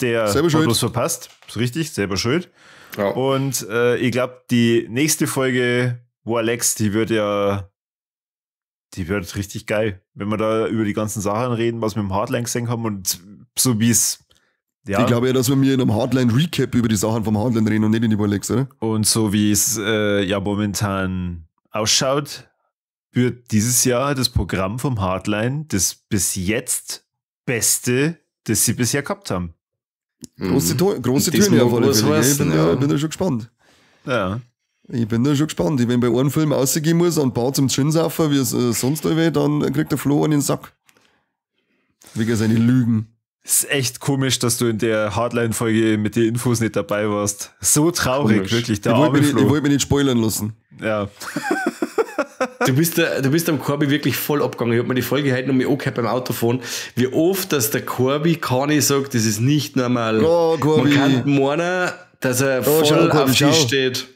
der hat was verpasst. Ist richtig, selber schuld. Ja. Und ich glaube, die nächste Folge, wo Alex, die wird richtig geil, wenn wir da über die ganzen Sachen reden, was wir im Hardline gesehen haben und so wie es. Ja. Ich glaube ja, dass wir mir in einem Hardline-Recap über die Sachen vom Hardline reden und nicht in die Alex, oder? Und so wie es ja momentan ausschaut, wird dieses Jahr das Programm vom Hardline das bis jetzt Beste, das sie bisher gehabt haben. Große Töne auf alle Fälle. Ich bin da schon gespannt. Ja. Ich bin da schon gespannt. Wenn bei einem Film rausgehen muss und baut zum Gin-Saufen, wie es sonst da dann kriegt der Flo einen in den Sack. Wegen seine Lügen. Ist echt komisch, dass du in der Hardline-Folge mit den Infos nicht dabei warst. So traurig, komisch. Wirklich. Der ich wollte mich nicht spoilern lassen. Ja. Du bist am Corby wirklich voll abgegangen. Ich hab mir die Folge heute noch mal angehört beim Autofahren. Wie oft, dass der Corby Kani sagt, das ist nicht normal. Oh, Corby. Man kann meinen, dass er voll schau, Corby, auf dich steht.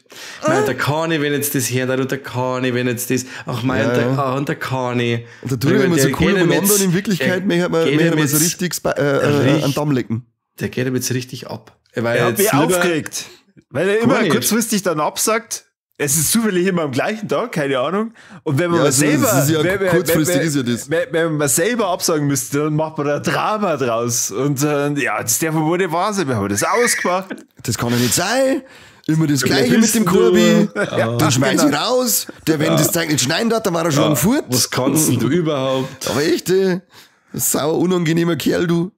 Mein, der Kani, wenn jetzt das hört, und der Kani, wenn jetzt das, ach mein, ja, und der Kani. Und da tut er immer so cool umeinander und in Wirklichkeit möchte man so richtig einen Damm lecken. Der geht ihm jetzt richtig ab. Er hat mich aufgeregt, weil er immer kurzfristig dann absagt. Es ist zufällig immer am gleichen Tag, keine Ahnung. Und wenn man mal selber, wenn man selber absagen müsste, dann macht man da Drama draus. Und ja, das darf wohl nicht wahr sein. Wir haben das ausgemacht. Das kann ja nicht sein. Immer das Gleiche mit dem Corby. Ja, den schmeiß ich raus. Der, wenn das Zeug nicht schneiden hat, dann war er schon fort. Was kannst denn du überhaupt? Aber echt, ey, sauer unangenehmer Kerl, du.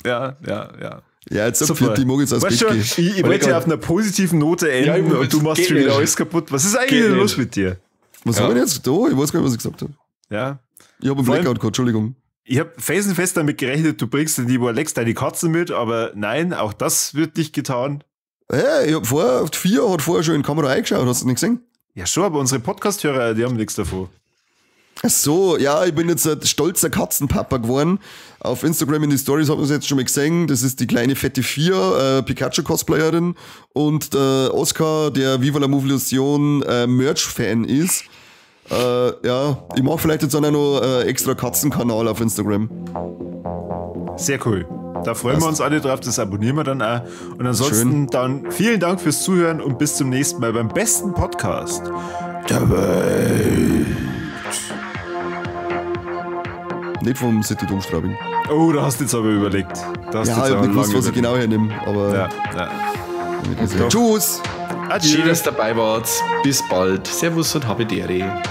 Ja, ja, ja. Ja, jetzt sag ich mag jetzt aus Bett gehen. Ich wollte ja auf einer positiven Note enden und du machst schon wieder alles kaputt. Was ist eigentlich denn los mit dir? Was habe ich jetzt da? Ich weiß gar nicht, was ich gesagt habe. Ja. Ich habe einen Blackout gehabt, Entschuldigung. Ich habe felsenfest damit gerechnet, du bringst in die Alex deine Katzen mit, aber nein, auch das wird nicht getan. Ja, ich hab vorher, Fia hat vorher schon in die Kamera eingeschaut, hast du nicht gesehen? Ja, schon, aber unsere Podcast-Hörer, die haben nichts davon. Ach so, ja, ich bin jetzt ein stolzer Katzenpapa geworden. Auf Instagram in die Stories hat man es jetzt schon mal gesehen. Das ist die kleine fette Fia, Pikachu-Cosplayerin und der Oscar, der Viva la Movolution Merch-Fan ist. Ja, ich mache vielleicht jetzt auch noch extra Katzenkanal auf Instagram. Sehr cool. Da freuen wir uns alle drauf, das abonnieren wir dann auch. Und ansonsten schön. Dann vielen Dank fürs Zuhören und bis zum nächsten Mal beim besten Podcast der Welt. Nicht vom City Dom Straubing. Oh, da hast du jetzt aber überlegt. Da hast ja, ich hab nicht gewusst, was ich genau hernehme. Aber ja, ja. Tschüss. Schön, dass ihr dabei wart. Bis bald. Servus und habe Ehre.